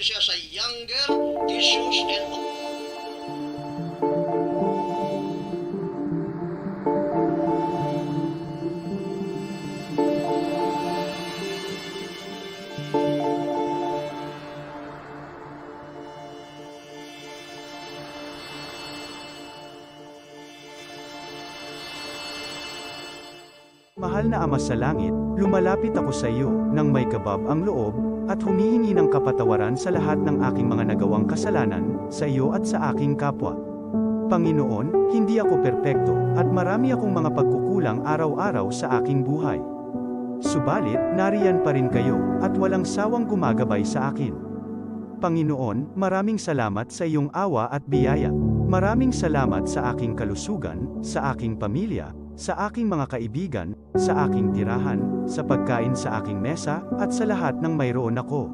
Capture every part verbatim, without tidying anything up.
siya sa Younger Tissues and Mahal na Ama sa Langit, lumalapit ako sa iyo nang may kabab ang loob at humihingi ng kapatawaran sa lahat ng aking mga nagawang kasalanan sa iyo at sa aking kapwa. Panginoon, hindi ako perpekto at marami akong mga pagkukulang araw-araw sa aking buhay. Subalit, nariyan pa rin kayo at walang sawang gumagabay sa akin. Panginoon, maraming salamat sa iyong awa at biyaya. Maraming salamat sa aking kalusugan, sa aking pamilya, sa aking mga kaibigan, sa aking tirahan, sa pagkain sa aking mesa, at sa lahat ng mayroon ako.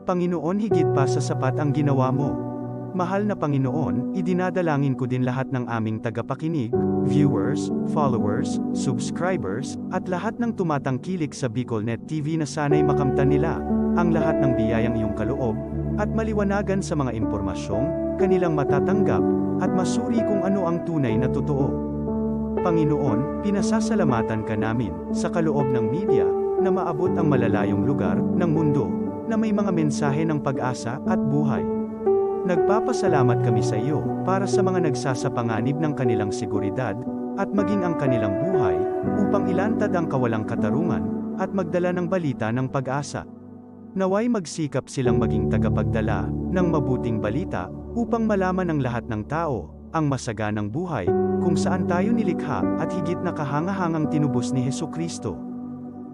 Panginoon, higit pa sa sapat ang ginawa mo. Mahal na Panginoon, idinadalangin ko din lahat ng aming tagapakinig, viewers, followers, subscribers, at lahat ng tumatangkilik sa Bicol Net T V na sana'y makamtan nila ang lahat ng biyayang iyong kaloob at maliwanagan sa mga impormasyong kanilang matatanggap at masuri kung ano ang tunay na totoo. Panginoon, pinasasalamatan ka namin sa kaloob ng media na maabot ang malalayong lugar ng mundo na may mga mensahe ng pag-asa at buhay. Nagpapasalamat kami sa iyo para sa mga nagsasapanganib ng kanilang seguridad at maging ang kanilang buhay upang ilantad ang kawalang katarungan at magdala ng balita ng pag-asa. Naway magsikap silang maging tagapagdala ng mabuting balita upang malaman ng lahat ng tao ang masaganang buhay kung saan tayo nilikha at higit na kahangahangang tinubos ni Jesu-Cristo.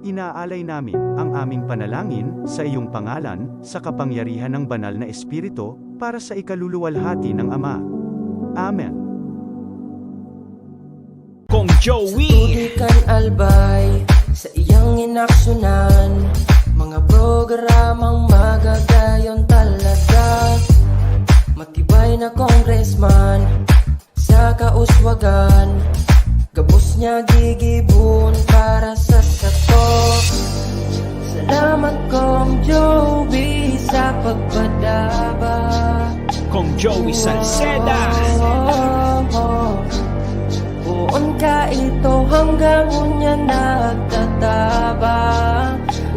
Inaalay namin ang aming panalangin sa iyong pangalan, sa kapangyarihan ng Banal na Espiritu, para sa ikaluluwalhati ng Ama. Amen. Kong Joey. Tubig kan albay, sa iyang inaksunan, mga programang magagayon talaga. Matibay na congressman, sa kauswagan, gabos niya gigibon para sa sato. Salamat, Kong Joey, sa pagpadaba. Kong Joey Salceda. Oh, oh, oh. Poon ka ito hanggang unya nagtataba,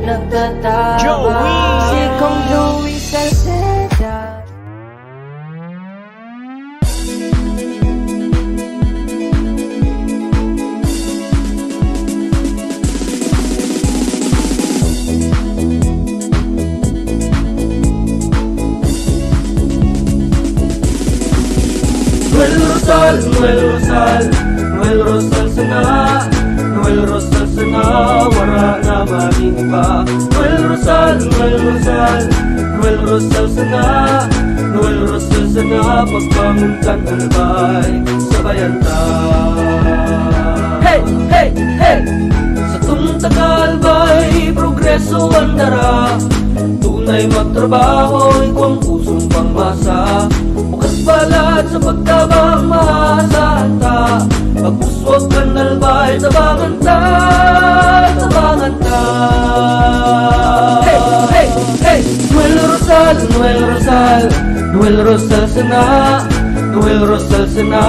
nagtataba. Joey! Si Kong Joey Salceda. Noel Rosal, Noel Rosal, Noel Rosal sana, Noel Rosal sana, wara na maning iba. Noel Rosal, Noel Rosal, Noel Rosal sana, Noel Rosal sana, pagbangon kan albay sabayan ta. Hey, hey, hey! Satong taga-albay, progreso an dara. Tunay magtrabaho, igwang pusong pangmasa. Bukas balat sa pagtabang, maasahan ta. Pag-uswag kan albay, tabangan ta, tabangan ta. Hey, hey, hey! Noel Rosal, Noel Rosal, Noel Rosal sana, Noel Rosal sana,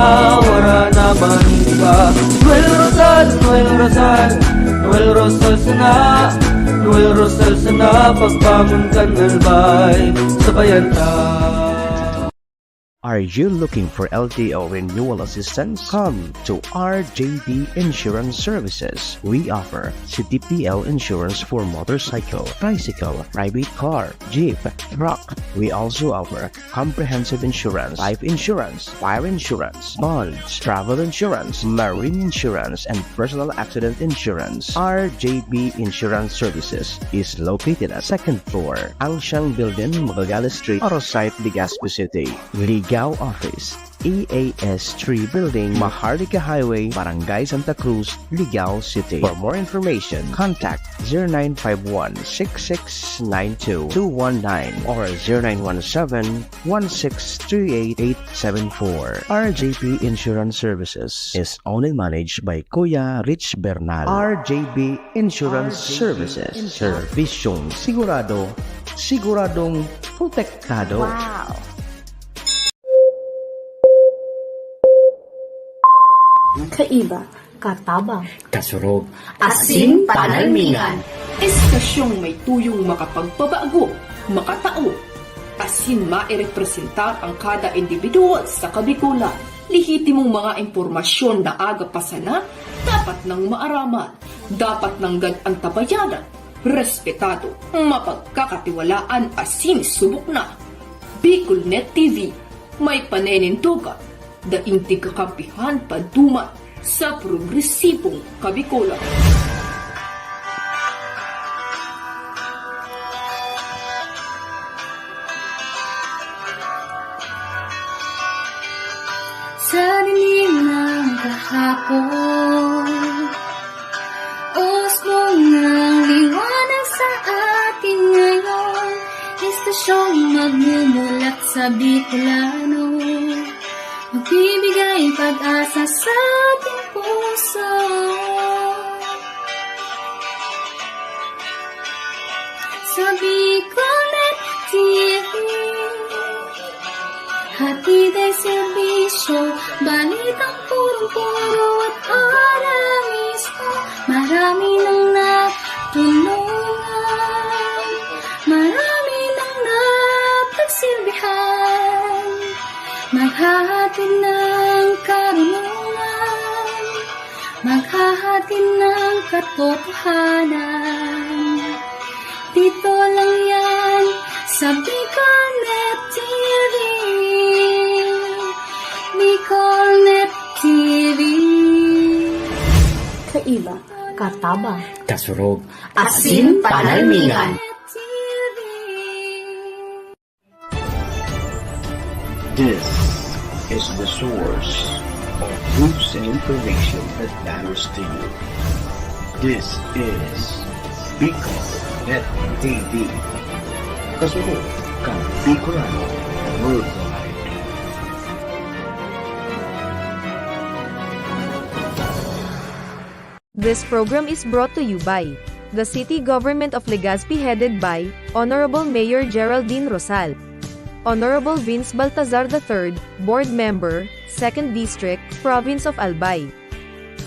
wara na man iba. Noel Rosal, Noel Rosal, Noel Rosal sana, Noel Rosal sana, pagbangon kan albay sabayan ta. Are you looking for L T O renewal assistance? Come to R J B Insurance Services. We offer C D P L insurance for motorcycle, tricycle, private car, jeep, truck. We also offer comprehensive insurance, life insurance, fire insurance, bonds, travel insurance, marine insurance, and personal accident insurance. R J B Insurance Services is located at second floor, Angshan Building, Magallanes Street, Arosite, Legazpi City. Ligao Office, E A S three Building, Maharlika Highway, Barangay Santa Cruz, Ligao City. For more information, contact zero nine five one six six nine two two one nine or zero nine one seven one six three eight eight seven four. R J P Insurance Services is owned and managed by Kuya Rich Bernal. R J B Insurance Services. Servisyong sigurado, siguradong protektado. Wow! Kaiba, katabang, kasurog, asin panalmingan. Estasyong may tuyong makapagpabago, makatao, asin mairepresentar ang kada individual sa Kabikolan. Lehitimong mga impormasyon na aga pa sana, dapat nang maaraman, dapat nang gad-antabayanan, respetado, mapagkakatiwalaan asin subok na. Bicolnet T V, may paninindogan, daing tigkakampihan paduman sa progresibong Kabikolan. Sa dilim ng kahapon, usbong ng liwanag sa atin ngayon, estasyong magmumulat sa Bicolano, magbibigay pag-asa sa ating puso. Sa Bicolnet T V, hatid ay serbisyo, balitang purong-puro at ora mismo. Marami nang natulungan, marami nang napagsilbihan, maghahatid ng karunungan, maghahatid ng katotohanan. Dito lang yan sa Bicolnet T V. Bicolnet T V. Kaiba, katabang, kasurog, asin panalmingan. This is the source of news and information that matters to you. This is Bicolnet T V. Kasunod kan Bicolano Worldwide. This program is brought to you by the City Government of Legazpi, headed by Honorable Mayor Geraldine Rosal, Honorable Vince Baltazar the third, Board Member, Second District, Province of Albay.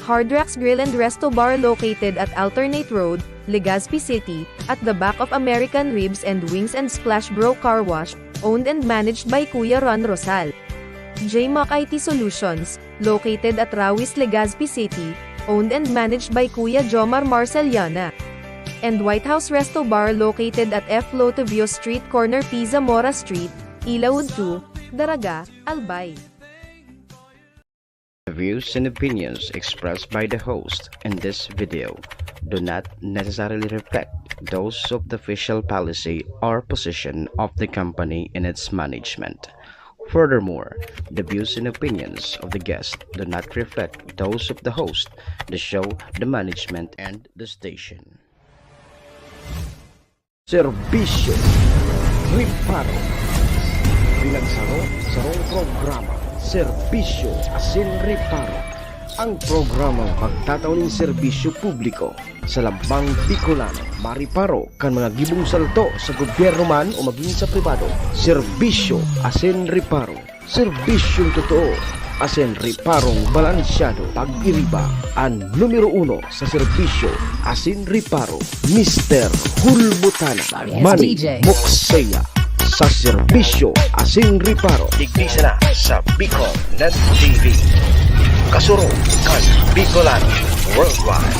Hard Rocks Grill and Resto Bar, located at Alternate Road, Legazpi City, at the back of American Ribs and Wings and Splash Bro Car Wash, owned and managed by Kuya Ron Rosal. J Mac I T Solutions, located at Rawis, Legazpi City, owned and managed by Kuya Jomar Marceliana. And White House Resto Bar, located at F Lotivio Street, corner P Zamora Street, Ilaud two, Daraga, Albay. The views and opinions expressed by the host in this video do not necessarily reflect those of the official policy or position of the company and its management. Furthermore, the views and opinions of the guest do not reflect those of the host, the show, the management, and the station. Serbisyo, reparo. Bilang saro, sarong programa, serbisyo asin reparo. Ang programang pagtatao nin serbisyo publiko sa lambang Bicolano, mariparo kan mga gibong salto sa gobyerno man o magin sa pribado. Serbisyo asin reparo. Serbisyong totoo asin reparong balansyado. Pag-iriba, an numero uno sa serbisyo asin reparo, Mister Hulbutana. Manny Mukseya sa serbisyo asin reparo. Digdi sana sa Bicolnet T V. Kasurog kan Bicolano Worldwide.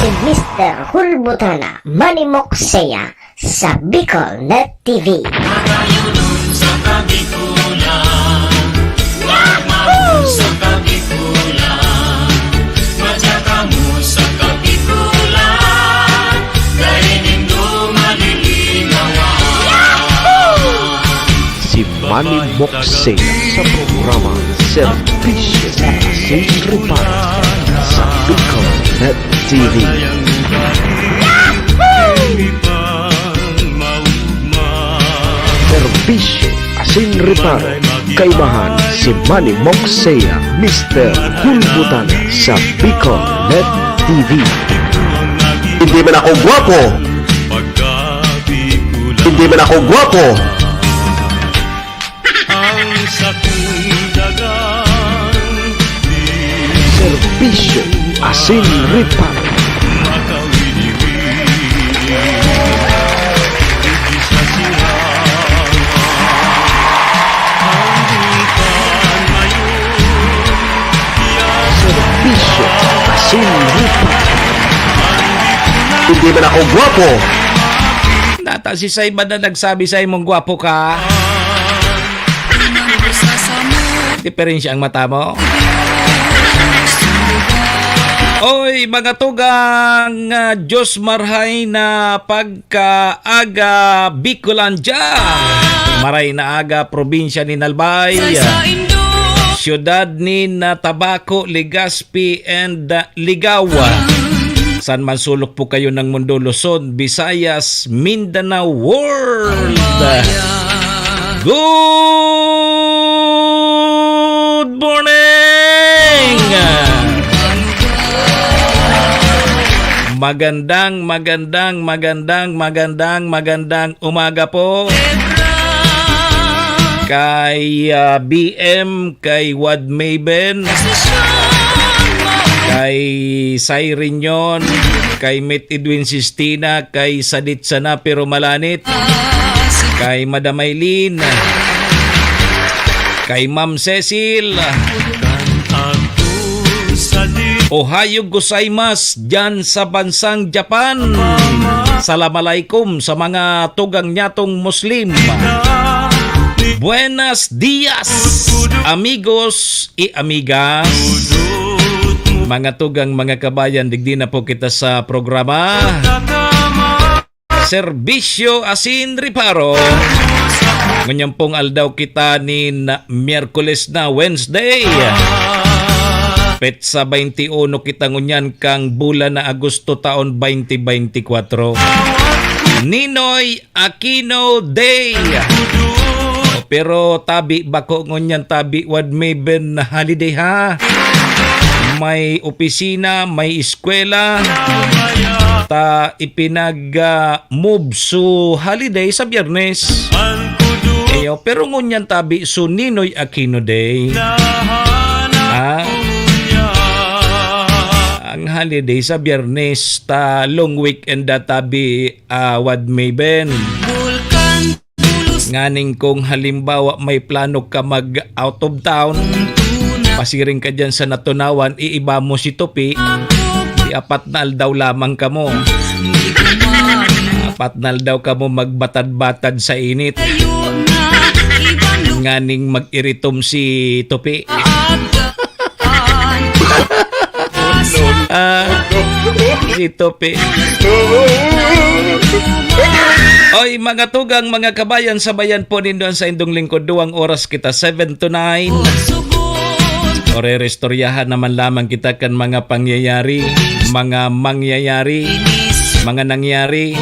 Si Mister Hulbutana Manimok Seya sa Bicol Net T V. Magayunon sa Kabikulan, magmahon sa Kabikulan, madya kamo sa Kabikulan, dai nindo malilinawan. Si Manny Moksea sa programa Serbisyo Asin Reparo sa Bicol Net T V. Serbisyo Asin Reparo, kaibahan si Manny Moksea, Mister Hulbutana sa Bicol Net T V. Hindi man ako gwapo. Hindi man ako gwapo. Ang sakong dagang Serbisyo Asin Reparo. Makawili-wili sa sira. Ang bukan mayo. Serbisyo Asin Reparo. Hindi man ako gwapo. Nata si Saiba na nagsabi sa imong gwapo ka. Diferensya ang mata mo. Oy, mga tugang, ah, Diyos marhay na pagkaaga, Bicolandia. Maray na aga, probinsya nin Albay, siyudad nin, ah, Tabaco, Legazpi, and, ah, Ligao. San man sulok po kayo ng mundo, Luzon, Visayas, Mindanao, world. Good morning! Magandang, magandang, magandang, magandang, magandang umaga po. Kay, ah, B M, kay Wad Maven, kay Siren Yon, kay Met Edwin Sistina, kay Sadit Sana Pero Malanit, kay Madam Eileen, kay Ma'am Cecil. Ohayo gozaimasu diyan sa bansang Japan. Salam alaikum sa mga tugang nyatong Muslim. Buenas dias, amigos y amigas. Mga tugang, mga kabayan, digdi na po kita sa programa Serbisyo Asin Reparo. Ngunyan pong aldaw kita nin Miyerkules na, Wednesday. Petsa twenty-uno kita ngunyan kang bulan na Agosto, taon twenty twenty-four. Ninoy Aquino Day. Pero tabi, bako ngunyan tabi, Wad Maven, holiday ha. May opisina, may eskwela. Ta ipinag, ah, move su holiday sa Biyernes. Iyo, pero ngunyan tabi su Ninoy Aquino Day. Ah? Ang holiday sa Biyernes, ta long weekend da tabi, ah, Wad Maven. Nganing kung halimbawa may plano ka mag out of town, pasiring ka dyan sa Natunawan, iiba mo si Tupi, di apat na aldaw lamang kamo. Apat na aldaw kamo magbatad-batad sa init. Nganing mag-iritom si Tupi. Ah, si Tupi. Oy, mga tugang, mga kabayan, sabayan po nindo ang saindong lingkod. Duwang oras kita, seven to nine. Orerestoryahan naman lamang kita kan mga pangyayari, mga mangyayari, mga nangyari.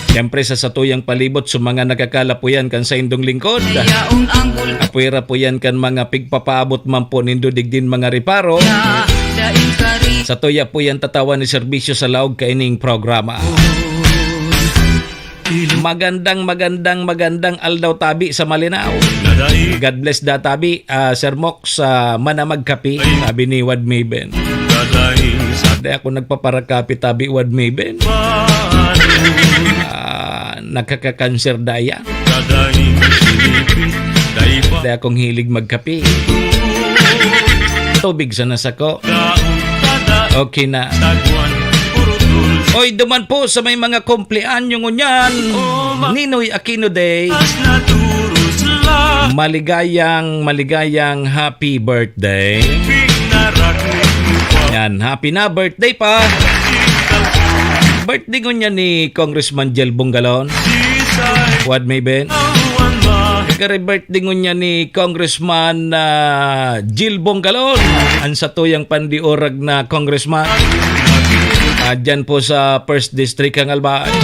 Siyempre, sa satuyang palibot, sa mga nagkakalapuyan kan saindong lingkod. Apwera po yan kan mga pigpapaabot man po nindo digdin mga reparo. Satuya po yan tatawan ni serbisyo sa laog kaining programa. Magandang, magandang, magandang aldaw tabi sa Malinao. God bless da tabi, ah, Sir Mok. Sa manamag kape, sabi ni Wad Maven. Dai ako nagpaparakape tabi, Wad Maven. Ah, nakakakanser daya. Dai akong hilig magkape. Tubig sana sako. Okay na. Oy, duman po sa may mga kumpleanyo ngunyan, Ninoy Aquino Day. Maligayang, maligayang happy birthday. Yan, happy na birthday pa. Birthday ngunyan ni Congressman Jel Bongalon. What may ben? Kare birthday ngunyan ni Congressman, ah, Jil Bongalon, ang satuyang pandiurag na congressman. Ah, dyan po sa First District, Kangalbaan.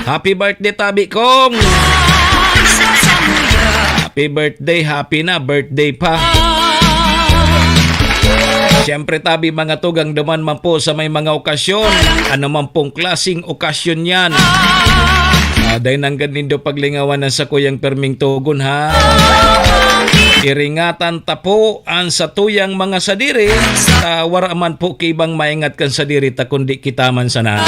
Happy birthday, tabi kong! Happy birthday, happy na birthday pa. Siyempre, tabi, mga tugang, duman man po sa may mga okasyon, ano man pong klaseng okasyon yan. Ah, dahil nanggad nindo paglingawan ang sakuyang perming tugon, ha? Iringatan ta po ang satuyang mga sadiri, ta wara man po ki ibang maingat kan sadiri ta kundi kita man sana.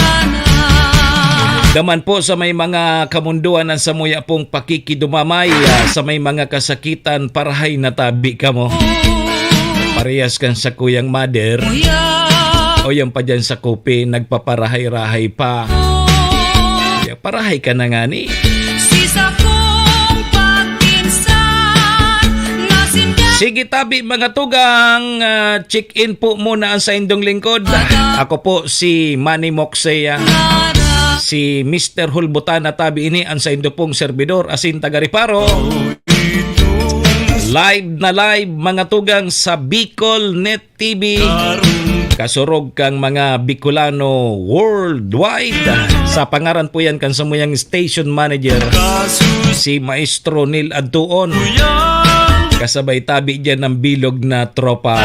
Daman po sa may mga kamundoan ang samuya pong pakikidumamay, ah, sa may mga kasakitan, parahay na tabi kamo. Parehas kan sakuyang mother. O yan pa dyan sa kopi, nagpaparahay-rahay pa. Ya, parahay ka na ngani. Si sakong pagpinsan na sinda. Sige tabi, mga tugang, ah, check-in po muna ang saindong lingkod. Ako po si Manny Moxea. Si Mister Hulbutan na tabi ini ang saindo pong servidor, asin taga Reparo. Live na live, mga tugang, sa Bicol Net T V. Kasurog kang mga Bicolano worldwide. Sa pangaran po yan kan samuyang station manager, si Maestro Neil Adtuon. Kasabay tabi dyan ng bilog na tropa.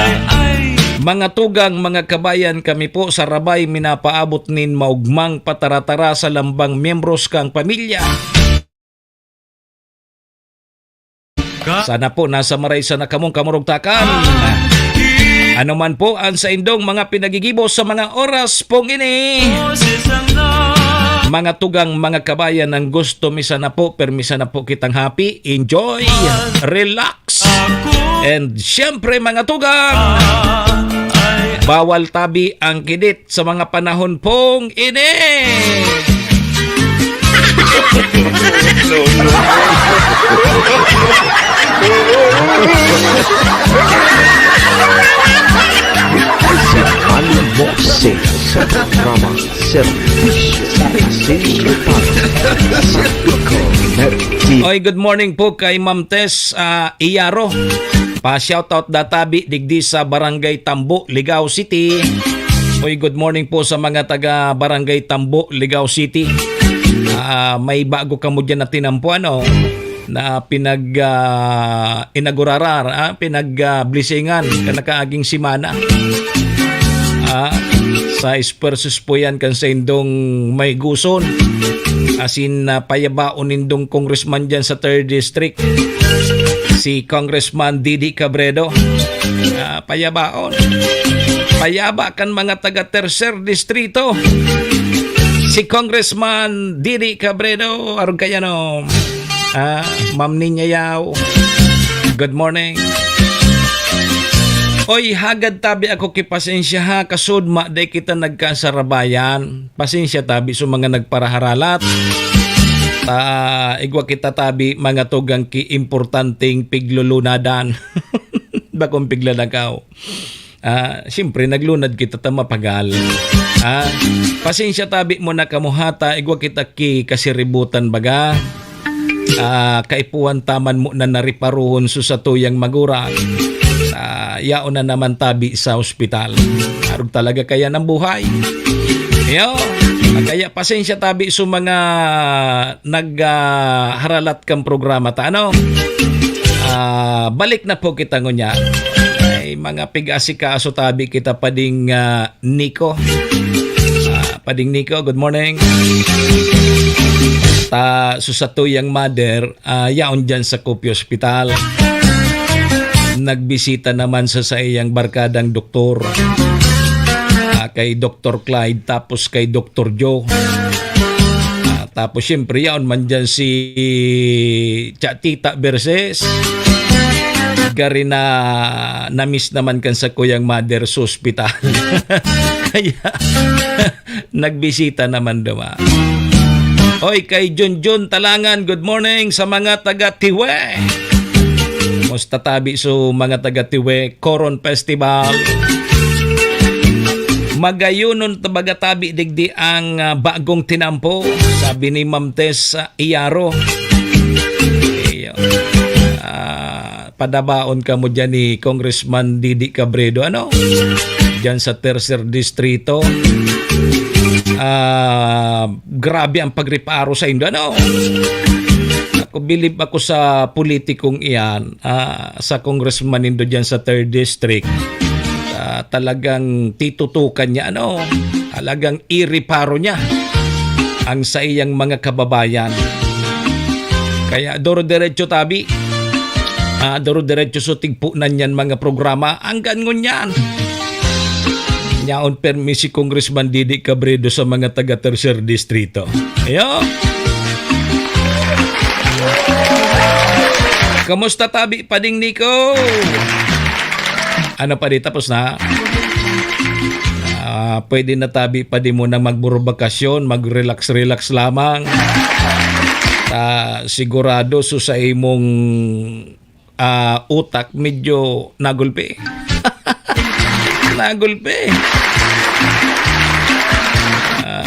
Mga tugang, mga kabayan, kami po sa Rabay minapaabot nin maugmang pataratara sa lambang miyembros kang pamilya. Sana po nasa maraysa na kamong kamurugtakan. Ano man po ang saindong mga pinagigibo sa mga oras pong ini. Mga tugang, mga kabayan, ang gusto mi sana po, permi sana po kitang happy, enjoy, relax. And siyempre, mga tugang, bawal tabi ang kidit sa mga panahon pong ini. Si Manny Moxea sa programa Serbisyo sa Asin Reparo sa Bicol Net T V. Oy, good morning po kay Ma'am Tess, ah, Iyaro. Pa-shoutout da tabi digdi sa Barangay Tambo, Ligao City. Oy, good morning po sa mga taga Barangay Tambo, Ligao City. Ah, may bago kamo dyan na tinampo, ano, na pinag, ah, inaugurarar, ah, pinag, ah, blessingan kan nakaaging semana. Ah, sa esfuerzos po yan kan saindong may guson. Asin, ah, payabaon nindong congressman dyan sa third District, si Congressman Didi Cabredo. Ah, payabaon. Payaba kan mga taga Tercer Distrito, si Congressman Didi Cabredo. Arog kaya, no? Ah, Ma'am Ninya Yao. Good morning. Oy, hagad tabi ako ki pasensya ha, kasud ma, dai kita nagkasarabayan. Pasensya tabi sa mga nagparaharalat. Ta, igwa kita tabi, mga tugang ki importanteng piglulunadan. Bakong piglalakaw. Ah, siyempre, naglunad kita ta mapagal. Ah, pasensya tabi mo na kamo ha, ta igwa kita ki kasiributan baga. Ah, kaipuhan ta man mo na nariparuhon sa satuyang magurang. Ah, yaon na naman tabi sa ospital. Arog talaga kaya ng buhay. Yo, kaya pasensya tabi sa mga nag, ah, haralat kan programa ta, ano? Ah, balik na po kita ngunyan. Ay, mga pig-asikaso tabi kita pa ding, ah, Nico. Ah, Pading Nico, good morning. Ta, so sa tuyang mother, ah, yaon dyan sa Copy Hospital. Nagbisita naman sa saiyang barkadang doktor. Ah, kay Doktor Clyde, tapos kay Doktor Joe. Ah, tapos siyempre, yaon man dyan si Cha-, Tita Verses. Gari na na-miss naman kan sakuyang mother sa ospital. Kaya, nagbisita naman duman. Oy, kay Junjun Talangan, good morning sa mga taga Tiwe. Musta tabi so mga taga Tiwe, Coron Festival? Magayonon ta baga tabi digdi ang, ah, bagong tinampo, sabi ni Ma'am Tess, ah, Iyaro. Iyo. Ah, padabaon kamo diyan ni Congressman Didi Cabredo, ano? Diyan sa Tercer Distrito. Ah, grabe ang pagreparo sa indo, ano? Ako, bilib ako sa politikong iyan, ah, sa congressman nindo diyan sa Third District. Ah, talagang titutukan niya, ano, talagang ireparo niya ang saiyang mga kababayan. Kaya duro-diretso tabi. Ah, duro-diretso so tigpunan niyan mga programa. Hanggang ngunyan. Nyaon permi si Congressman Didi Cabredo sa mga taga Tercer Distrito. Ayo. Kamusta tabi, Pading Nico? Ano pa di, tapos na? Ah, pwede na tabi pa di mo na magburbakasyon, mag-relax-relax lamang. Ah, sigurado so sa imong, ah, utak medyo nagulpi. Nagulpi. Ah,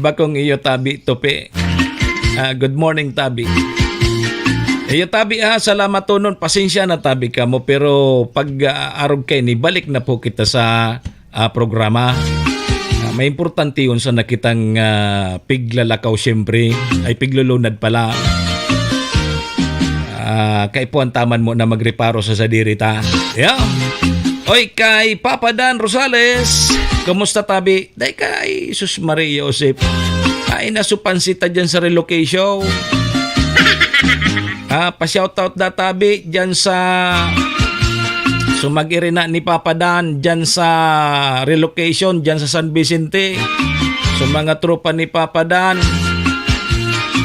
bakong iyo tabi tupi. Ah, good morning, tabi. Iyo tabi ha, salamat tonon. Pasensya na tabi kamo, pero pag, ah, arog kaini, balik na po kita sa, ah, programa. Ah, may importante yun sa nakitang, ah, piglalakaw, siyempre. Ay, piglulunad pala. Ah, kaipuhan taman mo na magreparo sa sadiri ta. Yeah. Oy, kay Papa Dan Rosales, kumusta tabi? Dai kay, sus, Maria Josep. Ay, nasupansit ta dyan sa relocation. Ah, pa-shoutout da tabi dyan sa sumag-iri na ni Papa Dan dyan sa relocation, dyan sa San Vicente. Sa mga tropa ni Papa Dan,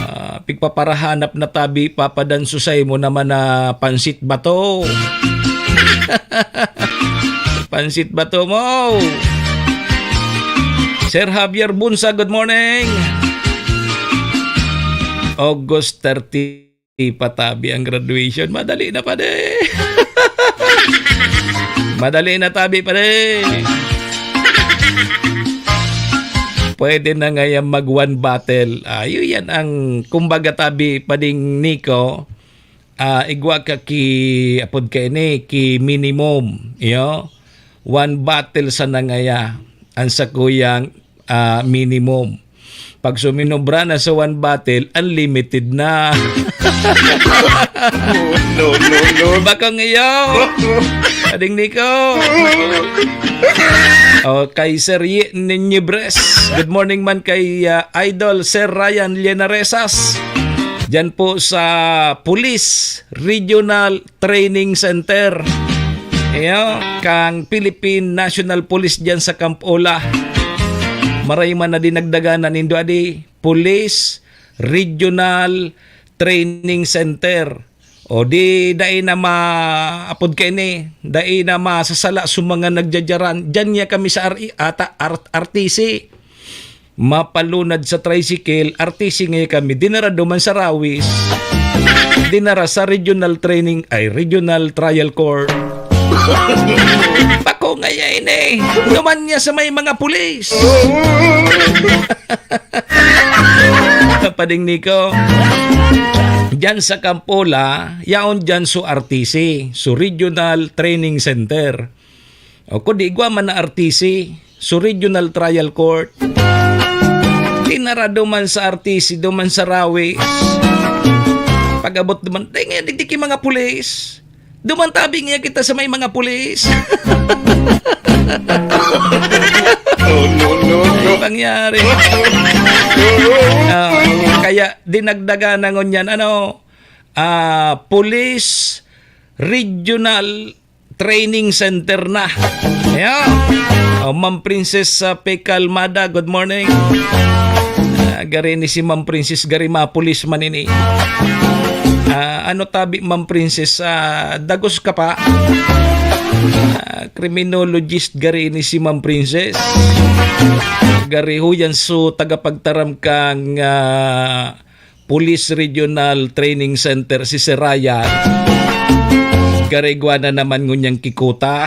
ah, pigpaparahanap na tabi, Papa Dan, susay mo naman na pansit bato. Pansit bato mo. Sir Javier Bunsa, good morning. August thirty, patabi ang graduation. Madali na, pare. Madali na tabi, pare. Pwede na ngayon mag one bottle. Ayo yan ang, kumbaga, tabi, Pading Nico. Ah, igwa ka ki, apod ka ini, ki minimum. Iyo. One bottle sa nangaya. Ang sakuyang, ah, minimum. Pag suminobra na sa one bottle, unlimited na. No, no, no. Bakong iyo. Ading Nico. Oh, kay Sir Ye Niñebres. Good morning man kay, ah, Idol Sir Ryan Llenaresas. Diyan po sa Police Regional Training Center. Iyo, kang Philippine National Police diyan sa Camp Ola. Maray man na dinagdagan na nindo adi, Police Regional Training Center. O di, dai na ma-, apod kaini, dai na masasala sa mga nagjajaran. Diyan niya kami sa R E, ata, R-, R T C. Mapalunad sa tricycle, R T C ngayon kami, dinara duman sa Rawis. Dinara sa regional training, ay, regional trial court. Bako ngaya ini. Duman niya sa may mga pulis. Pading Nico. Diyan sa Camp Ola, yaon diyan so R T C, so Regional Training Center. O, kundi igwa man na R T C, so Regional Trial Court. Dinara duman sa R T C, duman sa Rawis. Pag-abot duman, "Dai nga, digdi ki mga pulis. Duman tabi nga kita sa may mga pulis." No, no, no, no. Pangyari. Ah, kaya dinagdagan na ngunyan, ano, ah, Police Regional Training Center na. Ayan. Oh, Ma'am Princess, ah, Pecalmada, good morning. Ah, gari ni si Ma'am Princess, gari mapulis man ini. Ah, ano tabi, Ma'am Princess? Ah, dagos ka pa? Ah, criminologist gari ini si Ma'am Princess. Gari ho yan, so tagapagtaram kang, ah, Police Regional Training Center si Sir Ryan. Gari igwa na naman ngunyang kikuta.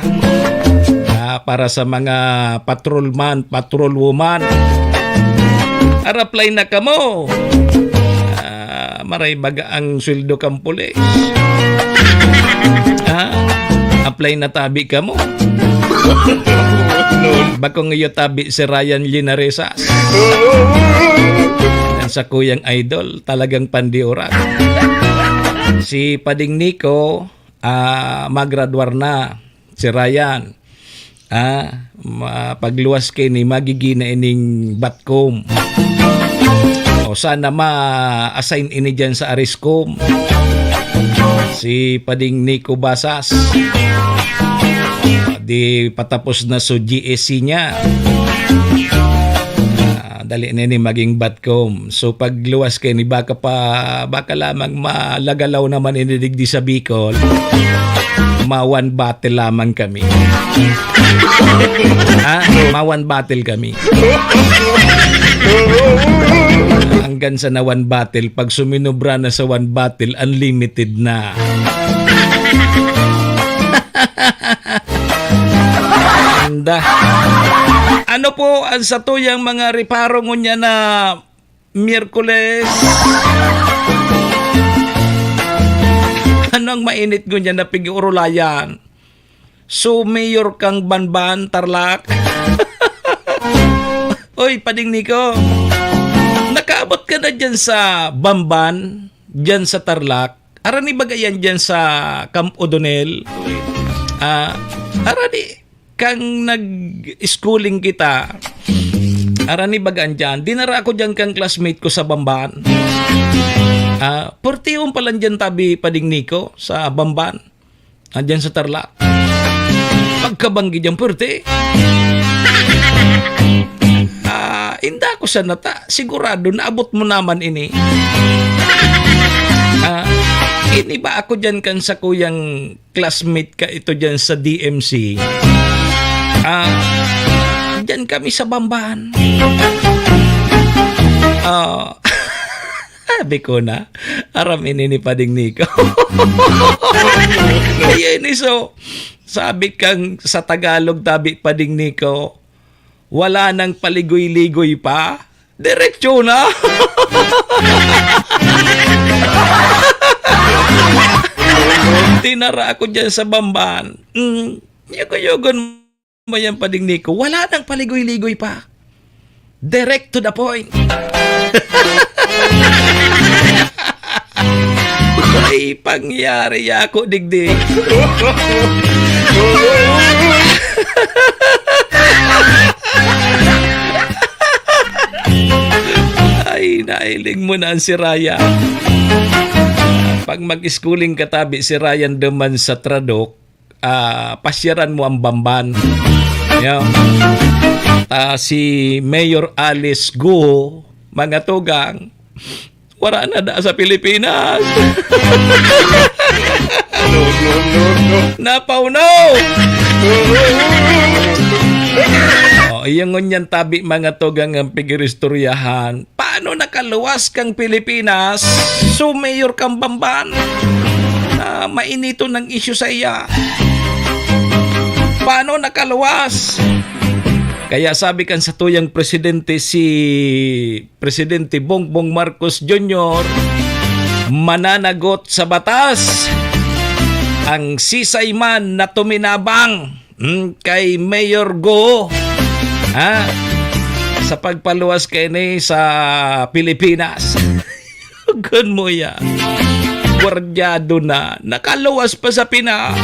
Ah, para sa mga patrolman, patrolwoman. Ar-apply na kamo. Ah, maray baga ang sweldo kan pulis. Ah, apply na tabi kamo. Bakong iyo tabi si Ryan Linaresas. Ang sakuyang idol, talagang pandiurak. Si Pading Nico, ah, magradwar na. Si Ryan, ah, ma-, pagluwas kaini, magigin na ining batcom. O sana ma-assign ini dyan sa Ariscom. Si Pading Nico Basas. Di patapos na so G S C niya. Ah, dali na ini maging batcom. So, pagluwas kaini, baka pa, baka lamang malagalaw naman ini digdi sa Bicol. Ma-one battle lamang kami. Ha? Ma-one battle kami. Hanggang sa na one battle, pag suminubra na sa one battle, unlimited na. Anda. Ano po ang satuyang mga reparo ngunyan na Miyerkules? Ano ang mainit ngunyan na pig-urulayan? So, mayor kang Banban, Tarlac? Oy, Pading Nico, nakaabot ka na dyan sa Bamban, dyan sa Tarlac? Arani baga yan dyan sa Camp O'Donnell? Ah, arani, kang nag-schooling kita, arani baga dyan, dinara ako dyan kang classmate ko sa Bamban. Ah, portihon pa lang dyan tabi, Pading Nico, sa Bamban. Ah, dyan sa Tarlac. Pagkabanggi dyan, puwerte. Ah, inda ko sana ta, sigurado naabot mo naman ini. Ah, ini ba ako dyan kan sakuyang classmate ka ito dyan sa D M C? Ah, dyan kami sa Bamban. Ah, sabi ko na, aram ini ni Pading Nico. Ayan, eh, so, sabi kang sa Tagalog, tabi, Pading Nico, wala nang paligoy-ligoy pa. Diretso na. Tinara ako dyan sa Bamban. Mm, yugo-yugon mo yan, Pading Nico. Wala nang paligoy-ligoy pa. Direct to the point. Ay, pangyari ako, digdi. Ay, nailing mo na si Ryan. Pag mag-schooling katabi si Ryan duman sa Tradok, ah, pasyaran mo ang Bamban. Yo. Ta si Mayor Alice Go, mga tugang, wala na da sa Pilipinas. No, no, no, no. Napaunaw! O, iyang ngunyan tabi, mga tugang, ang pigiristoryahan. Paano nakaluwas kang Pilipinas? So, mayor kang Bamban na mainiton ng isyu sa iya. Paano nakaluwas? Kaya sabi kan satuyang presidente, si Presidente Bongbong Marcos Junior, mananagot sa batas ang sisay man na tuminabang, mm, kay Mayor Go, ha? Sa pagpaluwas kaini sa Pilipinas. Kun mo ya. Gwardyado na. Nakaluwas pa sa Pinas.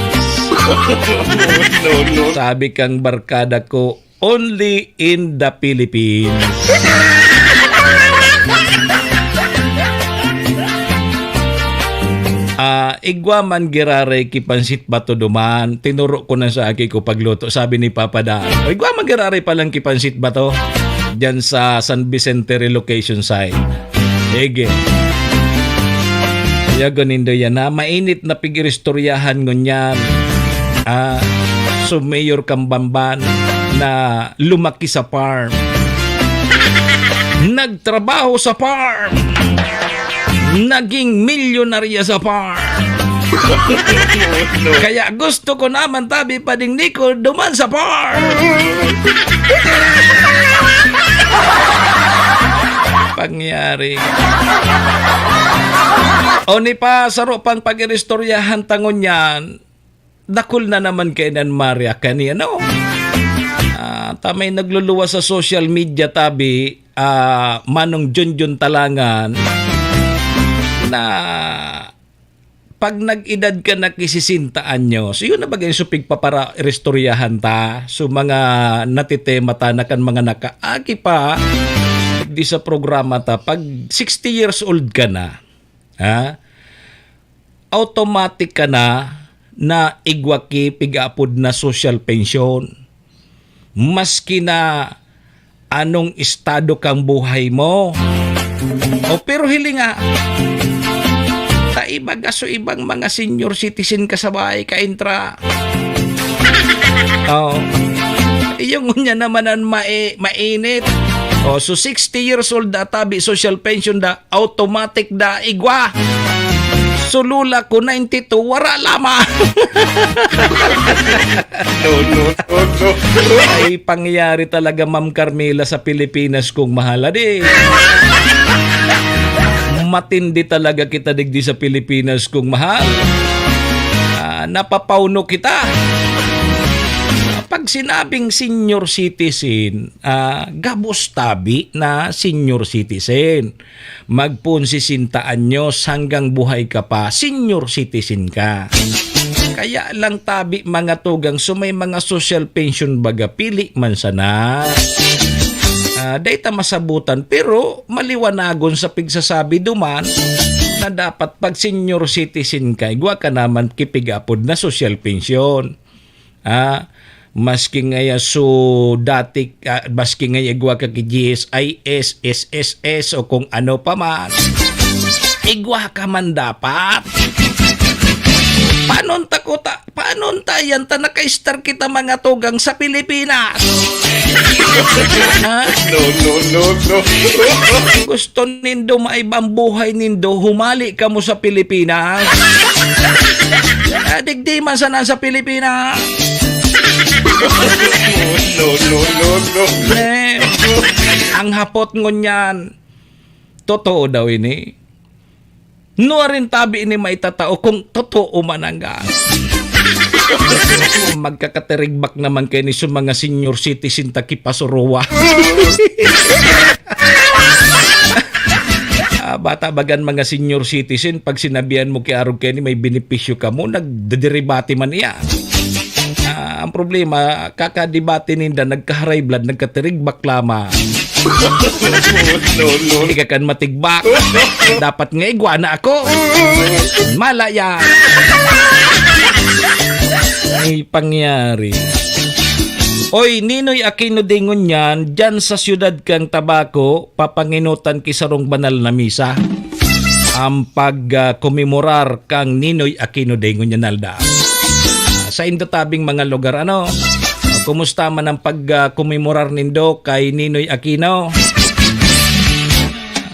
No, no. Sabi kang barkada ko, only in the Philippines. Ah, igwa man giraray ki pansit bato duman, tinuro ko na sa aki ko pagluto, sabi ni Papa Dan. O, igwa man giraray palang ki pansit bato dyan sa San Vicente relocation site. Sige. Yago nindo yan, ha? Mainit na pig-iristoryahan ngunyan. Ah, so mayor kang Bamban na lumaki sa farm. Nagtrabaho sa farm. Naging milyonarya sa farm. Kaya gusto ko naman tabi pa ding Nico duman sa farm. Pangyari. O ni pa, saro pang pag-iristoryahan ta ngunyan, dakul na naman kainan Maria kani, ano? Ah, ta may nagluluwas sa social media tabi, ah, Manong Junjun Talangan, na pag nag-edad ka na ki sesenta anyos, yun na bagay yung supig papara-, iristoryahan ta. So, mga natitema ta na kan mga nakaagi pa di sa programa ta, pag sixty years old ka na, ha? Automatic ka na na igwa ki pigaapod na social pension. Maski na anong estado kang buhay mo. O, pero hilinga, ta iba gaso ibang mga senior citizen ka sa bahay, kaintra. Oh. Yung unya naman ang mai-, mainit. Oh, so sixty years old na tabi, social pension da, automatic da igwa. So, lola ko, ninety-two, wara lamang. No, no, no, no. Ay, pangyayari talaga, Ma'am Carmela, sa Pilipinas, kung mahal, adi. Matindi talaga kita digdi sa Pilipinas, kung mahal. Ah, napapauno kita. Pag sinabing senior citizen, ah, gabos tabi na senior citizen. Magpoon sesenta anyos, hanggang buhay ka pa, senior citizen ka. Kaya lang tabi, mga tugang, so may mga social pension baga, pili man sana. Ah, dai ta masabutan, pero maliwanagon sa pigsasabi duman na dapat pag senior citizen ka, igwa ka naman ki pig-apod na social pension. Ah, maski ngaya so dati, ah, maski ngaya igwa ka ki G S I S, S S S, o kung ano pa man, igwa ka man dapat. Paano ta ko ta, paano ta yan ta naka-star kita, mga tugang, sa Pilipinas? Ha? No, no, no, no. Gusto nindo maibang buhay nindo, humali kamo sa Pilipinas. Ah, digdi man sana sa Pilipinas. No, no, no, no. Eh, ang hapot ngunyan, totoo daw ini. Nuarin tabi ini maitatao kung totoo man ang ga-, magkakatirigbak naman kaini sa mga senior citizen ta ki pasuruwa. Ah, bata bagan mga senior citizen, pag sinabihan mo ki arog kaini may benepisyo kamo, nagdidiribate man iya. Ah, ang problema, kakadebate ninda, nagka-high blood, nagkatirigbak lamang. No, no. Ika kan matigbak. Dapat nga igwa na ako. Malaya. Ay, pangyari. Oy, Ninoy Aquino dingon yan, dyan sa siyudad kang Tabaco, papanginutan ki sarong banal na misa. Ang pag, ah, komemorar kang Ninoy Aquino dingon yan, alda. Ah, sa indo tabing mga lugar, ano? Kumusta man ang pag, ah, komemorar nindo kay Ninoy Aquino?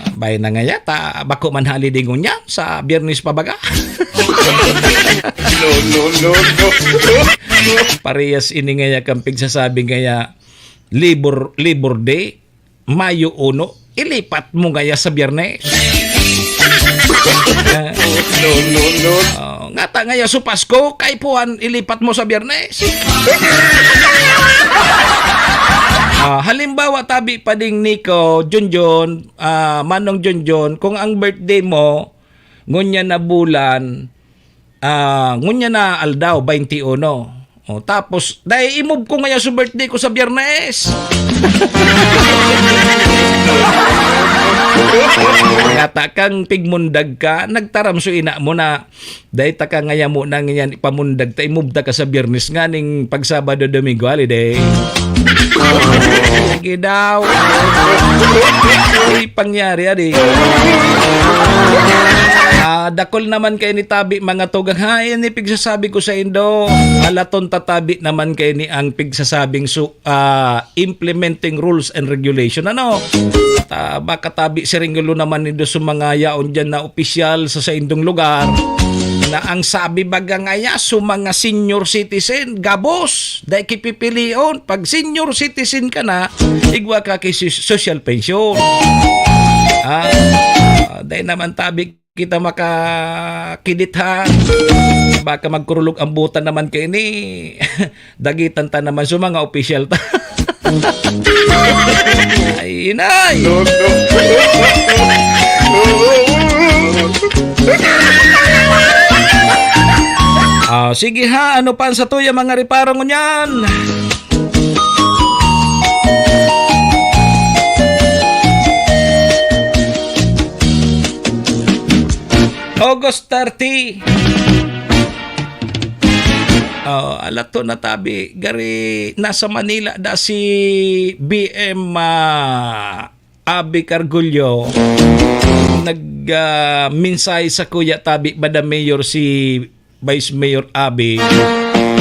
Ah, bay na nga yata, bako man hali dingon yan, sa Biyernes pa baga. No, no, no, no. Parehas ini ngaya kan pigsasabi ngaya, Labor, Labor Day, Mayo uno, ilipat mo ngaya sa Biyernes. Ah. No, no, no. Oh, ngata ngaya sa Pasko, kaipuhan, ilipat mo sa Biyernes. Ah, halimbawa, tabi pa ding Nico, Junjun, ah, Manong Junjun, kung ang birthday mo, ngunyan na bulan, ah, ngunyan na aldaw, baynte uno. O, tapos, dai, i-move ko ngaya sa birthday ko sa Biyernes. Ngata kang pigmundag ka, nagtaram so ina mo na, dai ta ka ngaya mo na ngayan ipamundag ta, i-move ta ka sa Biyernes nganing pag Sabado, Domingo, holiday. Sige daw. Ay, pangyari, adi. Ah, dakul naman kayo ni tabi, mga tugang. Ha, yan yung pigsasabi ko sa indo. Alaton tatabi naman kayo ni ang pigsasabing su-, ah, implementing rules and regulation. Ano? Ta, baka tabi siringgulo naman nindo sa mga yaon dyan na opisyal sa saindong lugar na ang sabi baga ngaya sa mga senior citizen, gabos, dai kipipilion. Pag senior citizen ka na, igwa ka ki sus-, social pension. Ah, dai naman tabi kita makakidit ha. Baka magkurulog ang butan naman kaini. Dagitan ta naman sa mga opisyal ta. Ay, inay! No, no. Ah, sige ha, ano pa ang satuya mga reparo ngunyan? August thirty. Oh, alato na tabi. Gari, nasa Manila da si B M, ah, Abby Cargullo. Nag, ah, mensahe sa kuya tabi, Madam Mayor, si Vice Mayor Abby.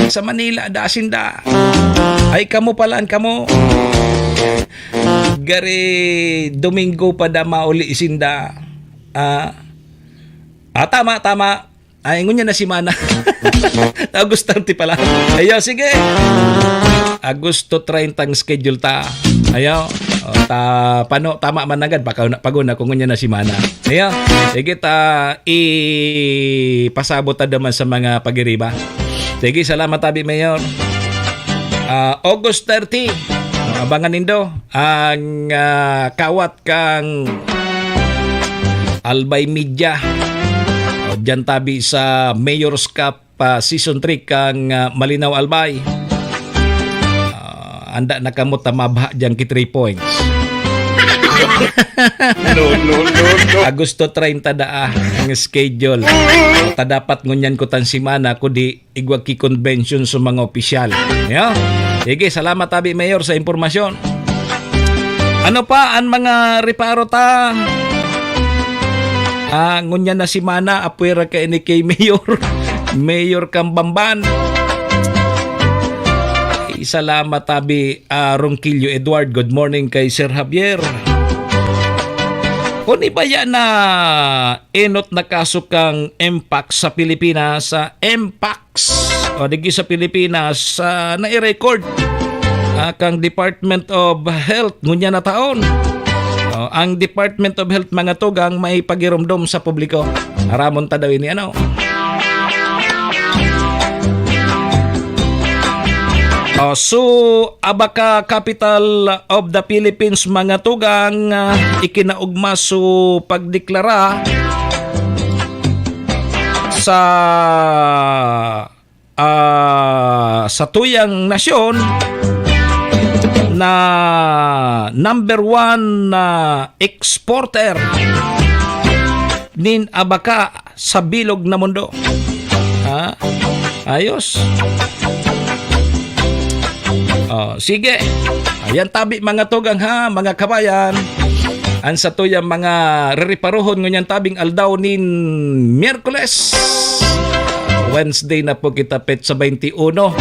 Sa Manila, da sinda. Ay, kamo pala, an kamo. Gari, Domingo pa da mauli sinda. Ah, ah, tama, tama. Ay, ngunyan na semana. Agosto thirty pala. Ayo, sige. Agosto treinta ang schedule ta. Ayo. O, ta, pano, tama man agad. Baka na, pag-una ko ngunyan na semana. Ayo. Sige, ta, ipasabot ta naman sa mga pagiriba. Sige, salamat, tabi, Mayor. Ah, August thirty. Abangan nindo ang, ah, kawat kang Albay Media. O, dyan tabi sa Mayor's Cup, ah, Season three kang, ah, Malinaw Albay. Ah, anda na kamo ta mabha dyan ki three points. No, no, no, no. Agosto treinta daa ang schedule. Ta dapat ngunyan ko tan semana, kudi igwa ki convention sa mga opisyal. Yo? Sige, salamat, tabi, Mayor, sa impormasyon. Ano pa ang mga reparo ta? Ah, ngunyan na semana, apwera ka ini kay Mayor. Mayor Kambamban. Ay, salamat, tabi, ah, Ronquillo Edward. Good morning kay Sir Javier. Kung iba yan na enot na kaso kang Mpox sa Pilipinas, sa Mpox, o digdi sa Pilipinas, ah, nai-record, ah, kang Department of Health ngunyan na taon. O, ang Department of Health, mga tugang, may pagiromdom sa publiko. Aramon ta daw ini, ano? O, so, Abaca, capital of the Philippines, mga tugang, ah, ikinaugma so pagdeklara sa, ah, satuyang nasyon na number one na exporter nin abaca sa bilog na mundo. Ha? Ayos. Oh, sige. Ayan tabi, mga tugang, ha, mga kabayan. Ang satuyang mga rereparohon ngunyan tabing aldaw nin Miyerkules. Wednesday na po kita, petsa twenty-uno.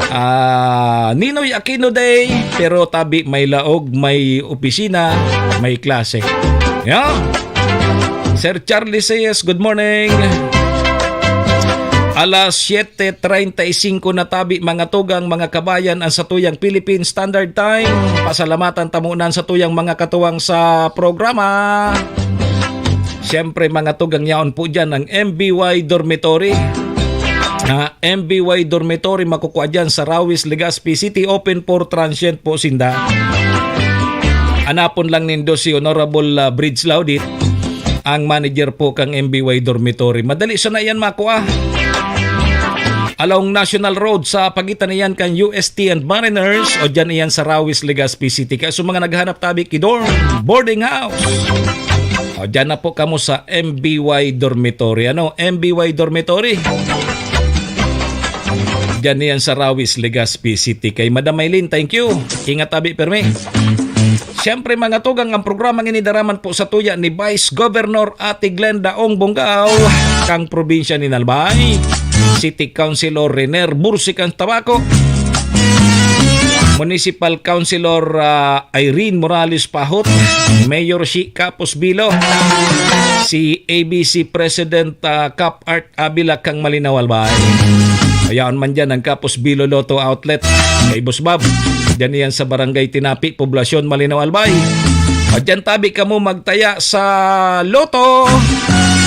Ah, Ninoy Aquino Day, pero tabi may laog, may opisina, may klase. Yeah. Sir Charlie Sayas, good morning. Alas siyete treinta y cinco na tabi, mga tugang, mga kabayan, ang satuyang Philippine Standard Time. Pasalamatan ta muna ang satuyang mga katuwang sa programa. Siyempre, mga tugang, yaon po dyan ang M B Y Dormitory. Ah, M B Y Dormitory, makukuha dyan sa Rawis, Legazpi City, open for transient po sinda. Anapon lang nindo si Honorable, ah, Bridge Laudit, ang manager po kang M B Y Dormitory. Madali sana yan makua. Along National Road, sa pagitan na yan kan U S T and Mariners, o dyan iyan sa Rawis, Legazpi City. Kaya sa mga naghanap tabi ki dorm, boarding house, o dyan na po kamo sa M B Y Dormitory. Ano? M B Y Dormitory. Diyan yan sa Rawis, Legazpi City. Kay Madam Maylin, thank you. Ingat abi, permi. Siyempre, mga tugang, ang programang ini daraman po sa tuya ni Vice Governor Ate Glenda Ong Bongao, kang probinsya ni Albay, City Councilor Rener Bursi kang Tabaco, Municipal Councilor, ah, Irene Morales Pahot, Mayor Shi Capos Bilo, si A B C President, ah, Cap Art Avila kang Malinaw, Albay. Ayaon man dyan ang Capos Bilo Lotto Outlet kay Boss Bob. Diyan yan sa Barangay Tinapi, Poblacion, Malinaw, Albay. O dyan tabi kamo magtaya sa Lotto.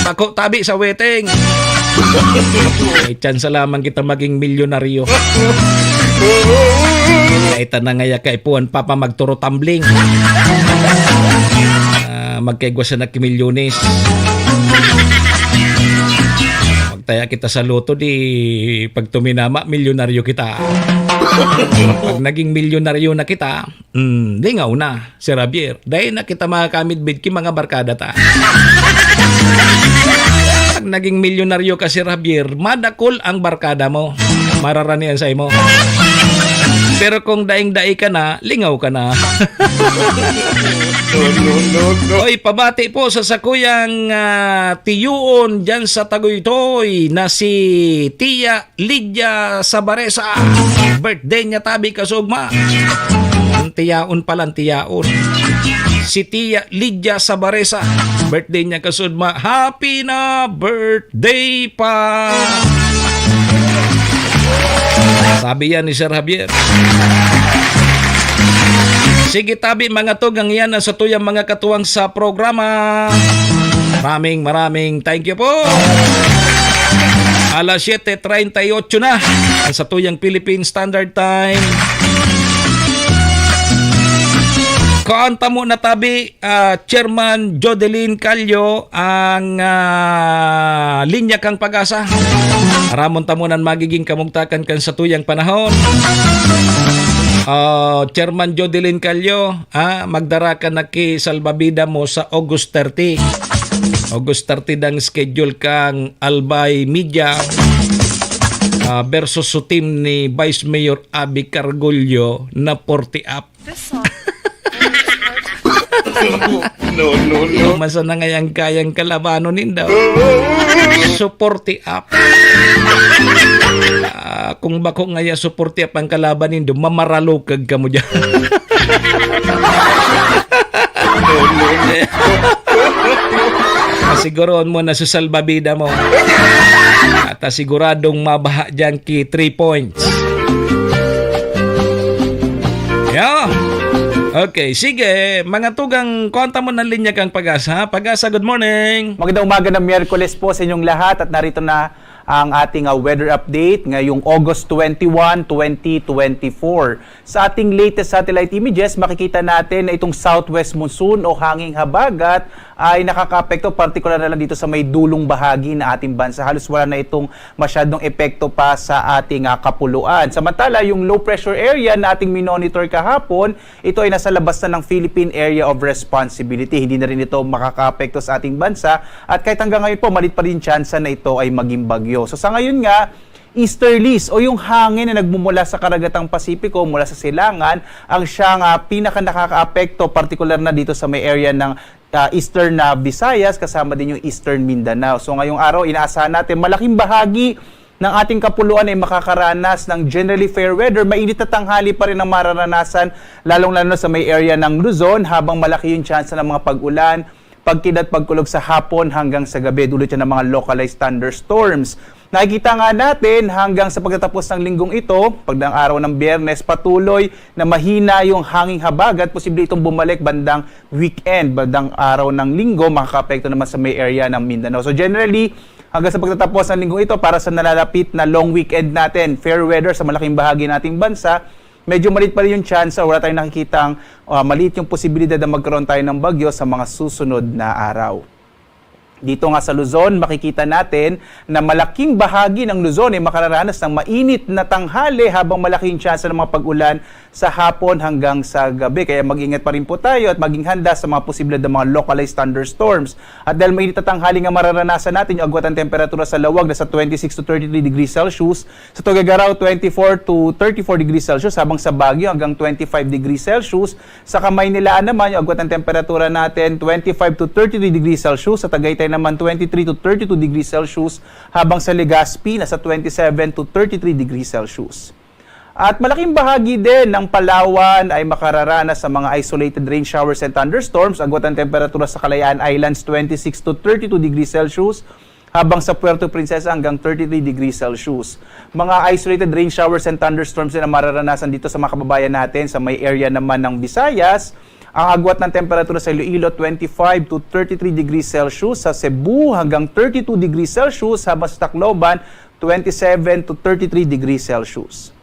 Tako tabi sa waiting. May tsansa lamang kita maging milyonaryo. Kahit na ngaya kaipuhan pa pa magturo tumbling. Ah, magkaigwa sa nakimilyones. Magtaya kita sa Lotto, di pag tuminama, milyonaryo kita. Pag naging milyonaryo na kita, mm, lingaw na, Sir Javier. Dahil na kita makakamidbid ki mga barkada ta. Pag naging milyonaryo ka, Sir Javier, madakol ang barkada mo. Mararanian sa imo. Pero kung daing-dai ka na, lingaw ka na. No, no, no, no. Oy, pabati po sa sakuyang, ah, tiyuon dyan sa Tagoytoy na si Tia Lydia Sabaresa. Birthday niya tabi kasugma. Ang tiyaon pala, ang tiyaon. Si Tia Lydia Sabaresa. Birthday niya kasugma. Happy na birthday pa. Sabi yan ni Sir Javier. Sige tabi, mga tugang, yan ang satuyang mga katuwang sa programa. Maraming, maraming thank you po. Alas siete treinta y ocho na ang satuyang Philippine Standard Time. Kanta mo na tabi, ah, Chairman Jodeline Callo, ang, ah, Linya kang Pag-asa. Aramon ta mo nan magiging kamugtakan kan satuyang panahon. Ah, Chairman Jodeline Callo, ah, magdara ka na ki salbabida mo sa August thirty. August thirty dang schedule kang Albay Media, ah, versus su team ni Vice Mayor Abby Cargullo na forty up. This song. No, no, no. Masa na ngayang kayang kalabanon nindo. Suporti up. Ah, kung bako ngaya suporti up ang kalaban nindo, mamaralukag kamo dyan. Asiguroon mo na sa salbabida mo. At asiguradong mabaha dyan ki three points. Yeah. Okay, sige. Mga tugang, konta mo ng linya kang Pag-asa. Pag-asa, good morning. Magandang umaga na Miyerkules po sa inyong lahat at narito na ang ating ah, weather update ngayong August twenty-one, twenty twenty-four. Sa ating latest satellite images, makikita natin na itong southwest monsoon o hanging habagat ay nakakaapekto, partikular na lang dito sa may dulong bahagi na ating bansa. Halos wala na itong masyadong epekto pa sa ating ah, kapuluan. Samantala, yung low pressure area na ating minonitor kahapon, ito ay nasa labas na ng Philippine Area of Responsibility. Hindi na rin ito makakaapekto sa ating bansa at kahit hanggang ngayon po, malit pa rin tsansa na ito ay maging bagyo. So sa ngayon nga, easterlies o yung hangin na nagmumula sa karagatang Pasipiko mula sa silangan ang siyang ah, pinaka nakakaapekto, partikular na dito sa may area ng ah, eastern na Visayas, kasama din yung eastern Mindanao. So ngayong araw, inaasahan natin malaking bahagi ng ating kapuluan ay makakaranas ng generally fair weather. Mainit na tanghali pa rin ang mararanasan, lalong-lalo na sa may area ng Luzon, habang malaki yung tsansa ng mga pag-ulan, pagkidlat, pagkulog sa hapon hanggang sa gabi. Dulot yan ng mga localized thunderstorms. Nakikita nga natin hanggang sa pagtatapos ng linggong ito, pagdaang araw ng Biyernes, patuloy na mahina yung hanging habagat, posible itong bumalik bandang weekend, bandang araw ng linggo, makakaapekto naman sa may area ng Mindanao. So generally, hanggang sa pagtatapos ng linggo ito, para sa nalalapit na long weekend natin, fair weather sa malaking bahagi ng ating bansa, medyo maliit pa rin yung chance, wala tayong nakikitang ah, maliit yung posibilidad na magkaroon tayo ng bagyo sa mga susunod na araw. Dito nga sa Luzon, makikita natin na malaking bahagi ng Luzon ay makararanas ng mainit na tanghali habang malaki yung tsansa ng mga pag-ulan sa hapon hanggang sa gabi. Kaya mag-ingat pa rin po tayo at maging handa sa mga posibilidad ng mga localized thunderstorms. At dahil mainit na tanghali nga mararanasan natin, yung agwat ng temperatura sa lawag nasa twenty-six to thirty-three degrees Celsius, sa Tuguegarao, twenty-four to thirty-four degrees Celsius, habang sa Baguio hanggang twenty-five degrees Celsius. Sa Kamaynilaan naman, yung agwat ng temperatura natin, twenty-five to thirty-three degrees Celsius. Sa Tagaytay naman, twenty-three to thirty-two degrees Celsius, habang sa Legazpi, nasa twenty-seven to thirty-three degrees Celsius. At malaking bahagi din ng Palawan ay makararanas sa mga isolated rain showers and thunderstorms. Agwat ang temperatura sa Kalayaan Islands, twenty-six to thirty-two degrees Celsius, habang sa Puerto Princesa hanggang thirty-three degrees Celsius. Mga isolated rain showers and thunderstorms din ang mararanasan dito sa mga kababayan natin sa may area naman ng Visayas. Ang agwat ng temperatura sa Iloilo, twenty-five to thirty-three degrees Celsius. Sa Cebu, hanggang thirty-two degrees Celsius, habang sa Tacloban, twenty-seven to thirty-three degrees Celsius.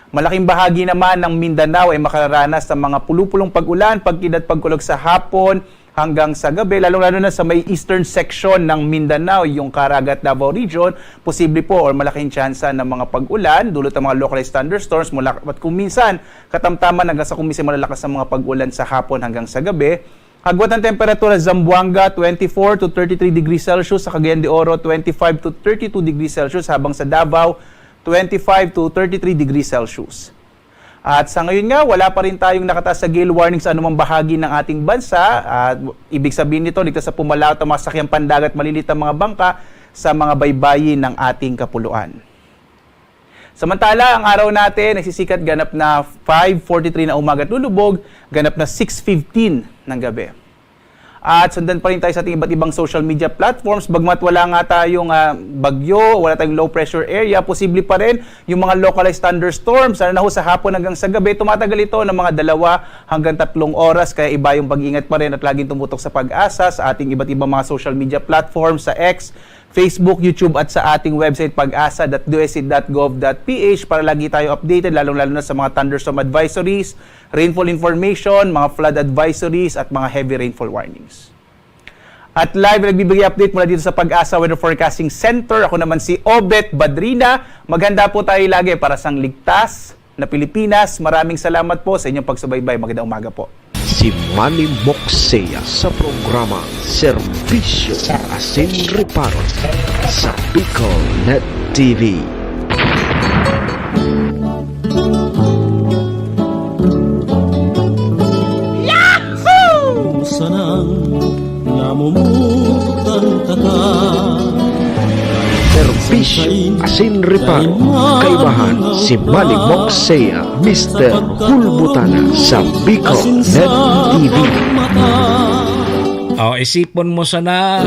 Malaking bahagi naman ng Mindanao ay makararanas ng mga pulupulong pag-ulan, pagkidlat, pagkulog sa hapon hanggang sa gabi, lalong-lalo na sa may eastern section ng Mindanao, yung Caraga at Davao Region, posible po or malaking tsansa ng mga pag-ulan, dulot ng mga localized thunderstorms, mula, at kung minsan, katamtaman hanggang sa kung minsan malalakas ang mga pag-ulan sa hapon hanggang sa gabi. Agwat ng temperatura, Zamboanga, twenty-four to thirty-three degrees Celsius, sa Cagayan de Oro, twenty-five to thirty-two degrees Celsius, habang sa Davao, twenty-five to thirty-three degrees Celsius. At sa ngayon nga, wala pa rin tayong nakataas sa gale warning sa anumang bahagi ng ating bansa. At ibig sabihin nito, ligtas sa pumalaot ang mga sakyang pandagat, malilit ang mga bangka sa mga baybayin ng ating kapuluan. Samantala, ang araw natin nagsisikat ganap na five forty-three na umaga at lulubog, ganap na six fifteen ng gabi. At sundan pa rin tayo sa ating iba't ibang social media platforms. Bagamat wala nga tayong, ah, bagyo, wala tayong low pressure area, posible pa rin yung mga localized thunderstorms. Ano na ho, sa hapon hanggang sa gabi, tumatagal ito ng mga dalawa hanggang tatlong oras. Kaya iba yung pag-iingat pa rin at laging tumutok sa PAGASA sa ating iba't ibang mga social media platforms, sa X, Facebook, YouTube, at sa ating website, pagasa dot D O S T dot gov dot P H, para lagi tayo updated, lalong-lalo na sa mga thunderstorm advisories, rainfall information, mga flood advisories, at mga heavy rainfall warnings. At live, nagbibigay update mula dito sa PAGASA Weather Forecasting Center. Ako naman si Obet Badrina. Maghanda po tayo lagi para sa ligtas na Pilipinas. Maraming salamat po sa inyong pagsubaybay. Magandang umaga po. Si Manny Moksea sa programa Serbisyo Asin Reparo sa Bicol Net T V. Yahoo! Kung sanang namumutan ka ka. Serbisyo asin reparo. Kaibahan si Manny Moksea, Mister Hulbutana sa Bicol Net T V. Oh, isipon mo sana.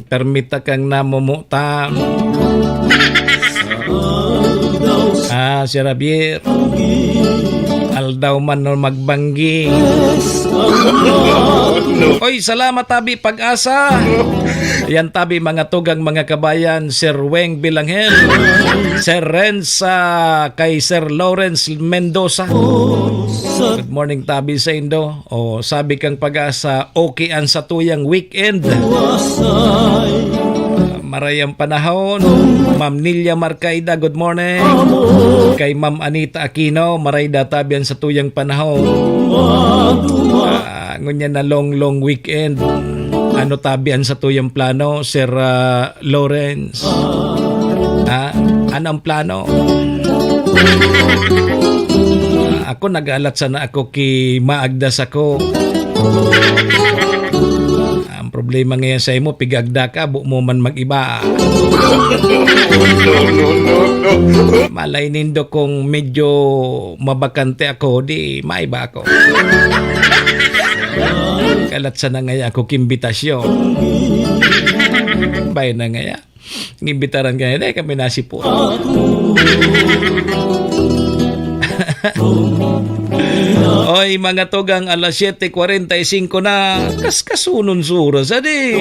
Permita kang namumutan. Ah, si Javier. Aldaw man o magbanggi. Oy, salamat, tabi, PAGASA. Yan, tabi, mga tugang, mga kabayan, Sir Weng Bilangel, Sir Renz, ah, kay Sir Lawrence Mendoza. Good morning, tabi, sa indo. O, sabi kang PAGASA, okay ang satuyang weekend. Maray ang panahon. Ma'am Nilia Marcaida, good morning. Kay Ma'am Anita Aquino, maray da tabi ang satuyang panahon. Ah, ngunyan na long, long weekend. Ano tabi ang satuyang plano, Sir, ah, Lawrence? Ha? Ano ang plano? Ah, ako, nagalat sana ako ki maagdas ako. Ang problema ngayon sa imo, pigagda ka, bu mo man mag-iba. Malay nindo kung medyo mabakante ako, di maiba ako. Kalat sana ngaya ako kimbitasyon. Bay na ngaya. Imbitaran ka, hindi kami nasipon. Oy, mga tugang, alas siyete kwarenta y singko na, kaskasunon sa oras, adi.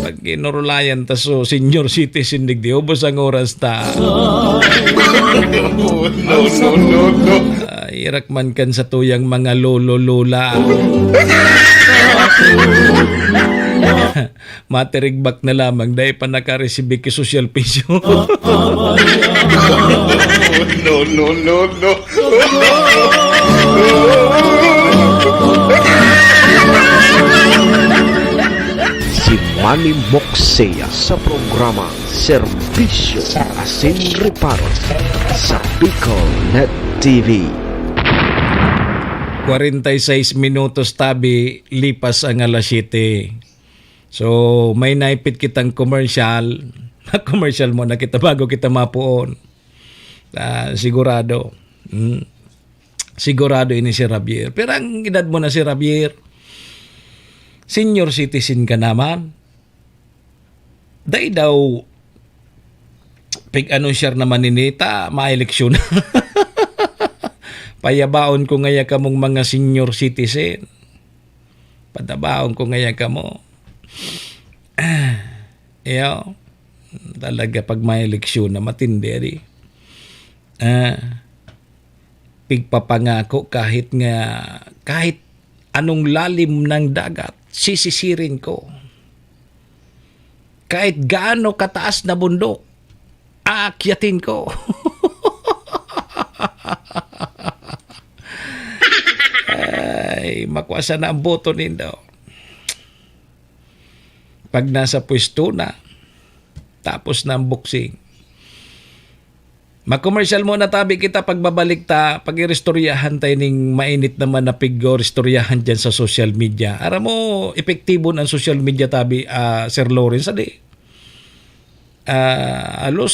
Pag inurulayan ta so senior citizen digdi, ubos ang oras ta. No, no, no, no. Ah, irak man kan sa tuyang mga lolo, lola. Matirigbak na lamang, dai pa nakaresibi ki social pension. No, no, no, no. Si Manny Moxea sa programa Serbisyo asin Reparo sa Bicol Net T V. Kwarenta y seis minutos tabi, lipas ang alas siyete. So, may naipit kitang commercial. Commercial muna kita bago kita mapuon. Ah, sigurado. Mm. Sigurado ini si Javier. Pero ang edad mo na si Javier, senior citizen ka naman. Dai daw pig-anunsyar naman ini ta maeleksyon. Payabaon ko ngaya kamong mga senior citizen. Patabaon ko ngaya kamo. Iyo, talaga pag may eleksyon na matindi, di. Ah, pigpapangako kahit nga, kahit anong lalim ng dagat, sisisirin ko. Kahit gaano kataas na bundok, aakyatin ko. Ay, makwa sana ang boto nindo. Pag nasa pwesto na, tapos na ang boxing. Mag-commercial muna tabi kita, pagbabalik ta, pag-iristoryahan tayo ning mainit naman na pig-oristoryahan dyan sa social media. Aram mo, epektibo na ang social media tabi, ah, Sir Lawrence, adi. Ah, halos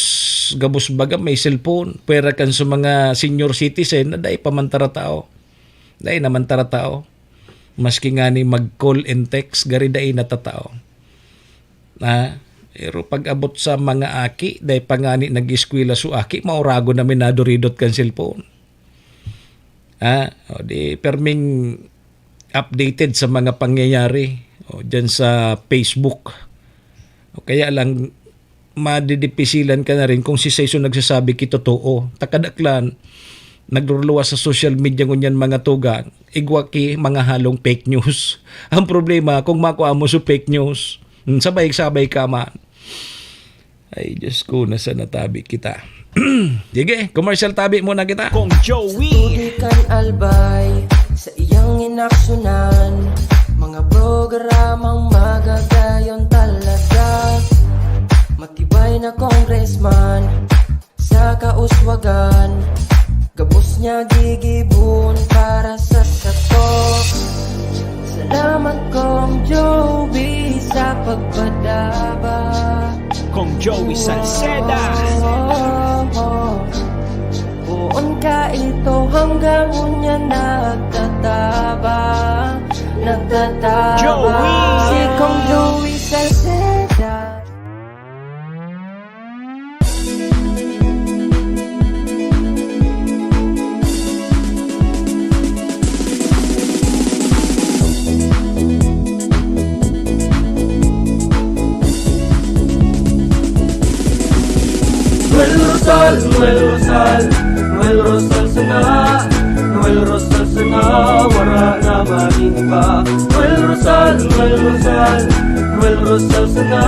gabos baga may cellphone. Pwera kan sa mga senior citizen na dai pa man taratao. Dai naman taratao. Maski ngani mag-call and text, gari dai natatao. Ha? Pero pag-abot sa mga aki, dai pa ngani nag-eskwela so aki, maurago na minaduridot kan cellphone. Ha? O di, perming updated sa mga pangyayari, o, dyan sa Facebook. O kaya lang, madidipisilan ka na rin kung si Saison nagsasabi ki totoo. Ta kadaklan, nagluluwas sa social media ngunyan mga tugang, igwa ki mga halong fake news. Ang problema, kung makua mo sa fake news, hmm, sabay-sabay ka man. Ay, Diyos ko, nasa natabi kita. Sige, commercial tabi muna kita. Kong Joey. Studi kan Albay, sa iyang inaksyonan, mga programang magagayon talaga. Matibay na congressman, sa kauswagan, gabos niya gigibon para sa sato. Salamat, Kong Joey, sa pagpadaba. Kong Joey Salceda. Poon ka ito hanggang unya nagtataba, nagtataba. Joey! Si Kong Joey Salceda. Noel Rosal, Noel Rosal, Noel Rosal sana, Noel Rosal sana, wara na maning iba. Noel Rosal, Noel Rosal, Noel Rosal sana,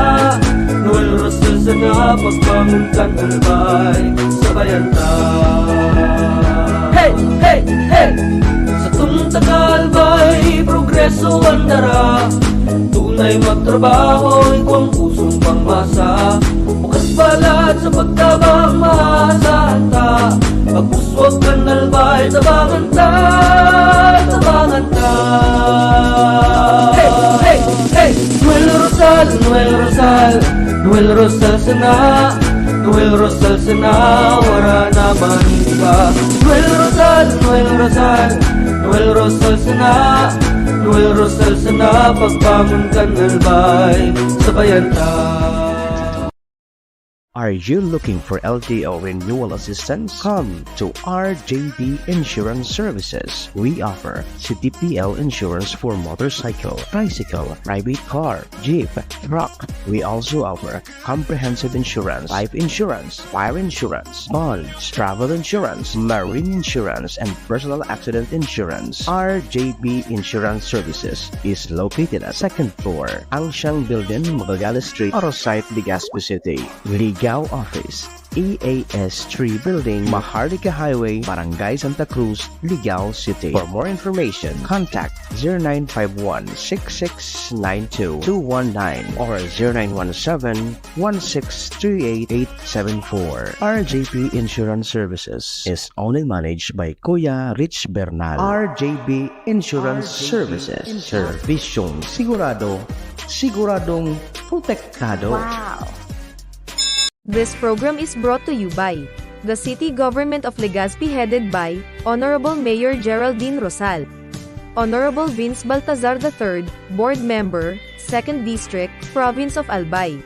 Noel Rosal sana, pagbangon kan Albay, sabayan ta. Hey, hey, hey! Sa tong taga Albay, progreso ang dara. Tunay magtrabaho, igwang pusong pangmasa. Bukas balat sa pagtabang, maasahan ta. Pag-uswag kan Albay, tabangan ta, tabangan ta. Hey, hey, hey! Noel Rosal, Noel Rosal, Noel Rosal sana, Noel Rosal sana, wara na man iba. Noel Rosal, Noel Rosal, Noel Rosal sana, Noel Rosal sana, pagbangon kan Albay, sabayan ta. Are you looking for L T O renewal assistance? Come to R J B Insurance Services. We offer C T P L insurance for motorcycle, tricycle, private car, jeep, truck. We also offer comprehensive insurance, life insurance, fire insurance, bonds, travel insurance, marine insurance, and personal accident insurance. R J B Insurance Services is located at second floor, Angsiang Building, Magallanes Street, Oro Site, Legazpi City. Ligao Office, E A S three Building, Maharlika Highway, Barangay Santa Cruz, Ligao City. For more information, contact zero nine five one six six nine two two one nine or zero nine one seven one six three eight eight seven four. R J P Insurance Services is owned and managed by Kuya Rich Bernal. R J B Insurance Services. Serbisyong sigurado, siguradong protektado. Wow! This program is brought to you by the City Government of Legazpi, headed by Honorable Mayor Geraldine Rosal, Honorable Vince Baltazar the third, Board Member, Second District, Province of Albay.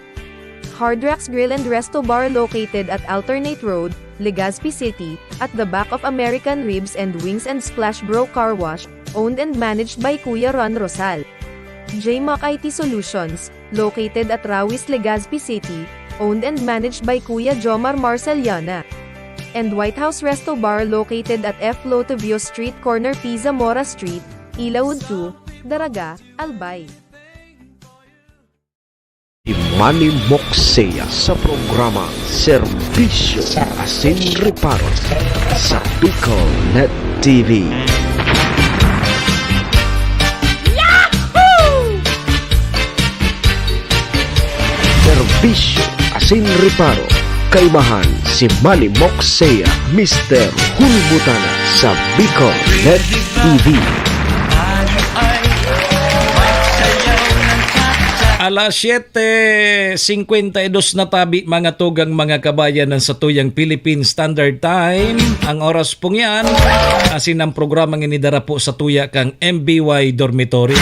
Hard Rocks Grill and Resto Bar, located at Alternate Road, Legazpi City, at the back of American Ribs and Wings and Splash Bro Car Wash, owned and managed by Kuya Ron Rosal. J Mac I T Solutions, located at Rawis, Legazpi City, owned and managed by Kuya Jomar Marceliana. And White House Resto Bar, located at F Lotovio Street, corner P Zamora Street, Ilaud two, Daraga, Albay. Si Manny Moksea sa programa Serbisyo Asin Reparo sa Bicol Net T V. Serbisyo Asin Reparo, kaibahan si Manny Moksea, Mister Hulbutana sa Bicol Net T V. Alas siyete singkwenta y dos na tabi, mga tugang, mga kabayan, ng satuyang Philippine Standard Time. Ang oras pong yan, asin ang programang ini dara po sa tuya kang M B Y Dormitory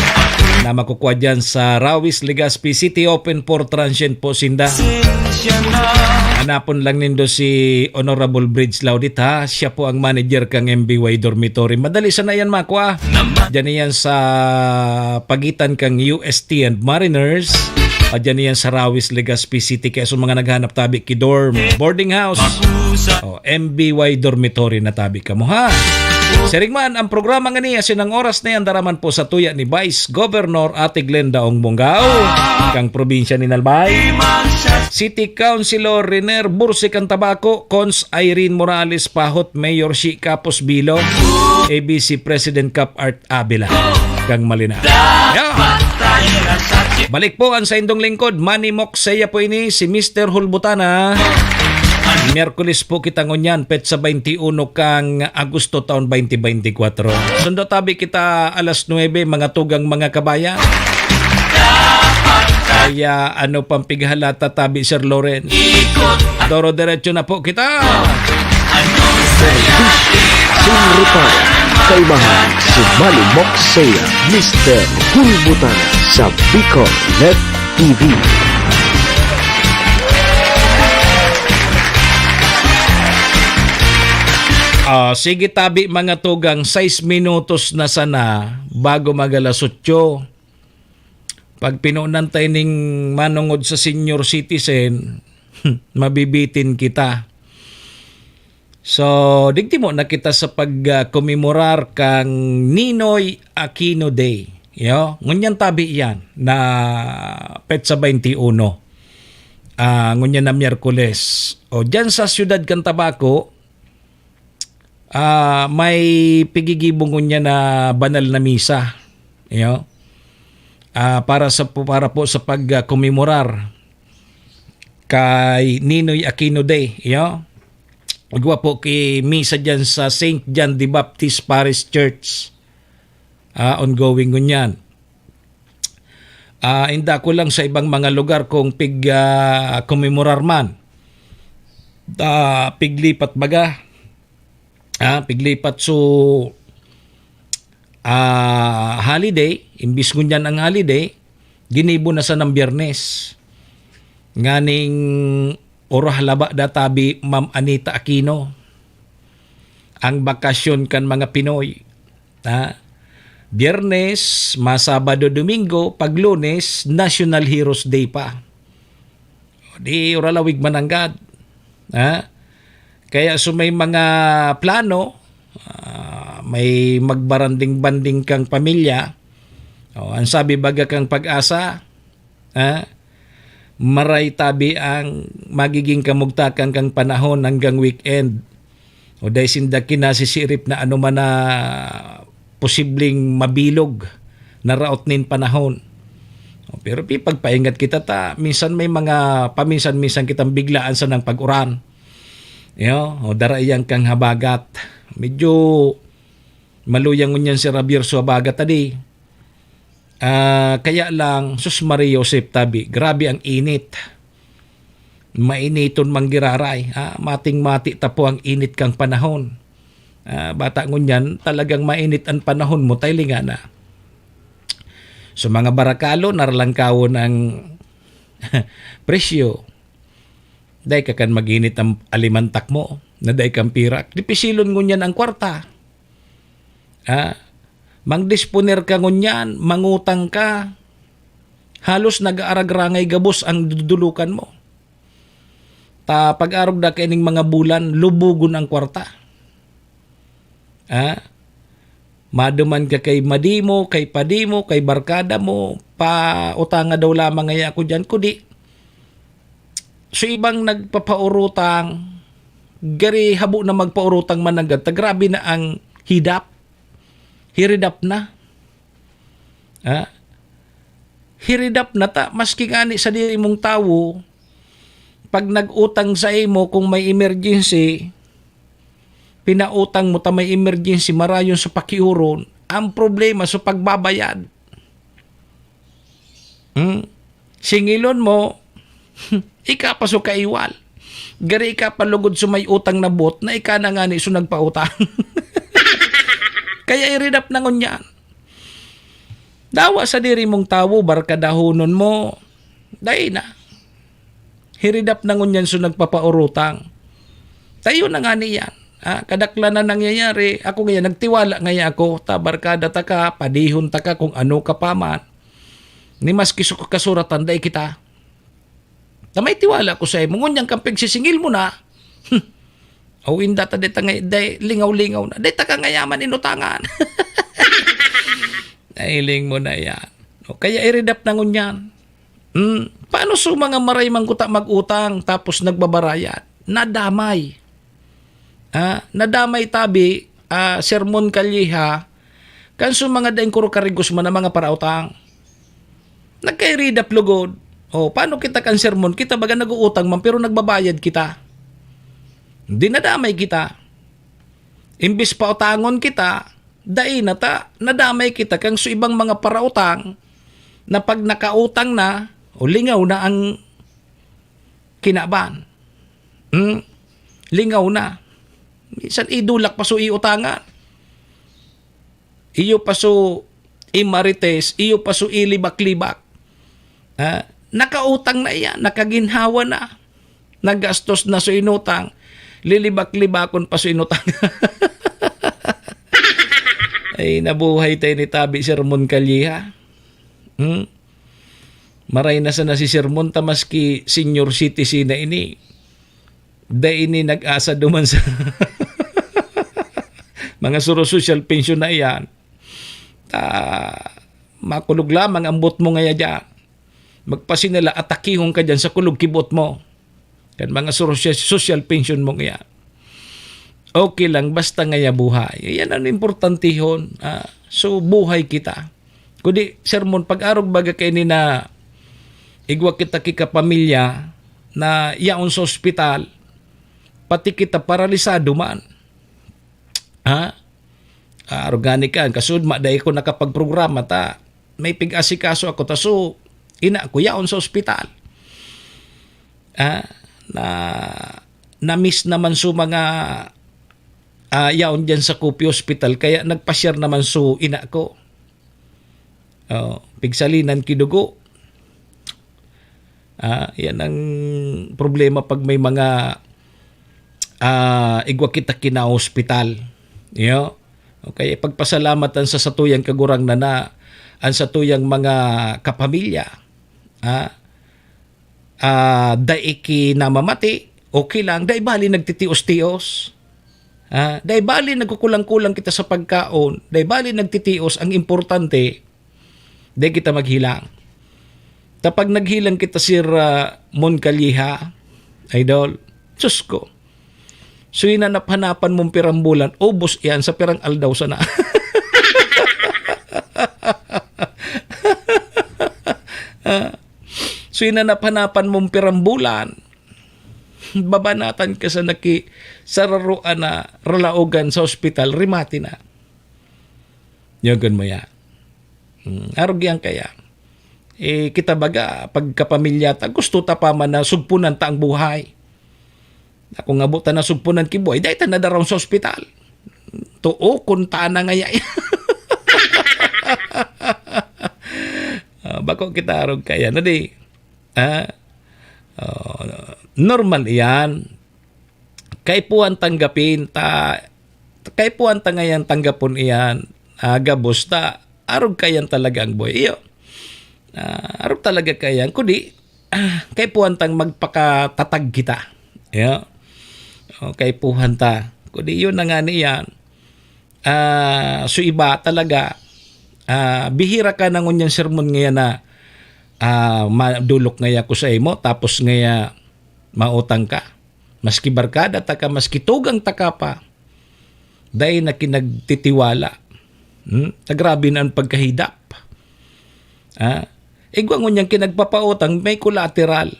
na makukuha dyan sa Rawis, Legazpi City. Open for transient po sinda. Hanapon lang nindo si Honorable Bridge Laudit, ha. Siya po ang manager kang M B Y Dormitory. Madali sana yan makwa. Diyan yan sa pagitan kang U S T and Mariners. At diyan yan sa Rawis, Legazpi City. Kaya sa mga naghanap tabi ki dorm, boarding house, o M B Y Dormitory na tabi kamo, ha. Siring man, ang programa ngani asin ang oras na yan dara man po sa tuya ni Vice Governor Ate Glenda Ong Bongao, kang probinsya ni Albay, City Councilor Riner Bursi kang Tabaco, Cons Irene Morales Pahot, Mayor Shi Capos Bilo, A B C President Cap Art Avila kang Malinaw. Yeah. Balik po ang saindong lingkod, Manny Moksea po ini, si Mister Hulbutana. Miyerkules po kita ngunyan, petsa twenty-one kang Agosto, taon twenty twenty-four. Sundo tabi kita alas nuebe, mga tugang, mga kabayan. Kaya ano pang pighalata tabi, Sir Lawrence? Doro-diretso na po kita. Serbisyo Asin Reparo, kaibahan si Manny Moksea, Mister Hulbutana sa Bicol Net T V. Ah, sige tabi, mga tugang, sais minutos na sana bago mag-alas otso. Pag pinunan tayo ning manungod sa senior citizen, mabibitin kita. So, digdi mo na kita sa pag, ah, komemorar kang Ninoy Aquino Day. Yo, ngunyan tabi yan na petsa twenty-one. Ah, ngunyan na Miyerkules. O, dyan sa siyudad kan Tabaco, ah, may pigigibo ngunyan na banal na misa. Yo. Ah, para sa, para po sa pag, ah, komemorar kay Ninoy Aquino Day, iyo. Igwa po ki misa diyan sa Saint John the Baptist Parish Church. Ah, ongoing ngunyan. Ah, inda ko lang sa ibang mga lugar kung pig, ah, komemorar man. Ah, piglipat baga. Ah, piglipat so, ah, holiday, imbis ngunyan ang holiday, ginibo na sa nang Biyernes. Nganing Orah laba da tabi, Ma'am Anita Aquino, ang bakasyon kan mga Pinoy. Ha? Biyernes, masabado, Domingo, pag Lunes, National Heroes Day pa. O di, oralawig mananggad. Ha? Kaya so may mga plano, ah, may magbaranding-banding kang pamilya, o, ang sabi baga kang Pag-asa, ha? Maray tabi ang magiging kamugtakan kang panahon hanggang weekend. O dai sinda kinasisirip na anoman na posibleng mabilog na raot nin panahon. O, pero pi-, pagpaingat kita ta, minsan may mga paminsan-minsan kitang biglaan sanang pag-uran. Yo, o dara iyan kang habagat. Medyo maluyang ngunyan si Javier so habagat tadi. Ah, kaya lang, sus, Maria Josep, tabi, grabe ang init. Mainiton man giraray, ah, mating-mati ta po ang init kang panahon. Ah, bata ngunyan, talagang mainit ang panahon mo, tay lingana. So, mga barakalo, naralangkawon ang presyo. Dai ka kan mag-init ang alimantak mo, na dai kang pirak. Dipisilon ngunyan ang kwarta. Ah, mangdisponer ka ngunyan, mangutang ka. Halos nag-aaragrangay gabos ang dudulukan mo. Ta pag-arog na kaining mga bulan, lubugon ang kwarta. Ah, maduman ka kay madi mo, kay padi mo, kay barkada mo, pa utanga daw lamang ngaya ako diyan. Kudi, so ibang nagpapaurutang, gari habo na magpaurutang mananggad, ta grabe na ang hidap. Hiridap na. Ha? Hiridap na ta, maski ngani sadiri mong tawo, pag nag-utang sa imo, kung may emergency, pinautang mo ta may emergency, marayon sa pakiuron, ang problema sa pagbabayad. Hmm? Singilon mo, ika pa so kaiwal. Gari ika pa lugod so may utang na buot na ika na ngani so nagpautang. Kaya iridap na ngunyan. Dawa sadiri mong tawo, barkadahonon mo, dai na. Hiridap na ngunyan so nagpapaurutang. Tayo na ngani yan. Ah, kadaklan na nangyayari. Ako ngayon, nagtiwala ngaya ako. Ta, barkada ta ka, padihon ta ka kung ano ka pa man. Ni maski su-, kasuratan, dai kita. Ta may tiwala ko sa imo. Ngunyan kang pagsisingil mo na. Hmm. O inda ta, dai ta ngay-, dai, lingaw-lingaw na. Dai ta ka ngayaman inutangan. Nahiling mo na yan. O kaya iridap na ngunyan. Hmm, paano so mga maray man kuta mag-utang tapos nagbabarayad? Nadamay. Ah, nadamay tabi, ah, sermon kalyeha, kan so mga daing kurukarigos man ang mga parautang. Nagkairidap lugod. O, paano kita kan sermon? Kita baga nag-uutang man, pero nagbabayad kita. Dinadamay kita. Imbis pautangon kita, dai na ta, nadamay kita kan so ibang mga parautang na pag nakautang na, o lingaw na ang kinaban. Hmm? Lingaw na. Minsan idulak pa so iutangan. Iyo pa so imarites, iyo pa so ilibak-libak. Ha? Nakautang na iyan, nakaginhawa na. Nagastos na so inutang, lilibak-libakon pa so inutang. Ay, nabuhay tayo ni Tabi Sermon Kalyeha. Hmm? Maray na sana si Sermon ta maski senior citizen na ini. Dai ini nag-asa duman sa mga suro social pension na iyan. Ta, makulog lamang ang buot mo ngaya diyan. Magpasinala, atakihon ka diyan sa kulog ki buot mo. Kan mga suro-, social pension mo ngaya. Okay lang, basta ngaya buhay. Yan ang importantihon. Ah, so, buhay kita. Kundi, sermon, pag-arog baga kaini na igwa kita ki kapamilya na yaon sa ospital, pati kita paralisado man. Ha? Ah, arog ngani kan, kasud ma, dai ko nakapagprograma ta. May pig-asikaso ako ta, so, ina ko yaon sa ospital. Ah, na, na-miss naman so mga, ah, yaon diyan sa Copio Hospital, kaya nagpa-share naman so ina ko. Oh, pigsalinan ki dugo. Ah, yan ang problema pag may mga, ah, igwa kita kinaospital. Iyo. Okay, pagpasalamatan sa satuyang kagurangnan na an satuyang mga kapamilya, ah, ah, dai kinamamati, okay lang, dai bali nagtitios-tios. Ah, dai bali nagkukulang-kulang kita sa pagkaon, dai bali nagtitios, ang importante, dai kita maghilang. Ta pag naghilang kita, Sir, ah, Mon Calleja, idol, sus ko. So, hinanap-hanapan mong pirang bulan, ubos iyan sa pirang aldaw sana. Ah, so, hinanap-hanapan mong pirang bulan, babanatan ka sa naki-, sararoan na ralaogan sa ospital, remate na. Yagan mo yan. Hmm, arog yan kaya. Eh, kita baga, pagkapamilya ta, gusto ta pa man na sugpunan ta ang buhay. Ako nga buta na sugpunan ki buhay, dahil ta nadaraw sa ospital. Tuo, kung ta na ngaya. Ah, bako kita arog kaya. Na di, ah, oh, normal iyan. Kaipuhan tanggapin ta, kaipuhan ta ngayan tanggapon iyan, ah, gabos ta, arog kayan talaga ang buhay. Iyo. Ah, arog talaga kayan, kundi, ah, kaipuhan tang magpakatatag kita. Iyo. O, kaipuhan ta. Kundi yun na nga niyan. Ah, so iba talaga, ah, bihira ka na ngunyan sermon ngayan na, ah, madulok ngaya ko sa imo, tapos ngaya mautang ka. Maski barkada ta ka, maski tugang ta ka pa, dai na kinagtitiwala. Hmm? Nagrabe na ang pagkahidap. Ah, igwa ngunyan kinagpapautang, may collateral.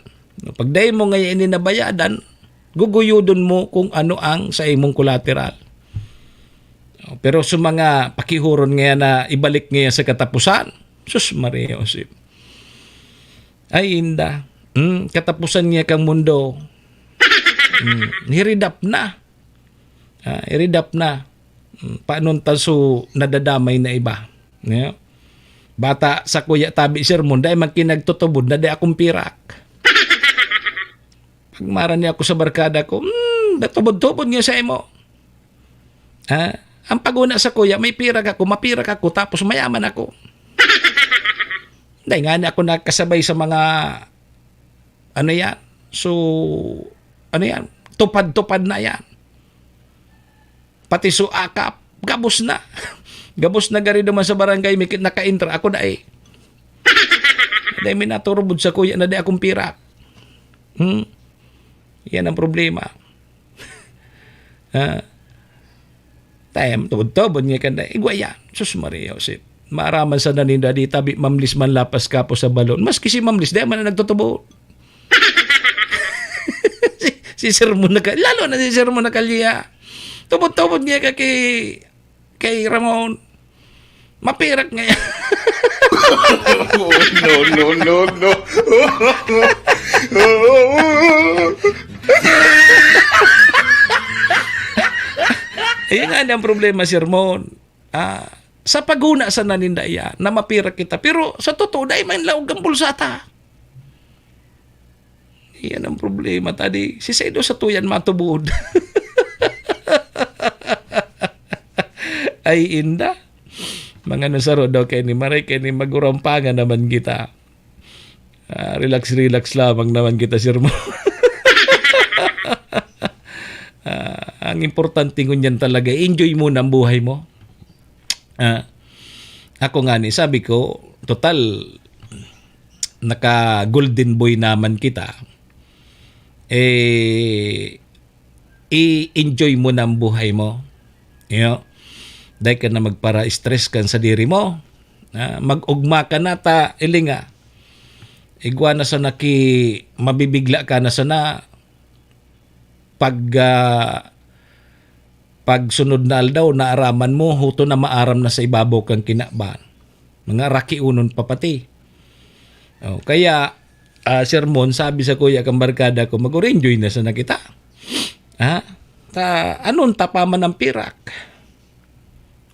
Pag dai mo ngayon ini nabayadan, guguyudon mo kung ano ang sa imong collateral. Pero sa mga pakihuron ngayon na ibalik ngayon sa katapusan, sus, Maria Josep. Ay, inda. Hmm, katapusan niya kang mundo. Hmm, hiridap na. Ah, hiridap na. Hmm, panon ta so nadadamay na iba. Yeah. Bata sa kuya tabi sermon, dai man kinagtutubod na dai akong pirak. Pagmara niya ako sa barkada ko, "Hmm, natubod-tubod niya sa imo." Ha? Ang paguna sa kuya, may pirak ako, mapirak ako, tapos mayaman ako. Dai nga ni ako nakasabay sa mga, ano yan? So, ano yan? Tupad-tupad na yan. Pati so akap, gabos na. Gabos na gari naman sa barangay, may nakaintra. Ako na eh. Dai may naturubod sa kuya na di akong pirak. Hmm? Yan ang problema. Ha? Tayam, tubod-tubod nga kanda. Igwa yan. Sus Maria, Josep. Maaraman sa naninda, di tabi mamlis man lapas kapo sa balon. Maski si mamlis, di man na nagtutubod. Si, si sermon na ka, lalo na si sermon na kalya. Tubod-tubod niya ka kay, kay Ramon. Mapirak ngayon. No, no, no, no. Ayan nga ang problema, sermon. Ah, sa paguna sa naninda iya, na mapirak kita. Pero sa totoo, dai man laog ang bulsa ta. Iyan ang problema. Tadi, si Saido sa tuyan matubod. Ay, inda. Mga nasaro daw kay ni Maray, kay ni Magurampangan naman kita. Ah, relax, relax lamang naman kita, sir mo. Ah, ang importante ngunyan talaga, enjoy mo na ang buhay mo. Ah, ako nga ni, sabi ko, total, naka-golden boy naman kita. Eh, i-enjoy mo na ang buhay mo. Iyo. Dai ka na magpara-stress kan sadiri mo. Ah, mag-ugma ka na ta, ilinga. Igwa na sana ki, mabibigla ka na sana pag, ah, pag sunod na aldaw, naaraman mo, huto na maaram na sa ibabaw kang kinaban. Mga rakionon pa pati. Oh, kaya, ah, sermon, sabi sa kuya kang barkada ko, "Mag-enjoy na sana kita." Ha? Ta, anon ta pa man ang pirak?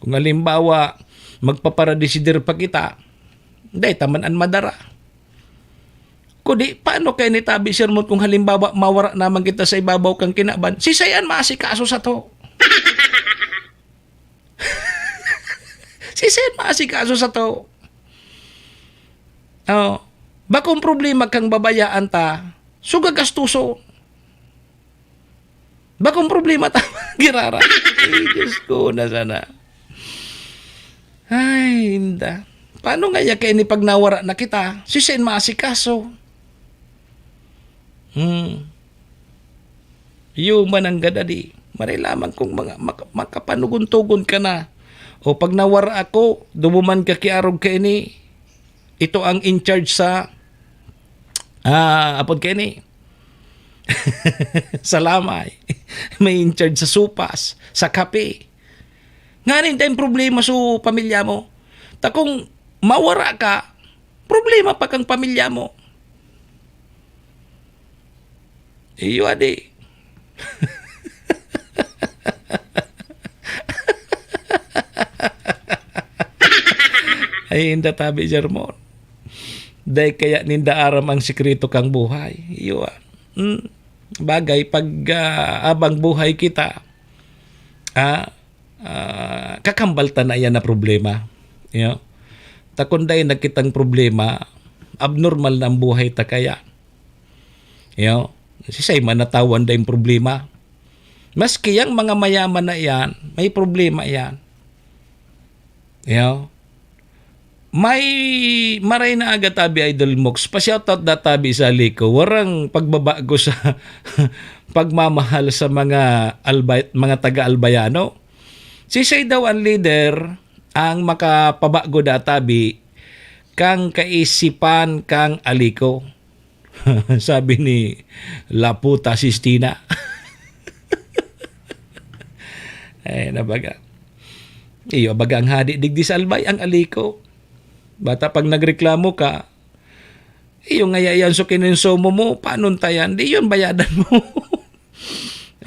Kung halimbawa, magpaparadesider pa kita, dai ta man an madara. Kudi, paano kaya ni tabi sermon kung halimbawa mawara naman kita sa ibabaw kan kinaban? Siisay an maasikaso sato? Siisay an maasikaso sato? Oh, bakong problema kang babayaan ta, so gagastuson. Bakong problema ta, girara. Ay, Diyos ko, na sana. Ay, inda. Paano nga ya kaya ni pag nawara na kita? Siisay an maasikaso? Hmm. Iyo man ang gadadi. Maray lamang kung mga mak-, makapanugon-tugon ka na. O pag nawara ako, dumuman ka kiarog kaini. Ito ang in charge sa, ah, apod kaini. Sa lamay. May in charge sa supas, sa kape. Nganing dai problema sa pamilya mo. Ta kung mawara ka, problema pa kang pamilya mo. Iyo, adi. Ay, inda tabi, Germon. Dai kaya ninda aram ang sikreto kang buhay. Iyo, ah. Hmm. Bagay, pag, ah, abang buhay kita, ah, ah, kakambal ta na iyan na problema. Iyo. Ta kun dai na kitang problema, abnormal na ang buhay ta kaya. Iyo. Siisay man natawan daing problema. Maski yang mga mayaman na iyan, may problema iyan. Iyo. May maray na aga tabi, Idol Mox. Pa-shoutout da tabi sa Liko. Warang pagbabago sa pagmamahal sa mga Albay-, mga taga-Albayano. Siisay daw ang leader ang makapabago da tabi kang kaisipan kang Aliko? Sabi ni Laputa Sistina. Ay, nabaga. Iyo, baga ang hadi digdi sa Albay, ang Aliko. Bata pag nagreklamo ka, iyo nga yan, so kininsumo mo, panon ta yan? Di yun, bayadan mo.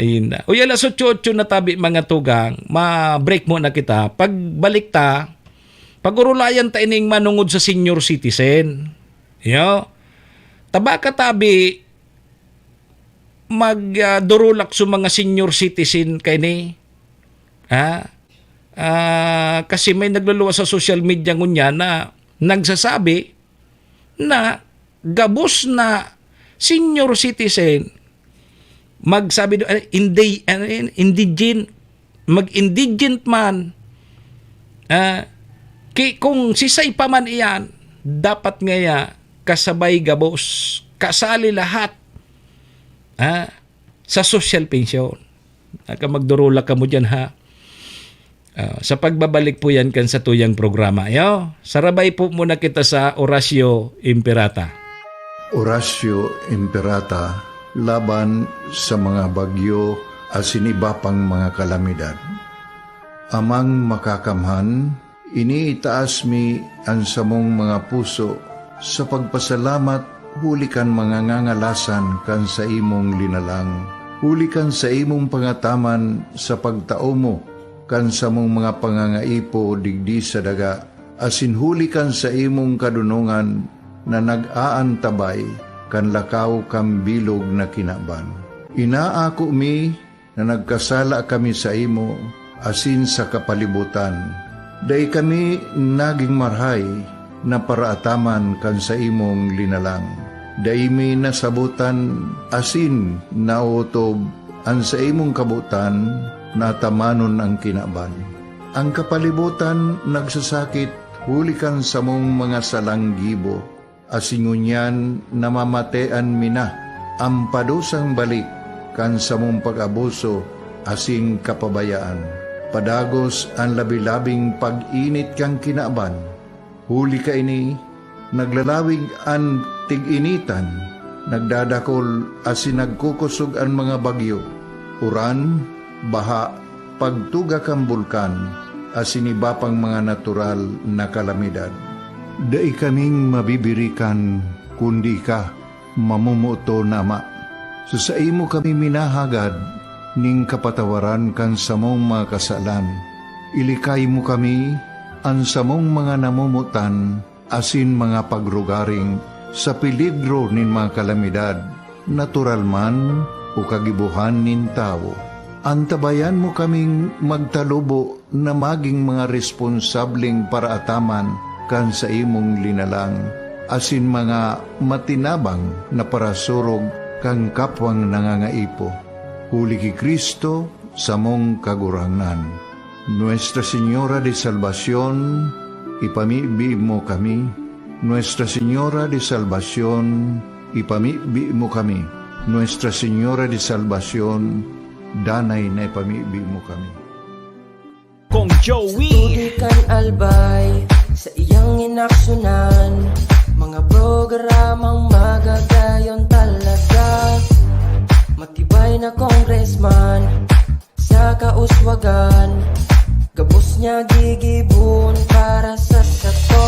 Ayun na. Uy, alas otso-otso na tabi, mga tugang. Ma-break muna kita. Pagbalik ta, pag-urulayan ta ining manungod sa senior citizen. Yo. Taba ka tabi, mag, ah, durulak sa mga senior citizen kaini. Ha? Ah, kasi may nagluluwas sa social media ngunyan na nagsasabi na gabos na senior citizen, magsabi do, ano, indi-, ano yun, indigent, mag-indigent man, ah, ki-, kung sisay pa man iyan, dapat ngaya kasabay gabos, kasali lahat, ah, sa social pension. Aka magdurulak kamo diyan, ha? Ah, sa pagbabalik po yan kan satuyang programa, yo? Sarabay po muna kita sa Orasyo Imperata. Orasyo Imperata laban sa mga bagyo asin iba pang mga kalamidad. Amang Makakamhan, iniitaas mi an samong mga puso sa pagpasalamat huli kan mga ngangalasan kan saimong linalang, huli kan saimong pangataman sa pagtao mo kan samong mga pangangaipo digdi sa daga, asin huli kan saimong kadonongan na nag-aantabay kan lakaw kan bilog na kinaban. Inaako mi na nagkasala kami saimo asin sa kapalibotan. Dai kami nagin marahay na paraataman kan saimong linalang. Dai mi nasabotan asin naotob an saimong kabotan na atamanon an kinaban. An kapalibotan nagsasakit huli kan samong mga salang gibo, asin ngunyan namamatean mi na an padusang balik kan samong pag-abuso asin kapabayaan. Padagos an labi-labing pag-init kan kinaban. Huli kaini, naglalawig an tig-initan, nagdadakol asin nagkukosog an mga bagyo, uran, baha, pagtuga kan bulkan, asin iba pang mga natural na kalamidad. Dai kaming mabibirikan, kundi ika, mamomoton na Ama. Sa saimo kami minahagad nin kapatawaran kan samong mga kasalan. Ilikay mo kami, an samong mga namomotan, asin mga pagrugaring sa peligro nin mga kalamidad, natural man o kagibohan nin tawo. Antabayan mo kaming magtalubo na magin mga responsableng paraataman kan saimong linalang, asin mga matinabang na parasurog kan kapwang nangangaipo. Huli ki Cristo, samong Kagurangnan. Nuestra Señora de Salvacion, ipamibi mo kami. Nuestra Señora de Salvacion, ipamibi mo kami. Nuestra Señora de Salvacion, danay na ipamibi mo kami. Kong Joey. Tubig kan Albay sa iyang inaksyonan, mga programang magagayon talaga. Matibay na congressman sa kauswagan, gabos niya gigibon para sa sato.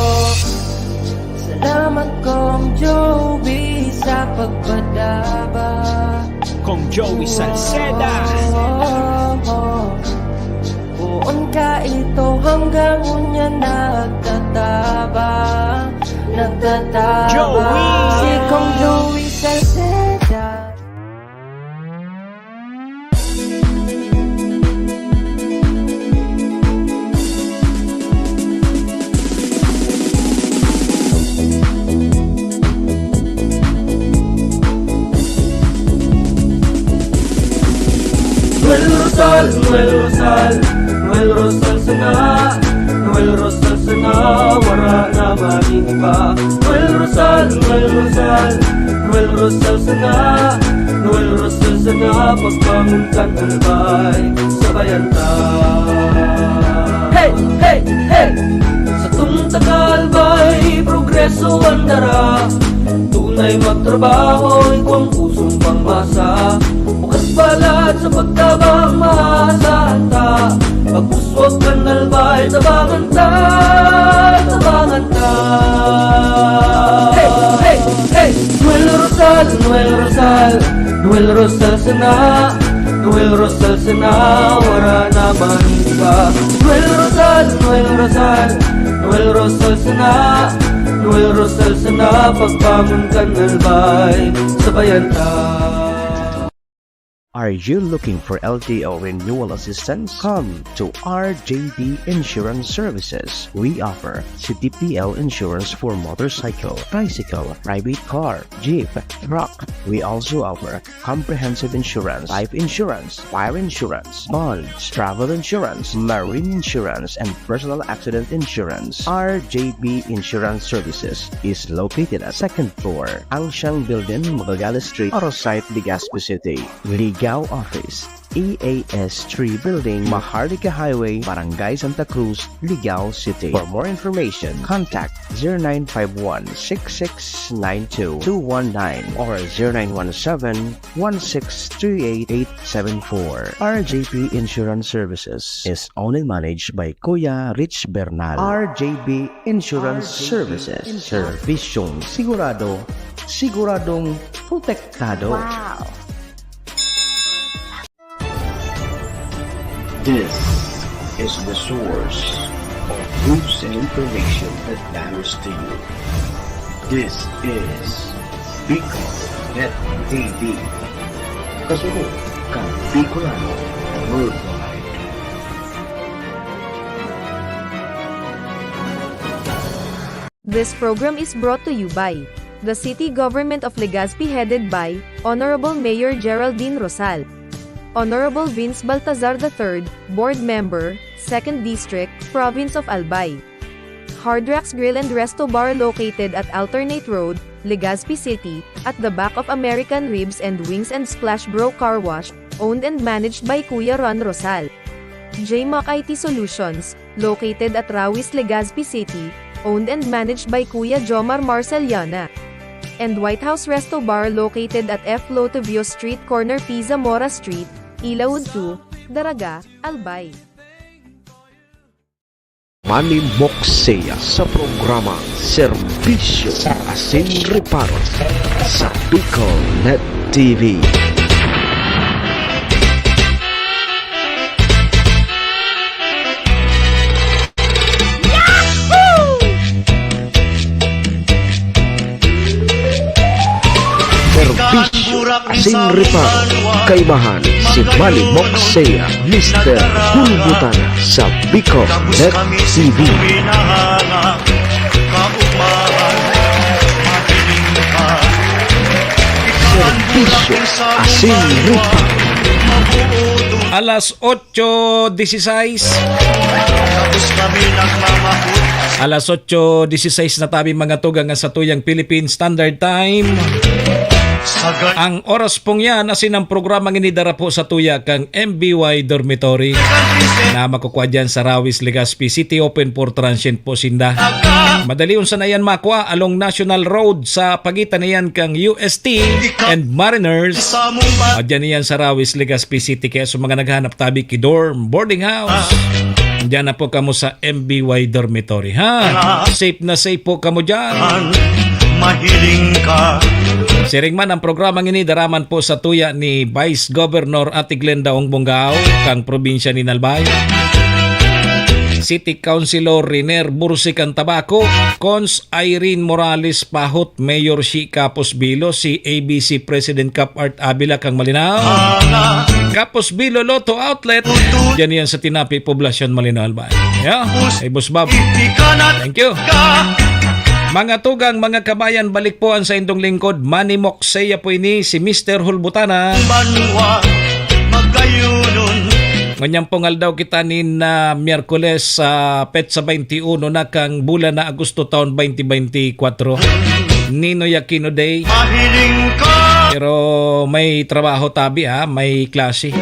Salamat, Kong Joey, sa pagpadaba. Kong Joey Salceda. Poon ka ito hanggang unya nagtatabang, nagtatabang. Joey! Si Kong Joey Salceda. Noel Rosal, Noel Rosal, Noel Rosal sana, Noel Rosal sana, wara na maning iba. Noel Rosal, Noel Rosal, Noel Rosal sana, Noel Rosal sana, pagbangon kan Albay, sabayan ta. Hey, hey, hey! Satong taga Albay, progreso an dara. Tunay magtrabaho, igwang pusong pangmasa. Bukas balat sa pagtabang, maasahan ta. Pag-uswag kan Albay, tabangan ta, tabangan ta. Hey, hey, hey! Noel Rosal, Noel Rosal, Noel Rosal sana. Noel Rosal sana, wara na man iba. Noel Rosal, Noel Rosal, Noel Rosal sana. Noel Rosal sana, pagbangon kan Albay, sabayan ta. Are you looking for L T O renewal assistance? Come to R J B Insurance Services. We offer C D P L insurance for motorcycle, tricycle, private car, jeep, truck. We also offer comprehensive insurance, life insurance, fire insurance, bonds, travel insurance, marine insurance, and personal accident insurance. R J B Insurance Services is located at second floor, Ancient Building, Magallanes Street, Arosite, Legazpi City. Ligao Office, E A S three Building, Maharlika Highway, Barangay Santa Cruz, Ligao City. For more information, contact zero nine five one, six six nine two, two one nine or zero nine one seven, one six three eight, eight seven four. R J P Insurance Services is owned and managed by Kuya Rich Bernal. R J B Insurance Services. Serbisyong sigurado, siguradong protektado. Wow! This is the source of news and information that matters to you. This is Bicol Net T V. Kasunod kan Bicolano Worldwide. This program is brought to you by the City Government of Legazpi, headed by Honorable Mayor Geraldine Rosal. Honorable Vince Baltazar the third, Board Member, Second District, Province of Albay. Hard Rocks Grill and Resto Bar, located at Alternate Road, Legazpi City, at the back of American Ribs and Wings and Splash Bro Car Wash, owned and managed by Kuya Ron Rosal. J Mac I T Solutions, located at Rawis, Legazpi City, owned and managed by Kuya Jomar Marceliana. And White House Resto Bar, located at F Lotivio Street, corner P. Zamora Street, Ilaud two, Daraga, Albay. Manimok siya sa programang Serbisyo asin Reparo sa Bicol Net T V. Asin Reparo, kaibahan si Manny Moxea, Mister Hulbutana sa Bicol Net T V. Serbisyo asin reparo. Alas otso dieciséis. Alas otso dieciséis na tabi, mga tugang, sa tuyang Philippine Standard Time. Ang oras pong yan, asin ang programa ngini dara po sa tuya kang M B Y Dormitory na makukuha dyan sa Rawis, Legazpi City. Open for transient po sinda. Madali unsa na yan makwa along National Road sa pagitan na yan kang U S T and Mariners. O, dyan na yan sa Rawis, Legazpi City. Kaya sa mga naghahanap tabi ki dorm, boarding house, dyan na po kamo sa M B Y Dormitory, ha? Safe na safe po kamo dyan. Mahiling ka. Siring man ang programa ngini, daraman po sa tuya ni Vice Governor Ate Glenda Ong Bongao, kang probinsya ni Albay. City Councilor Riner Bursi kan Tabaco, Cons Irene Morales Pahot, Mayor Shi Capos Bilo, si A B C President Cap Art Avila kang Malinao, Capos Bilo Lotto Outlet, dyan yan sa Tinapi, Poblacion, Malinao, Albay. Yeah, ay Boss Bob. Thank you. Mga tugang, mga kabayan, balik po ang sa indong lingkod, Manny Moxea po ini, si Mister Hulbutana. Banwa, magkayunon. Ngunyan pong aldaw kita nin, ah, Miyerkules, sa petsa twenty-one na kang bulan na Agosto taon twenty twenty-four. Ninoy Aquino Day. Mahiling ka. Pero may trabaho tabi, ha, may klase.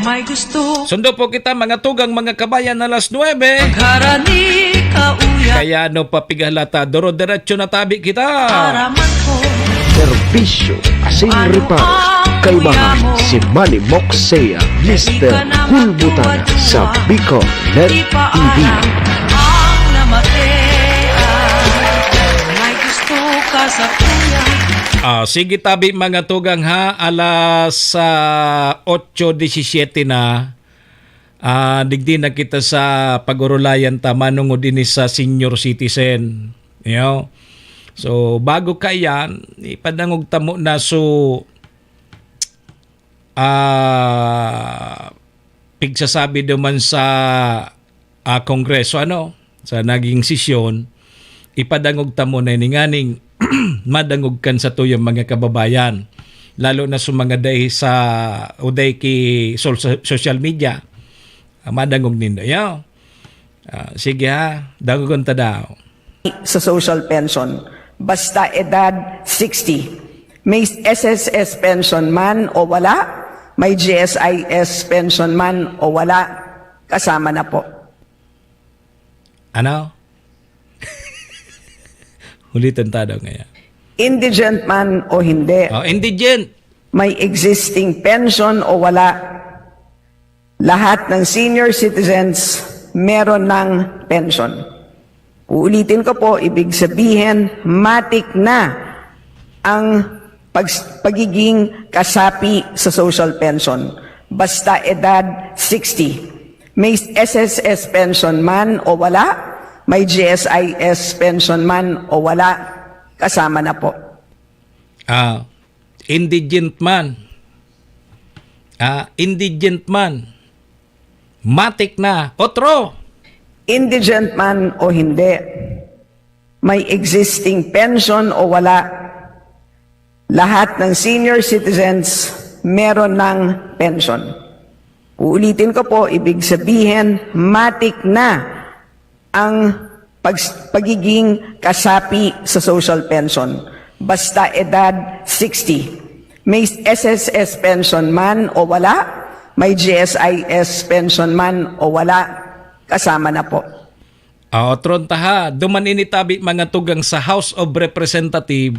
May gusto. Sundo po kita, mga tugang, mga kabayan, alas nuebe. Magharani ka, uya. Kaya no papigalata, doro-derecho na tabi kita. Araman ko. Serbisyo asin reparo. Kaibahan si Manny Moxea, Mister Hulbutana sa Bicol Net T V. Ang namatean, may gusto ka sa kuya. Ah, sige tabi, mga tugang, ha, alas, ah, otso diecisiete na. Ah, digdi na kita sa pag-orolayan ta, manongod ini sa senior citizen. You know? So, bago kaiyan, ipadangog ta muna so, ah, pigsasabi duman sa, ah, Kongreso, ano, sa naging sesyon, ipadangog ta muna ini nganing madangog kan satuyang mga kababayan, lalo na sa mga dai sa, o dai ki sol-, social media, ah, madangog nindo. Yo. Ah, sige ha, dangogon ta daw. Sa social pension, basta edad sixty. May S S S pension man o wala, may G S I S pension man o wala, kasama na po. Ano? Ulitin ta daw ngayon. Indigent man o hindi. Oh, indigent. May existing pension o wala, lahat ng senior citizens meron ng pension. Uulitin ko po, ibig sabihin, matik na ang pag-, pagiging kasapi sa social pension. Basta edad sixty. May S S S pension man o wala, may G S I S pension man o wala, kasama na po. Ah, indigent man. Ah, indigent man. Matik na. Otro. Indigent man o hindi, may existing pension o wala, lahat ng senior citizens meron ng pension. Uulitin ko po, ibig sabihin, matik na ang pag-, pagiging kasapi sa social pension. Basta edad sixty. May S S S pension man o wala, may G S I S pension man o wala, kasama na po. Ah, otron ta ha, duman ini tabi mga tugang sa House of Representative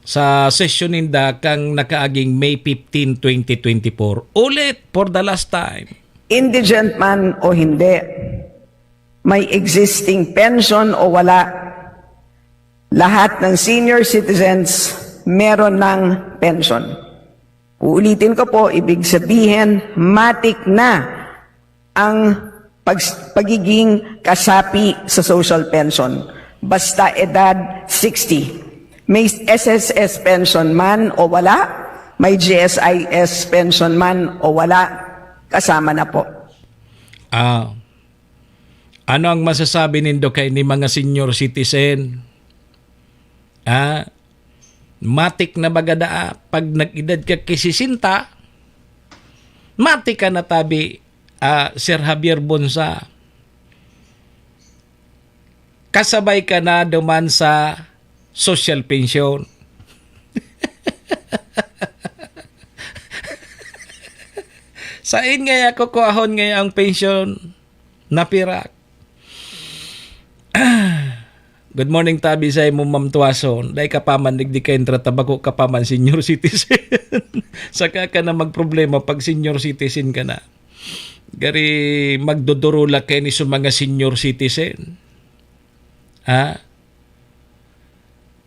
sa sesyon ninda kang nakaaging May fifteen, twenty twenty-four. Ulit, for the last time. Indigent man o hindi, may existing pension o wala, lahat ng senior citizens meron ng pension. Uulitin ko po, ibig sabihin, matik na ang pag-, pagiging kasapi sa social pension. Basta edad sixty. May S S S pension man o wala, May G S I S pension man o wala, kasama na po. Ah, ano ang masasabi nindo kay ni mga senior citizen? Ah, matik na baga daa pag nag-edad ka ki sesenta, matik ka na tabi, ah, Sir Javier Bonsa. Kasabay ka na duman sa social pension. Sain ngaya kukuahon ngaya ang pension na pirak? Good morning, tabi sa imo, Ma'am Tuason. Dai ka pa man digdi ka entra ta, bako ka pa man senior citizen. Saka ka na magproblema pag senior citizen ka na. Gari magdodorula kayo ni sa mga senior citizen. Ha?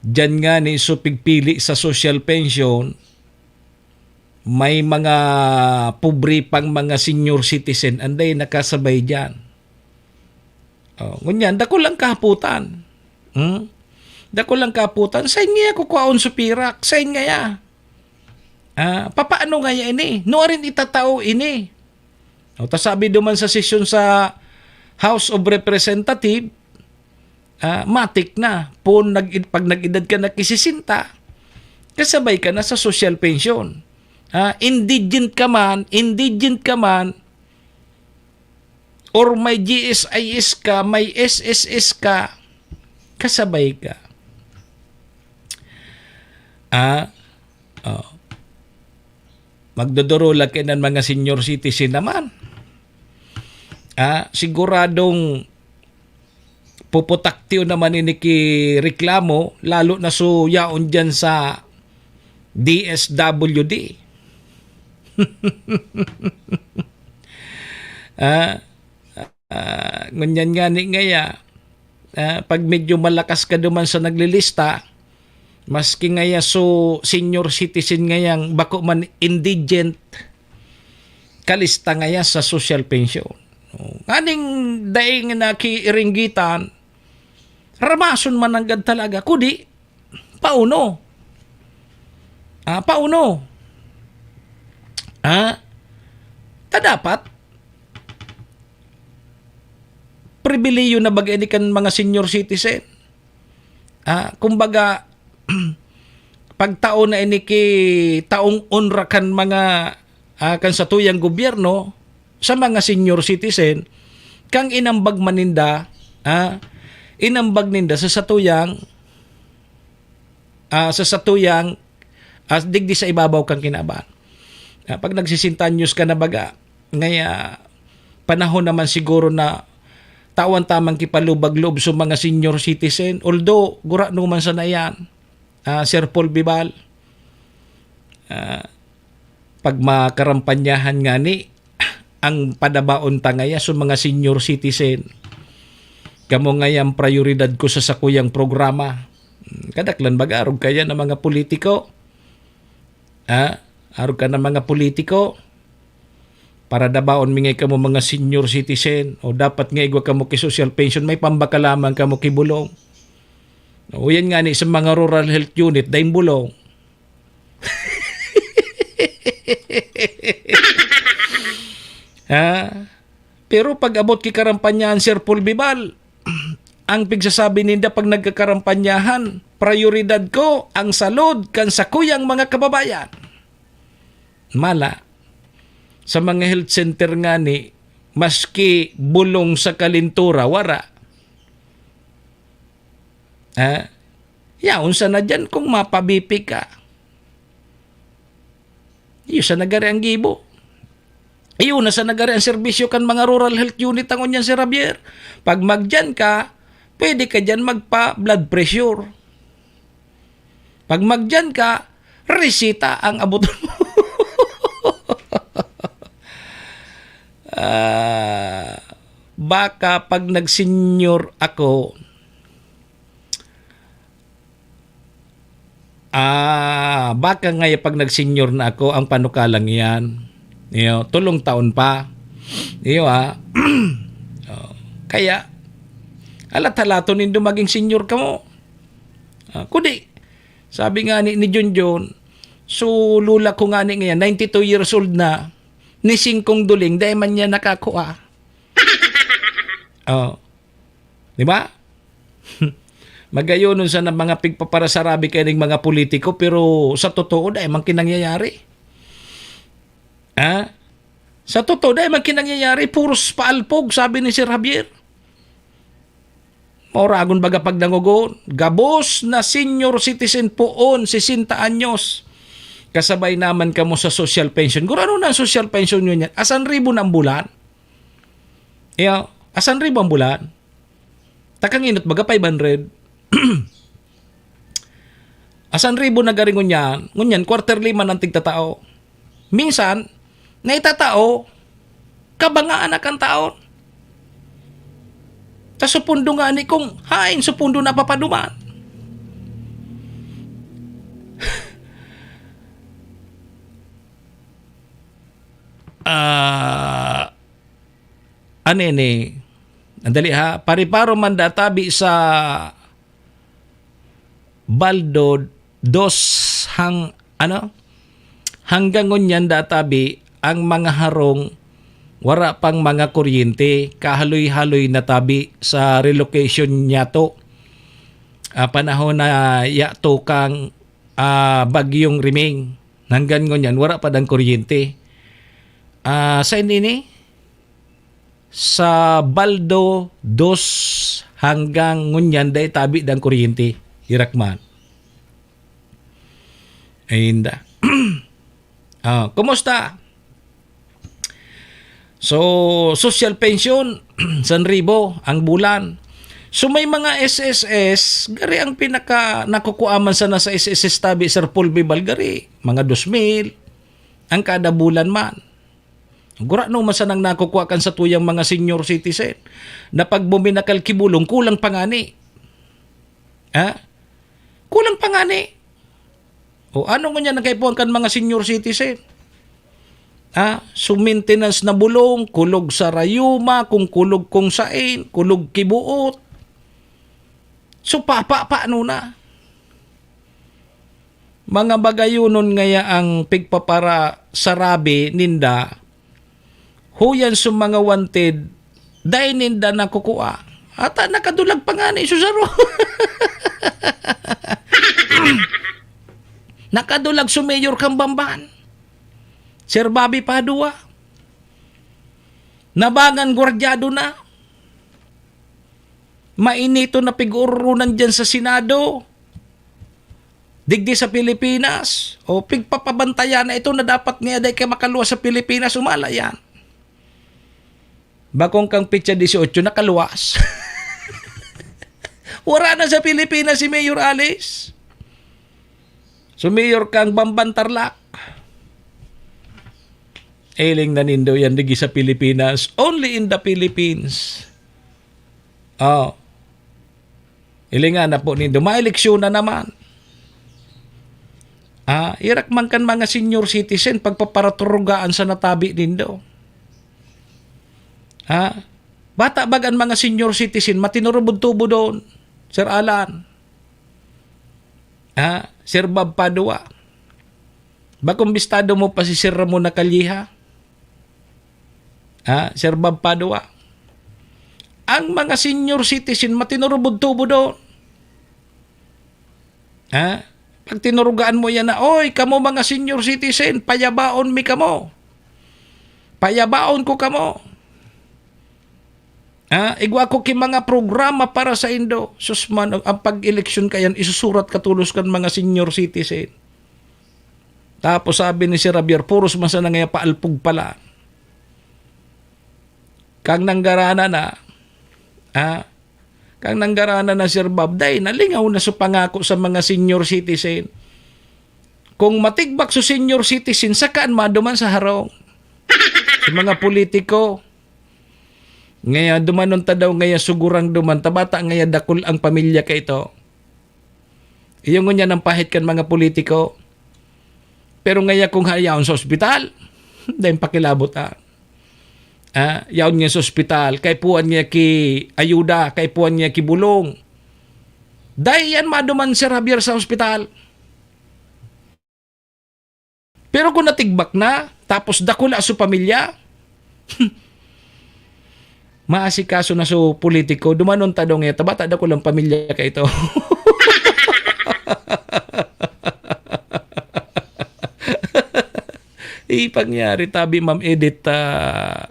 Diyan nga ni so pigpili sa social pension, may mga pobre pang mga senior citizen, anday nakasabay diyan. Oh, ngunyan, dakul ang kahapotan. Hmm? Dakul ang kahapotan. Sain ngaya kukwaon sa pirak? Sain ngaya? Ah, papaano ngaya ini? Nuarin itatao ini? O, ta sabi duman sa sesyon sa House of Representative, ah, matik na. Pon nag-, pag nag-edad ka na ki sesenta, kasabay ka na sa social pension. Ah, indigent ka man, indigent ka man, or may G S I S ka, may S S S ka, kasabay ka. Ah, oh. Magdodorula kayo ng mga senior citizen naman. Ah, siguradong puputaktiw naman ini ki reklamo, lalo na so yaon dyan sa D S W D. Ah, ah, ngunyan nga ni ngaya, ah, pag medyo malakas ka duman sa naglilista, maski ngaya so senior citizen ngayang bako man indigent, kalista ngaya sa social pension. Oh, nganing daing na kiiringgitan, ramason man nanggad talaga, kudi, pauno. Ah, pauno. Ah, ta dapat, pribilihiyo na baga ini kan mga senior citizen. Ah, kumbaga, pagtao na ini ki taong onra kan mga, ah, kan satuyang gobyerno sa mga senior citizen, kang inambag man ninda, ah, inambag ninda sa satuyang, ah, sa satuyang, ah, digdi sa ibabaw kan kinaban. Ah, pag nagsisintanyos ka na baga, ngaya panahon naman siguro na tawan tamang kipalubag loob sa mga senior citizen. Although, gurano man sana yan, ah, Sir Paul Bibal, ah, pag makarampanyahan ngani, ang padabaon ta ngaya sa mga senior citizen. Kamo ngaya ang prioridad ko sa sakuyang programa. Hmm, kadaklan baga arog kaya ng mga politiko. Ha? Arog ka ng mga politiko. Para dabaon mi ngaya kamo mga senior citizen. O dapat nga igwa kamo ki social pension. May pambakalaman kamo ki bulong. O yan nga ni sa mga rural health unit, daing bulong. Ha? Pero pag abot ki karampanyahan, Sir Paul Bibal, ang pigsasabi ninda pag nagkakarampanyahan, "Prioridad ko ang salud kan sakuyang mga kababayan." Mala, sa mga health center ngani, maski bulong sa kalintura, wara. Ha? Yaon sana diyan kung mapabipi ka. Iyo sa nagari ang gibo. Iyo na sa nagari ang serbisyo kan mga rural health unit ang unyan, Sir Javier. Pag magdiyan ka, pwede ka diyan magpa-blood pressure. Pag magdiyan ka, resita ang abot mo. Ah, baka pag nag-senior ako, ah, baka ngaya pag nag-senior na ako, ang panukalang iyan. Iyo, tulong taon pa. Iyo, ah. Oh, kaya, alat-halaton nindo maging senior kamo. Ah, kudi, sabi nga ni, ni Junjun, So, lola ko ngani ngayan, ninety-two years old na, ni singkong duling, dai man niya nakakua. Oh. Di ba? Magayonon sana mga pigpaparasarabi kaining mga politiko, pero sa totoo, dai man kinangyayari. Ha? Sa totoo, dai man kinangyayari, puros paalpog, sabi ni Sir Javier. Mauragon baga pagdangogon, gabos na senior citizen poon, sesenta anyos. Kasabay naman kamo sa social pension. Gurano na ang social pension nyo niyan? Asan ribo na ang bulan? Iyo, asan ribo ang bulan? Takanginot baga five hundred. Asan ribo na gari ngunyan? Ngunyan, quarterly man ang tigtatao. Minsan, naitatao, kabangaan na kan taon. Ta supundo nga ni kung hain supundo na papaduman. Ah, ano ini? Andali ha, pariparo man da tabi sa Baldo dos hang-, ano? Hanggang ngunyan da tabi ang mga harong wara pang mga kuryente, kahaloy-haloy na tabi sa relocation niyato. Ah, panahon na yato kang, ah, Bagyong Riming. Hanggang ngunyan, wara pa dang kuryente. Ah, sa ini? Sa Baldo dos hanggang ngunyan dai tabi dang kuryente. Hirak man. Ay, inda. Ah, kumusta? So, social pension, san ribo ang bulan. So, may mga S S S, gari ang pinaka nakukuha man sana sa S S S tabi, Sir Paul Bibal, gari, mga dos mil, ang kada bulan man. Gurano man sanang nakukuha kan satuyang mga senior citizen na pag buminakal ki bulong, kulang pa ngani. Ha? Kulang pa ngani. O ano ngunyan ang kaipuhan kan mga senior citizen? Ha? So, maintenance na bulong, kulog sa rayuma, kung kulog kung sain, kulog kibuot. So, pa, pa, paano na? Mga bagayonon ngaya ang pigpapara-, sarabi ninda, huyan sa mga wanted, dai ninda nakukua. Ata nakadulag pa ngani su saro. Nakadulag su mayor kan Bamban. Sir Bobby Padua. Nabangan gwardyado na. Mainiton na pig-urunan diyan sa Senado. Digdi sa Pilipinas. O, pigpapabantayan na ito na dapat niya dai kaya makaluwas sa Pilipinas. Umala yan. Bakong kang petsa dieciocho, nakaluwas. Wala na sa Pilipinas si Mayor Alice. So, Mayor kang Bamban Tarlac. Iling na nindo yan, digi sa Pilipinas. Only in the Philippines. Oh. Ilingan na po nindo. Maeleksyon na naman. Ah, irak man kan mga senior citizen, pagpaparaturugaan sa natabi nindo. Ha? Bata bag an mga senior citizen, matinurubod-tubod doon, Sir Alan. Ha? Sir Bob Padua. Bakong bistado mo pa si Sir Ramon na Calleja? Ha? Sir Bob Padua. Ang mga senior citizen, matinurubod-tubod doon. Ha? Pag tinurugaan mo yan na, "Oy, kamo mga senior citizen, payabaon mi kamo. Payabaon ko kamo. Ha? Igwa ko ki mga programa para sa indo." Sus man, ang, ang pag-eleksyon kayan, isusurat ka tolos kan mga senior citizen. Tapos sabi ni Sir Javier, puros man sana ngaya paalpog pala. Kang nanggarana na, ha? Kang nanggarana na, Sir Bob, dai nalingaw na sa pangako sa mga senior citizen. Kung matigbak sa senior citizen, saka an maduman sa harong. Sa mga politiko, ngaya dumanon ta daw, ngaya sugurang duman, ta bata ngaya dakul ang pamilya ka ito. Iyo ngunyan ang pahit kan mga politiko. Pero ngaya kung hayaon sa ospital, dai pakilabot, ah. Ah, yaon niya sa ospital, kaipuhan niya ki ayuda, kaipuhan niya ki bulong. Dai yan maduman, Sir Javier, sa ospital. Pero kung natigbak na, tapos dakula su pamilya, maasikaso na su politiko, dumanon ta daw ngeta, bata dakulang pamilya ka ito. Ipangyari tabi, Ma'am Edith, ah,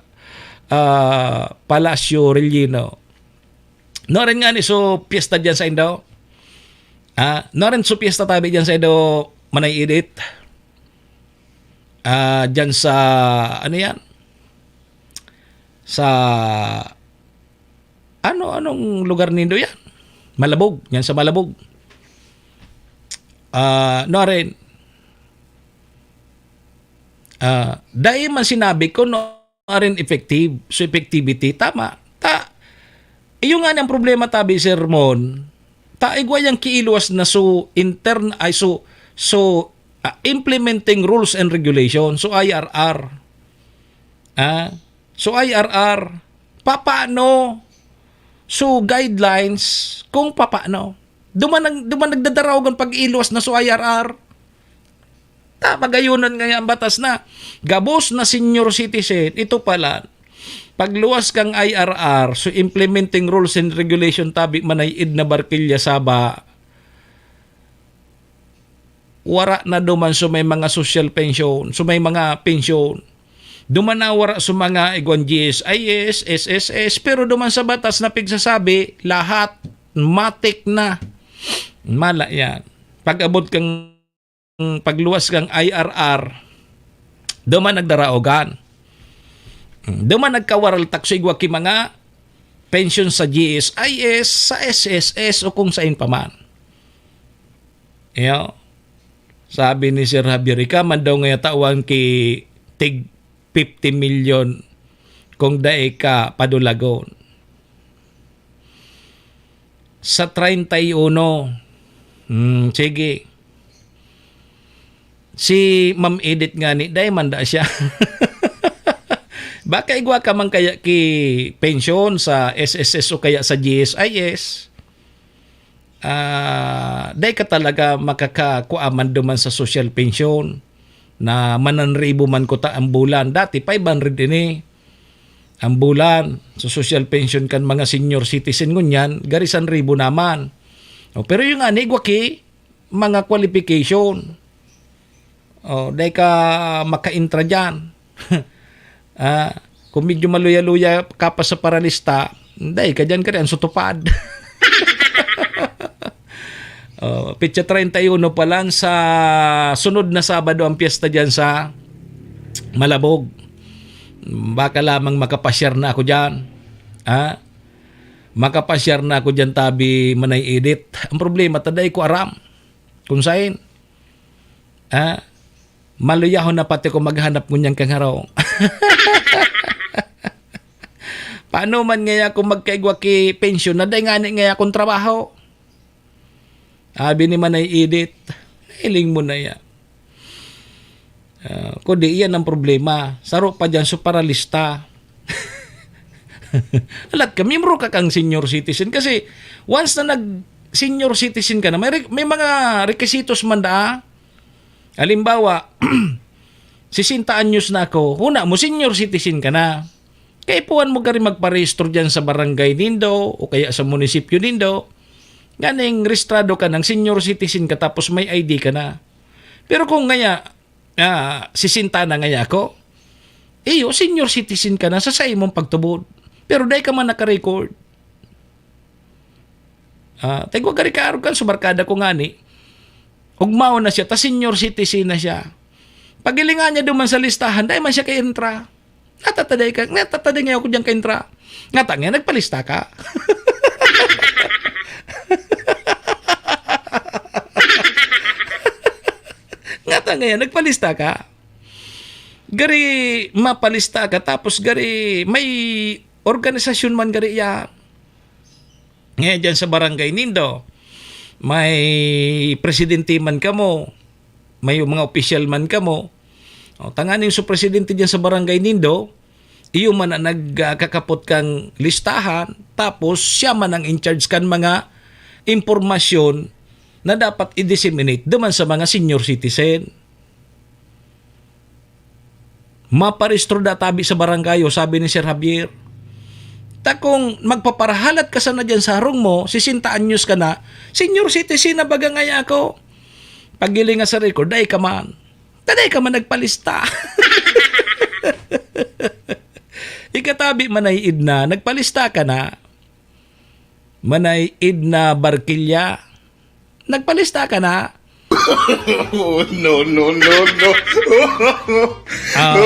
ah, Palacio Rellino. Nuarin ngani su piyesta diyan sa indo? Ah, nuarin su piyesta tabi diyan sa indo, Manay Edith? Ah, diyan sa, ano yan? Sa, ano, anong lugar nindo yan? Malabog. Yan sa Malabog. Ah, nuarin? Ah, dai man sinabi ko, no, nuarin effective. So, effectivity, tama. Ta, iyo nga ang problema tabi, Sir Mon. Ta, igwa yang kiiluwas na su intern-, ay, su, su, ah, implementing rules and regulation, su I R R. Ah, su I R R. Papaano su guidelines kung papaano? Duman nag-, duman nagdadaraog an pag-iluwas na su I R R. Ta, pagayonon ngaya an batas na gabos na senior citizen, ito pala, pagluwas kang I R R, so implementing rules and regulation tabi, Manay Edith Barquilla Saba, wara na duman so may mga social pension, so may mga pensyon. Duman na wara so mga igwan G S I S, S S S, pero duman sa batas na pigsasabi, lahat, matik na. Mala yan. Pag-abot kang, pagluwas kang I R R, duman nagdaraogan. Duman nagkawaraltak so igwa ki mga pensyon sa G S I S, sa S S S, o kung sain pa man. Iyo. Sabi ni Sir Javier, "Ika man daw ngaya tawan ki tig fifty milyon kung dai ka padulagon." Sa treinta y uno. Hmm, sige. Si Ma'am Edith ngani, dai man da siya. Baka igwa ka man kaya ki pensyon sa S S S o kaya sa G S I S. Ah, dai ka talaga makakakua man duman sa social pension na mananribo man kuta ang bulan. Dati, five hundred ini ang bulan. So, social pension kan mga senior citizen ngunyan, gari san ribo naman. O, pero yung ani, igwa ki mga qualification. O, dai ka makaintra dyan. Ah, kung medyo maluya-luya ka pa sa paralista, dai ka dyan, kaya ang sutupad. Oh, petsa treinta y uno pa lang, sa sunod na Sabado ang piyesta dyan sa Malabog. Baka lamang makapasyar na ako dyan. Ha? Makapasyar na ako dyan, tabi, Manay Edit. Ang problema, taday ko aram kung sain. Ha? Maluyahon na pati ko maghanap ngunyan kang harong. Paano man ngaya kung magkaigwa ki pensyon na dai ngani ngaya akong trabaho? Abi ni Manay Edit, "Hiling mo na yan. Ah, kundi iyan ang problema. Saro pa dyan, so paralista." Alat ka, miyembro ka kang senior citizen. Kasi once na nag-senior citizen ka na, may re-, may mga requisitos man daa. Halimbawa, sesenta anyos na ako, huna mo, senior citizen ka na. Kaipuhan mo gari magparehistro dyan sa barangay nindo o kaya sa munisipyo nindo. Nganing rehistrado ka ng senior citizen ka tapos may I D ka na. Pero kung ngaya, ah, sesenta na ngaya ako, iyo, senior citizen ka na sa saimong pagtubod. Pero dai ka man nakarecord. Ah, ta igwa gari kaarog kan sa barkada ko ngani. Ugmaon na siya, ta senior citizen na siya. Paghilingan niya duman sa listahan, dai man siya ka-entra. Natataday ka, natataday ngayon ako diyan ka-entra. Ngata ngayon, nagpalista ka. Ngata ngayon, nagpalista ka. Gari, mapalista ka, tapos gari, may organisasyon man gari ya. Ngayon, dyan sa barangay nindo, may presidente man kamo, may mga opisyal man kamo. O, tanganing su presidente dyan sa barangay nindo, iyo man ang nagkakapot kang listahan, tapos siya man ang in charge kan mga impormasyon na dapat i-disseminate duman sa mga senior citizen. Maparehistro da tabi sa barangay, o, sabi ni Sir Javier. Ta kung magpaparahalat ka sana diyan sa harong mo, sesenta anyos ka na, senior citizen na baga ngaya ako. Paggiling nga sa record, dai ka man. Dai ka man nagpalista. Ikatabi man ay Edna, nagpalista ka na. Manay Edna Barquilla, nagpalista ka na? Oh, no, no, no, no. Ah.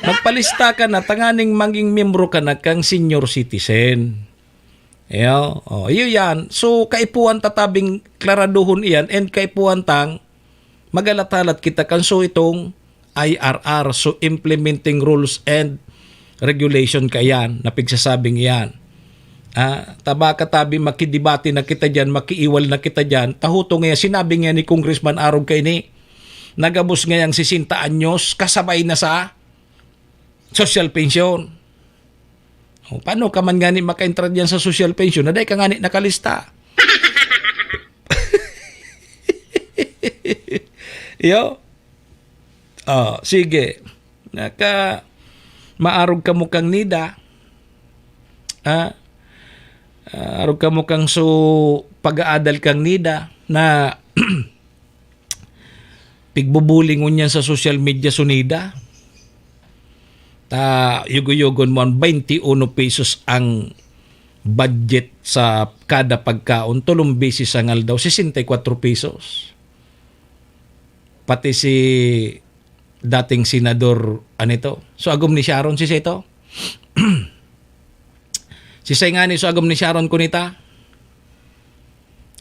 Magpalista ka na, tanganing maging miyembro ka na kang senior citizen. Iyo, oh, iyo yan. So, kaipuhan ta tabing klaraduhon iyan, and kaipuhan tang magalat-halat kita kan so itong I R R, so implementing rules and regulation kaiyan, na pigsasabing iyan. Ah, ta baka tabi makidebate na kita diyan, makiiwal na kita diyan. Tahuto nga sinabi nga ni Congressman Arog kaini, nagabos ngayang sesenta anyos, kasabay na sa social pension. O, paano ka man ngani maka-entrar diyan sa social pension na dai ka ngani nakalista? Iyo. Oh, sige. Naka, maarog kamo kang NEDA. Ah, ah, arog kamo kang so pag-aadal kang NEDA na pigbubulingon niyan sa social media, so NEDA. Ta yugo-yugon mo, ang twenty-uno pesos ang budget sa kada pagkaon, tolong beses ang aldaw, sesenta y cuatro pesos. Pati si dating senador, ano ito? So, agom ni Sharon, si Seto? Si Say ngani, so agom ni Sharon Cuneta?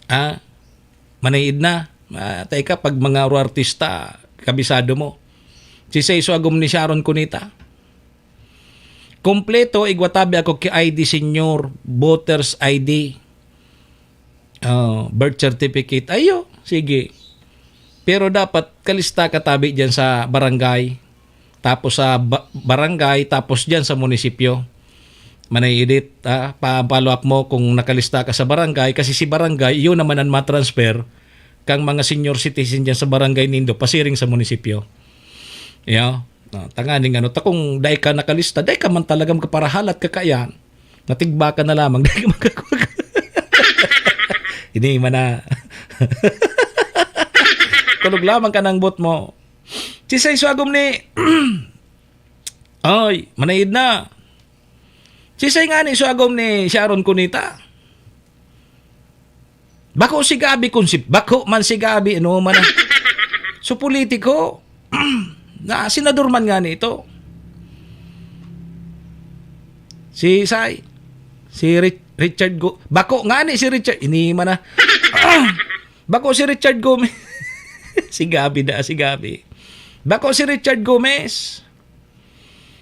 Ah, manaid na. Ah, teka, pag mga artista, kabisado mo. Si Say, so agom ni Sharon Cuneta? Kompleto, igwa tabi ako ki I D, senyor, voter's I D, ah, birth certificate. Ayo, sige. Pero dapat kalista ka tabi diyan sa barangay, tapos sa ba-, barangay, tapos diyan sa munisipyo. Manay Edit, ah, pa-follow up mo kung nakalista ka sa barangay, kasi si barangay, iyo naman ang matransfer kang mga senior citizen diyan sa barangay nindo, pasiring sa munisipyo. Yeah. Ah, tanganing ano, ta kung dai ka nakalista, dai ka man talagang kaparahalat kakayan. Natigba ka na lamang, dai ka makakwa. Ini man na. Kulog lamang ka ng bot mo. Si Say so agom ni, ay, manaid na. Si Say ngani so agom ni Sharon Cuneta. Bako si Gabby Concept, bako man si Gabby, ano man na. So, politiko, na senador man ngani ito. Si Say, si Ri-, Richard Go-, bako ngani si Richard, ini man na. Bako si Richard Gomez. Si Gabby da, si Gabby. Bako si Richard Gomez.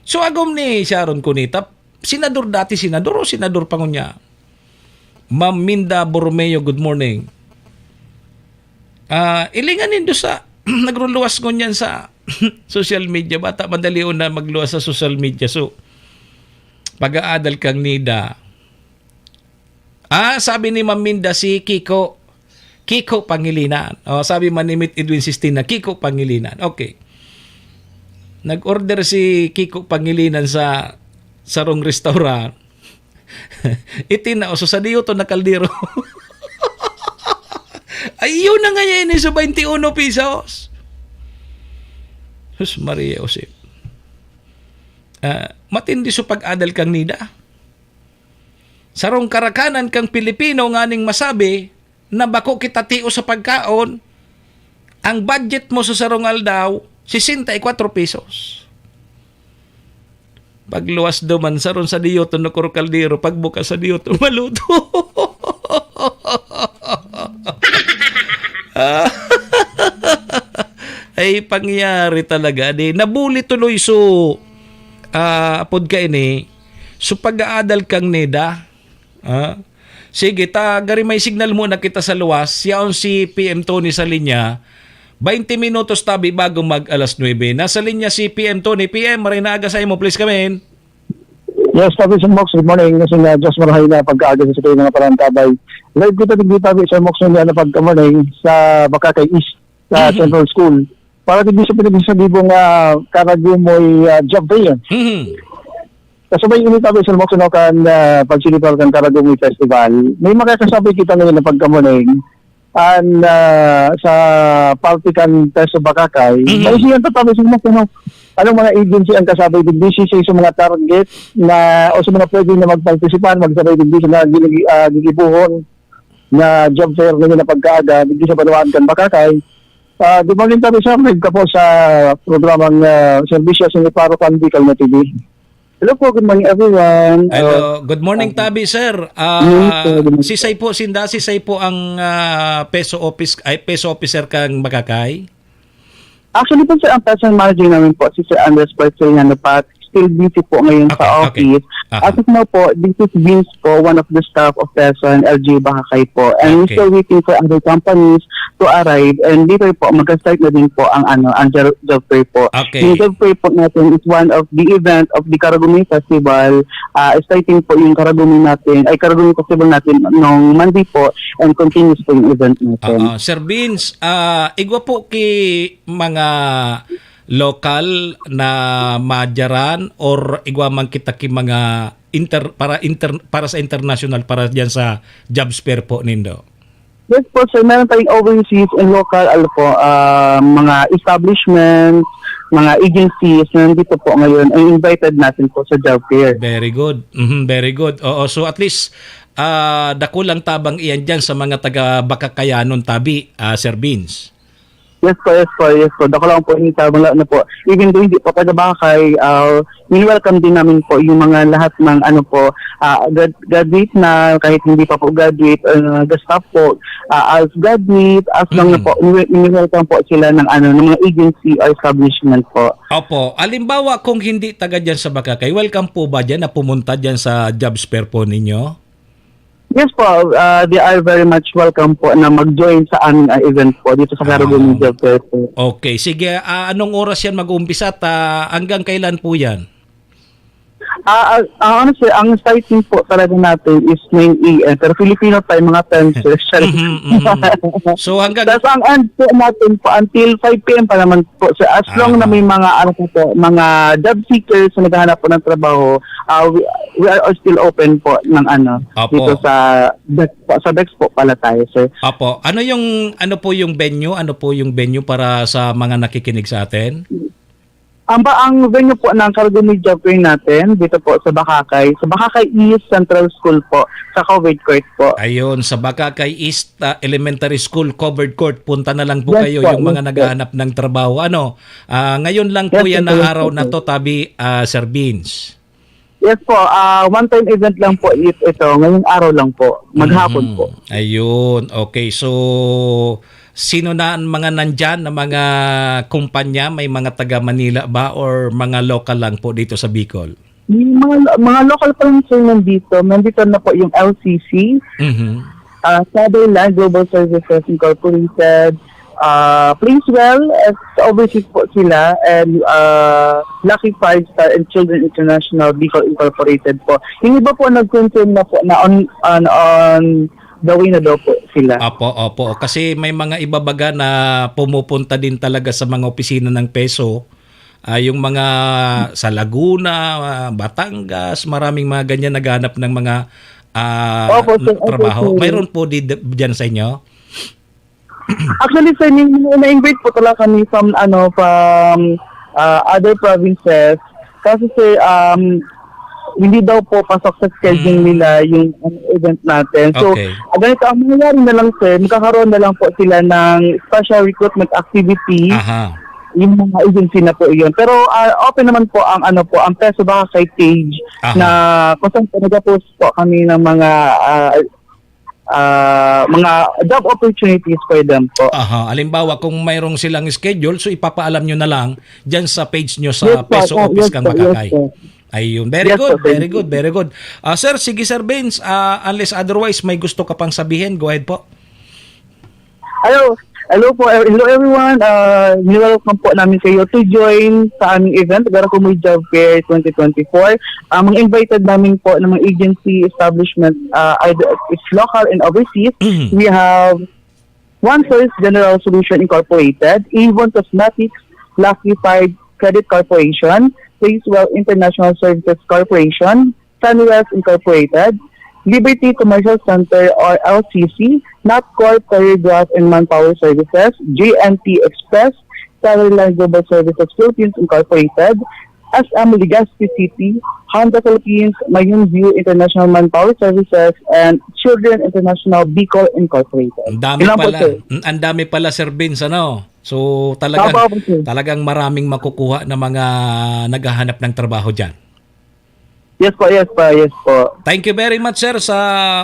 So, agom ni Sharon Cuneta, senador dati, senador o senador pa ngunyan? Ma'am Minda Borromeo, good morning. Ah, ilingan nindo sa nagruluwas ngunyan sa social media. Bata, madali na magluwas sa social media. So, pag-aadal kang NEDA. Ah, sabi ni Ma'am Minda, si Kiko. Kiko Pangilinan. Oh, sabi man ni Mit Edwin Sistina, Kiko Pangilinan. Okay. Nag-order si Kiko Pangilinan sa sarong restaurant. Itinao sa diyoton na kaldero. Ay, yun na nga yan, eh, sa twenty-uno pesos. Sus, Maria Josep. Ah, matindi sa pag-adal kang NEDA. Sarong karakanan kang Pilipino nganing masabi na bako kita tio sa pagkaon, ang budget mo sa sarong aldaw, sesenta y cuatro pesos. Pagluwas duman, saron sa diyoton na kuro kaldero, pagbukas sa diyoton, maluto. Ah. Ay, pangyari talaga. Di, nabuli tuloy so, ah, apod ka ini, so pag-aadal kang NEDA, ah, sige, ta, gari may signal muna kita sa luwas. Yaon si P M Tony sa linya. Baynte minutos tabi bago mag alas nuebe. Nasa linya si P M Tony. P M, maray na aga sa imo. Please come in. Yes, tabi sa Mox. Good morning. Kasi nga, Diyos marahay na pagkaaga sa sikayo mga palantabay. Live kita digdi tabi sa Mox nga na pagka-morning sa Bakakay East. sa Mhm. Central School. Para digdi sa pinagsasabi mong, ah, Karagumoy, ah, Job Fair. Mhm. Kasabay ini tabi sa mga suno kan, ah, pagsilibrar kan Karagumoy Festival. May makakasabay kita ngayon na pagkamuning an, ah, sa parte kan Peso Bakakay. Mhm. May siya ang tatabi sa mga suno. Anong mga agency ang kasabay digdi sa, sa mga target na o sa mga pwede na magpartisipar, magsabay digdi sa mga gini-, ah, gigibuhon na job fair ngayon na pagkaaga, digdi sa banwaan kan Bakakay? Ah, good morning, Tabi, sir. Live ka po sa programang, ah, Serbisyo sa Paro kan Bicol na T V. Hello po, good morning, everyone. Hello, Ah, good morning, ah, Tabi, sir. Yes, Ah, sir, good morning. Sisay po, sinda, sisay po ang, ah, peso office, ay, peso officer kang Bakakay? Actually po, sir, ang personal manager namin po, si Sir Andres Porceliano pa, still busy po ngayon sa Okay, okay. office. Okay. As of now po, this is Vince po, one of the staff of Peso and L G Bakakay po. And we're Okay. still waiting for other companies to arrive. And later po, mag-start na din po ang, ano, ang job, job fair po. Okay. Yung job fair po natin is one of the event of the Karagumi Festival. Ah, exciting po yung Karagumi natin, ay, Karagumi Festival natin nung Monday po and continuous po yung event natin. Oo. Sir Vince, ah, igwa po ki mga lokal na madyaran or igwa man kita ki mga inter-, para inter-, para sa international, para diyan sa job fair po nindo? Yes po, sir. Meron tayong overseas and local, ano po, ah, mga establishments, mga agencies na nandito po ngayon, ay invited natin po sa job fair. Very good. Mhm, very good. Oo, so at least, ah, dakulang tabang iyan diyan sa mga taga Bakakayanon, Tabi, ah, Sir Vince. Yes po, yes po, yes po. Dako lang po yung tabang, lalo na po. Even though hindi po taga Bakakay, ah, wini-welcome din namin po yung mga lahat ng, ano po, ah, grad-, graduate na, kahit hindi pa po graduate, ah, nag-stop po, ah, as graduate, as long na Mm. po, wini-, wini-welcome po sila ng, ano, ng mga agency or establishment po. Opo. Halimbawa, kung hindi taga diyan sa Bakakay, welcome po ba diyan na pumunta diyan sa job fair po ninyo? Yes po, ah, they are very much welcome po na mag-join sa aming, ah, event po dito sa Karagumi Ah. Job Fair po. Okay. Sige, ah, anong oras yan mag-uumpisa at, ah, hanggang kailan po yan? Ah, ah, ah, ano, sir, ang starting po talaga natin is nine A M, pero Filipino time, mga ten, sir. Sorry. Mhm, mhm. So, hanggang Tas ang end po natin po until five P M pa naman po, sir. As long na Ah. may mga, ano po po, mga job seekers na naghahanap po ng trabaho, ah, we, we are all still open po ng, ano, Opo. dito sa Bex po, sa Bex po pala tayo, sir. Opo. Ano yung, ano po yung venue? Ano po yung venue para sa mga nakikinig sa atin? Ang ba, ang venue po ng Karagumi Job Fair natin dito po sa Bakakay, sa Bakakay East Central School po, sa covered court po. Ayun, sa Bakakay East, ah, Elementary School, covered court. Punta na lang po Yes kayo, po, yung mga yes po. naghahanap ng trabaho. Ano, ah, ngayon lang po Yes yan po, na yes araw po, na sir. to, Tabi, ah, Sir Vince. Yes po, ah, one-time event lang po it-, ito. Ngayong araw lang po. Maghapon Mhm. po. Ayun. Okay. So, sino na ang mga nandyan na mga kumpanya? May mga taga Manila ba or mga local lang po dito sa Bicol? Yung mga, mga local pa lang, sir, nandito. Nandito na po yung L C C, Mhm. ah, Fatherland Global Services Incorporated, ah, Placewell, at sa overseas po sila, and, ah, Lucky Five Star and Children International Bicol Incorporated po. Yung iba po nag-confirm na po na on, on, on the way na daw po sila. Opo, opo. Kasi may mga iba baga na pumupunta din talaga sa mga opisina ng Peso. Ah, yung mga sa Laguna, ah, Batangas, maraming mga ganyan naghahanap ng mga, ah, Opo, sir. Opo, trabaho. sir. Mayroon po di-, di-, dyan sa inyo? Actually, sir, may mga na-invite po talaga kami from, ano, from, ah, other provinces. Kasi, sir, um, hindi daw po pasok sa schedule Mm. nila yung, ano, event natin. So, Okay. ah, ganito, ang mangyayari na lang, sir, magkakaroon na lang po sila ng special recruitment activity. Aha. Yung mga agency na po yun. Pero, ah, open naman po ang, ano po, ang Peso Bakakay page Aha. na kung saan po nag-post po kami ng mga, ah, ah, mga job opportunities for them po. Aha. Halimbawa, kung mayroong silang schedule, so ipapaalam nyo na lang dyan sa page nyo sa Yes po, Peso po. Office Yes kang po, yes Bakakay. po. Ayun. Very Yes good, po, thank very you. good, very good. Ah, sir, sige, Sir Vince, ah, unless otherwise, may gusto ka pang sabihin, go ahead po. Hello. Hello po, eh, hello everyone. Ah, ni-welcome po namin kayo to join sa aming event, Garakumoy Job Fair twenty twenty-four. Ang mga invited namin po ng mga agency, establishment, ah, either it's local and overseas. Mm. We have One First General Solution Incorporated, Avon Cosmetics, Lucky Five Credit Corporation, Placewell International Services Corporation, Sunwest Incorporated, Liberty Commercial Center or L C C, Natcorp Career Growth and Manpower Services, J N T Express, Salary Line Global Services Philippines Incorporated, S M Legazpi City, Honda Philippines, Mayon View International Manpower Services, and Children International Bicol Incorporated. Ang dami Ilan po, pala, sir? Mm, ang dami pala, Sir Vince, ano? So, talagang, Opo, opo, sir. Talagang maraming makukuha na mga naghahanap ng trabaho diyan. Yes po, yes po, yes po. Thank you very much, sir, sa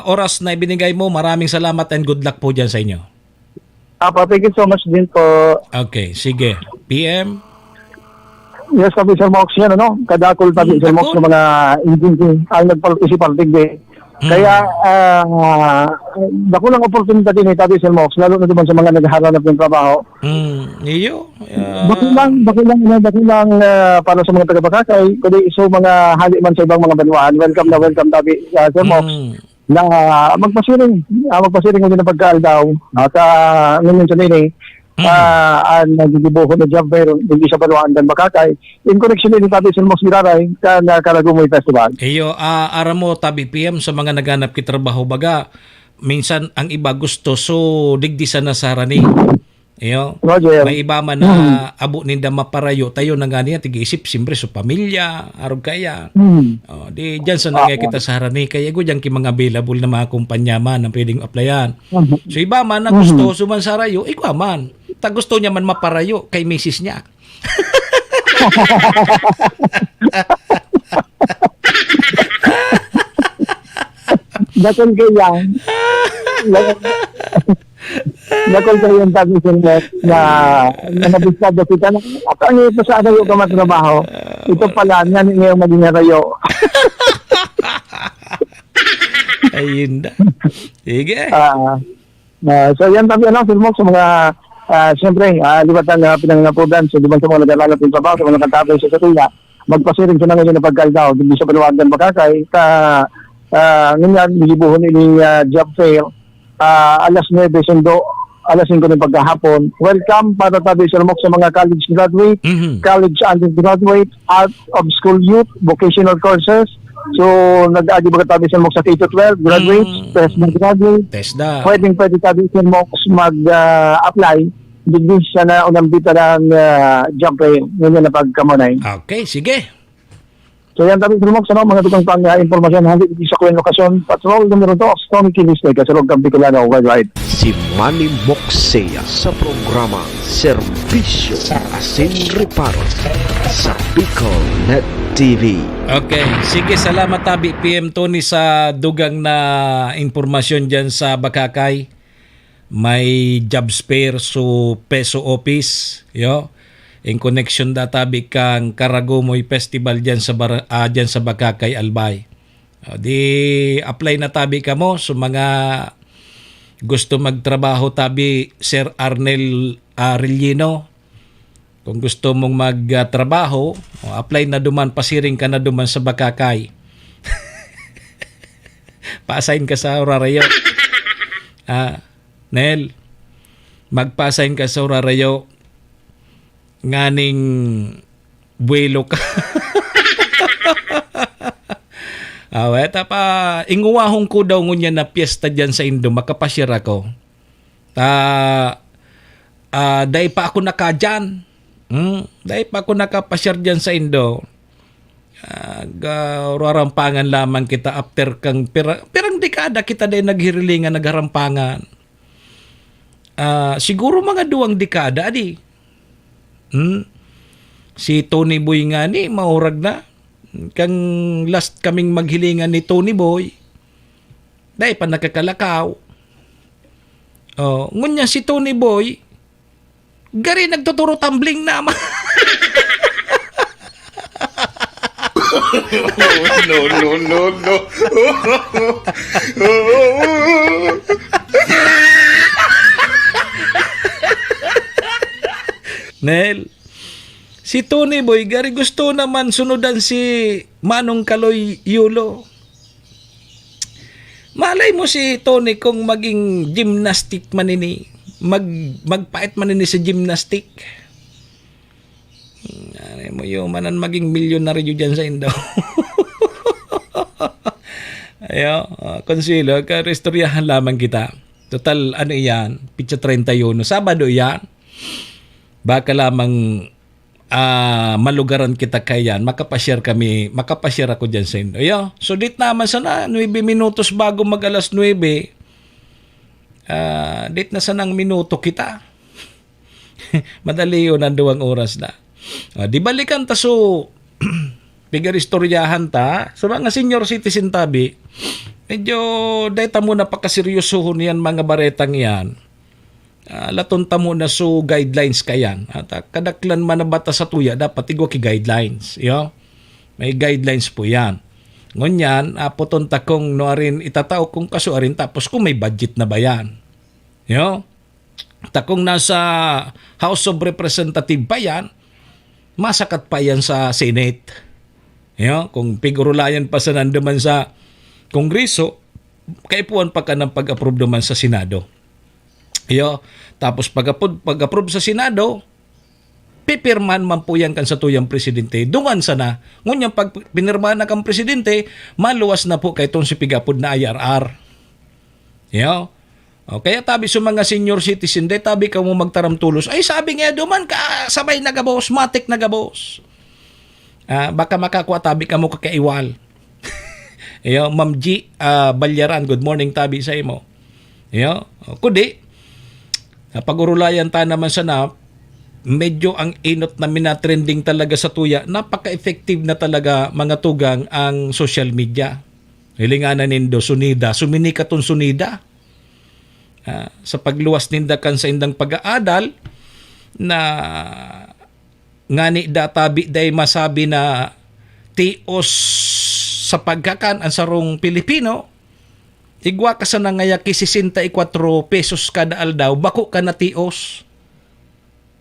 oras na ibinigay mo. Maraming salamat and good luck po diyan sa inyo. Apo, thank you so much din po. Okay, sige. P M? Yes, sabi Sir Mox yan, ano? Kadakol tabi, Hmm, Sir Mox, dakol. Ng mga agency ang nagpal-, isipartig, eh. Hmm. Kaya, ah, dakulang oportunidad din, eh, tabi, Sir Mox, lalo na naman sa mga naghahanap ng trabaho. Hmm, iyo. Ah. Dakulang, dakulang, ano, dakulang, ah, para sa mga taga-Bacacay, kundi sa mga hali man sa ibang mga banwaan, welcome na welcome, tabi, ah, Sir Mox. Hmm. Na, ah, magpasiring, ah, magpasiring ulit ng pagkaaldaw. At, ah, ngayon sa nini, Mm. ah, ang nagigibuhon na job fair, hindi sa banwaan kan Bacacay. In connection din, tabi, Sir Mox, giraray, kan, ah, Karagumoy Festival. Iyo, ah, aram mo, tabi, P M, sa mga naghanap ki trabaho, baga, minsan ang iba gusto, so, digdi sana sa harani. Iyo, Roger. May iba man na Mm. abo ninda maparayo, tayo na nga niya, tig-isip, siyempre, sa pamilya, arog kaya. Mm. Oh, di, dyan sa nangya Ah, kita sa harani, kaya ko dyan ki mga available na mga kumpanya man ang pwedeng applyan. Mhm. So, iba man na Mhm. gusto, suman sa rayo, igwa man. Ta gusto niya man maparayo kay misis niya. Dakul kaya. Dakul kaya yung tabi, Sir Mac, na, na nabisado kita na, at ang ito sa arayo ka matrabaho. Ito pala, yan yung maging arayo. Ayun na. Sige. Ah, ah, so yan tabi, ano, Sir Mac, sa mga, ah, siyempre, ah, liwat ang, ah, pinangangapudan. So, di ba sa mga naghahanap ng trabaho, sa mga nagkatabi sa Satuya, magpasiring sa nangayon na pagkaldaw, hindi sa Palawagan Bacacay, ka, ah, ngunyan, gigibuhon ini, ah, job fair, ah, alas nuebe sundo, alas singko ng pagkahapon. Welcome para tabi, Sir Mac, sa mga college graduate, Mhm. college undergraduate, out of school youth, vocational courses. So, nag-agi ba tabi, Sir Mac, sa K to twelve graduates, Mm. TESDA graduate? TESDA. Pwedeng pwede tabi, Sir Mac, mag, ah, apply. Digdi sa naunang bitaran, ah, job fair, ngunyan na pagkamunay. Okay, sige. So yan, tabi, Sir Max, ano, mga dugang pang, ah, impormasyon, hali sa Kuya Lokasyon, Patrol numero dos, Tony Kilis, Kasurog, Bicolano, Worldwide. Si Manny Moxea sa programa Serbisyo Asin Reparo sa Bicol Net T V. Okay. Sige, salamat, tabi, P M Tony, sa dugang na impormasyon dyan sa Bacacay. May jobs fair so Peso Office, yo. In connection da tabi kan Karagumoy Festival diyan sa Bar-, ah, diyan sa Bacacay, Albay. Ah, di apply na tabi kamo sa mga gusto magtrabaho tabi, Sir Arnel Arellino. Kung gusto mong magtrabaho, o, apply na duman, pasiring ka na duman sa Bacacay. Pa-assign ka sa Orarayo. Ah, Nel, magpa-assign ka sa Orarayo nganing buwelo ka. Ah, weta pa, inguwahon ko daw ngunyan na piyesta diyan sa Indo, makapasyar ako. Ta, ah, dai pa ako nakadyan. Hmm? Dai pa ako nakapasyar dyan sa Indo. Ah, ga-, rarampangan lamang kita after kang pira-, pirang dekada kita dai naghirilingan, nagharampangan. Ah, siguro mga duwang dekada, adi. Hmm? Si Tony Boy nga ni, maurag na. Kang last kaming maghilingan ni Tony Boy, dai pa nakakalakaw. Oh, ngunyan si Tony Boy, gari nagtuturo tumbling na ma-, No, no, no, no. Nel, si Tony Boy, gari gusto naman sunudan si Manong Kaloy Yulo. Malay mo si Tony kung maging gymnastic man ini. mag-, magpait man ini sa gymnastic. Ano mo yung manan maging milyonaryo dyan sa Indo? Ayo, ah, Consuelo, karistoryahan lamang kita. Total, ano iyan? Pitsa treinta y uno. Sabado iyan. Baka lamang, ah, malugaran kita kayan. Makapashare kami, makapashare ako dyan sa Indo. Ayo, so dit naman sana, nuebe minutos bago mag alas nuebe. Ah, dit na sanang minuto kita. Madali yun, ang duwang oras na. Ah, di balikan ta, so, pigaristoryahan ta. So, mga senior citizen tabi, medyo dahil ta muna pakaseryosohon yan, mga baretang yan. Ah, laton ta muna so guidelines kayan. At, ah, kadaklan man na batas sa tuya, dapat igwa ki guidelines. Yo? May guidelines po yan. Ngunyan, apoton ta kung nuarin itatao kung kasuarin tapos kung may budget na ba yan. Yo? Takong nasa House of Representative pa yan, masakat pa yan sa Senate. Yo, kung pigurulayan pa sa nanduman sa Kongreso, kaipuhan pa ka ng pag-approve naman sa Senado. Yo, tapos pag-approve, pag-approve sa Senado, pipirmahan man po yan kan satuyang presidente. Dungan sana. Ngunyan pag pinirmahan na kang presidente, maluwas na po kay itong si pigapod na I R R. Yo? O, kaya tabi sa mga senior citizen, de, tabi ka mo magtaram tulos. Ay, sabi nga, duman ka, sabay na gabos, matik na gabos. Ah, baka makakwa tabi ka mo kakaiwal. Yo, Ma'am G, ah, Balyaran, good morning tabi sa imo. Yo, o, kudi, ah, pag-urulayan ta naman sana, medyo ang inot na minatrending talaga sa tuya, napaka-effective na talaga, mga tugang, ang social media. Hilinganan nindo, sunida, suminikat tong sunida. Ah, sa pagluwas ninda kan saindang pag-aadal, na ngani da tabi day masabi na tios sa pagkakan ang sarong Pilipino, igwa ka sana ngaya ki sesenta y kwatro pesos kada aldaw, bako ka na tios.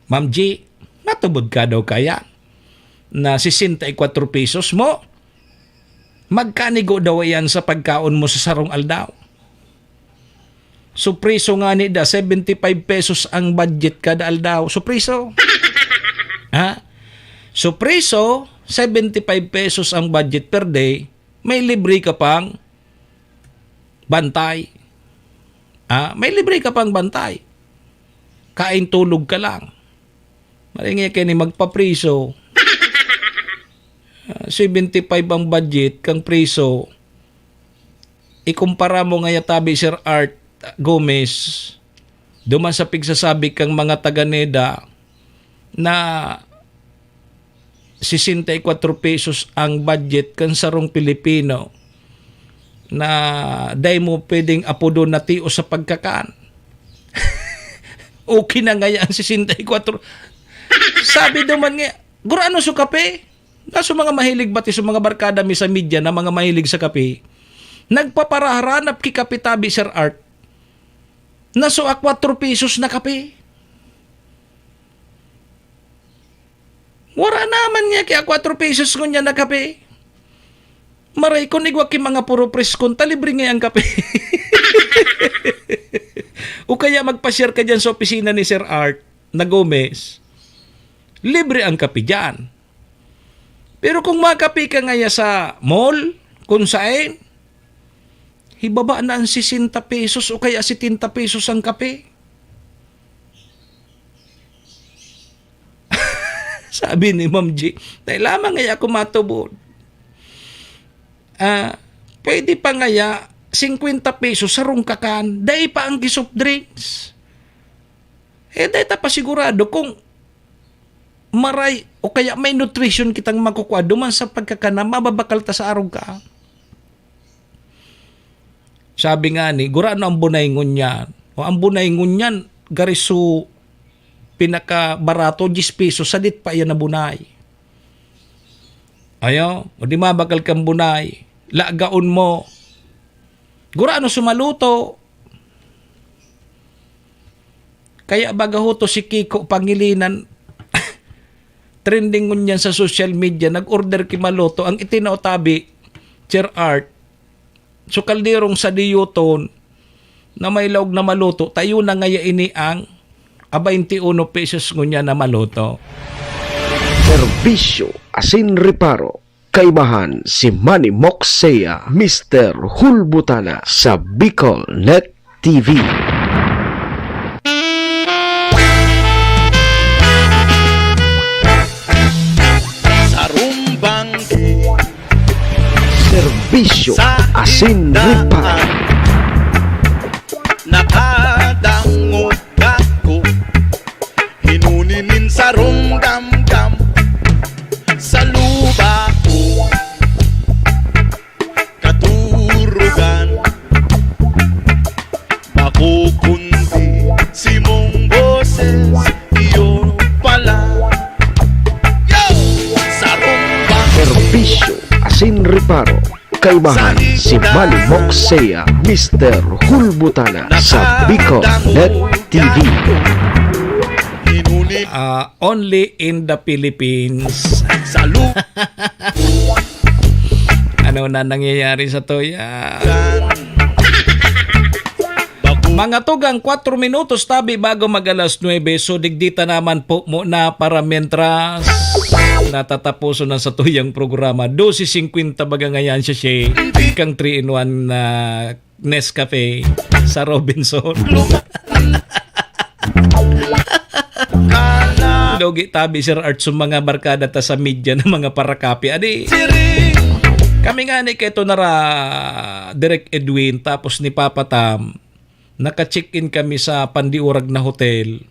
Ma'am G, matubod ka daw kaya na sesenta y kwatro pesos mo? Magkanigo daw yan sa pagkaon mo sa sarong aldaw? Supriso ngani da, seventy five pesos ang budget kada aldaw. Supriso. Ha? Supriso, seventy five pesos ang budget per day. May libre ka pang bantay. Ah, may libre ka pang bantay. Kain, tulog ka lang. Maringya kayo ni magpapriso. Ah, seventy five ang budget kang priso. Ikumpara mo ngaya tabi, Sir Art Gomez, duman sa pigsasabi kang mga taga-NEDA na sesenta y kwatro pesos ang budget kan sarong Pilipino na dai mo pwedeng apodon na tios sa pagkakan. Okay na ngaya ang sesenta y kwatro. Sabi duman nga, "Gurano so kape?" Naso mga mahilig bati sa mga barkada mi sa media na mga mahilig sa kape. Nagpaparaharanap ki kape tabi, Sir Art. Naso a kwatro pesos na kape. Wara naman niya kaya kwatro pesos ngunyan na kape. Maray kun igwa ki mga puro preskon ta, libre nga ang kape. O kaya magpa-share ka dyan sa opisina ni Sir Art na Gomez. Libre ang kape dyan. Pero kung makape ka ngaya sa mall, kung saen, hibaba na ang sesenta pesos o kaya setenta pesos ang kape. Sabi ni Ma'am G, "Dai lamang ngaya ako matubod. Ah, pwede pa ngaya singkwenta pesos sarong kakan, dai pa ang soft drinks." Eh, dai ta pa sigurado kung maray o kaya may nutrition kitang makukua duman sa pagkakan na mababakal ta sa arog ka. Sabi nga ni, gurano ang bunay ngunyan. O ang bunay ngunyan, gariso pinakabarato, diyes pesos, sadit pa iyan na bunay. Ayo, o di mabakal kang bunay, lagaon mo. Gurano sumaluto? Kaya baga ho to si Kiko Pangilinan, trending ngunyan sa social media, nag-order ki Maluto, ang itinao tabi, Sir Art, so kalderong sa diyuton, na may laog na maluto, tayo na ngaya ini ang a twenty-uno pesos ngunyan na maluto. Serbisyo asin reparo, kaimahan si Manny Moksea, Mister Hulbutana sa Bicol Net T V. Sarumbang Serbisyo sa asin reparo. Nakadangog ako, hinuni nin sarong gamgam sa luba ko. Katurugan, bako kundi simong boses, iyo pala. Yo! Sarumbang Serbisyo asin reparo, kaimahan si Manny Moksea, Mister Hulbutana sa Bicol Net T V. Ah, only in the Philippines. Sa lu- Ano na nangyayari sa tuya? Mga tugang, kwatro minutos tabi bago mag-alas nuebe. So, digdi ta naman po muna para mientras natataposon na sa tuyang programa. Dose singkwenta baga ngayan siya, siya. Kang three-in-one na Nescafe sa Robinson. Lugi tabi, Sir Art, sa mga barkada ta sa media na mga parakapi. Adi, kami nga ni Keto Nara, Direk Edwin, tapos ni Papa Tam, naka-check-in kami sa Pandiurag na hotel.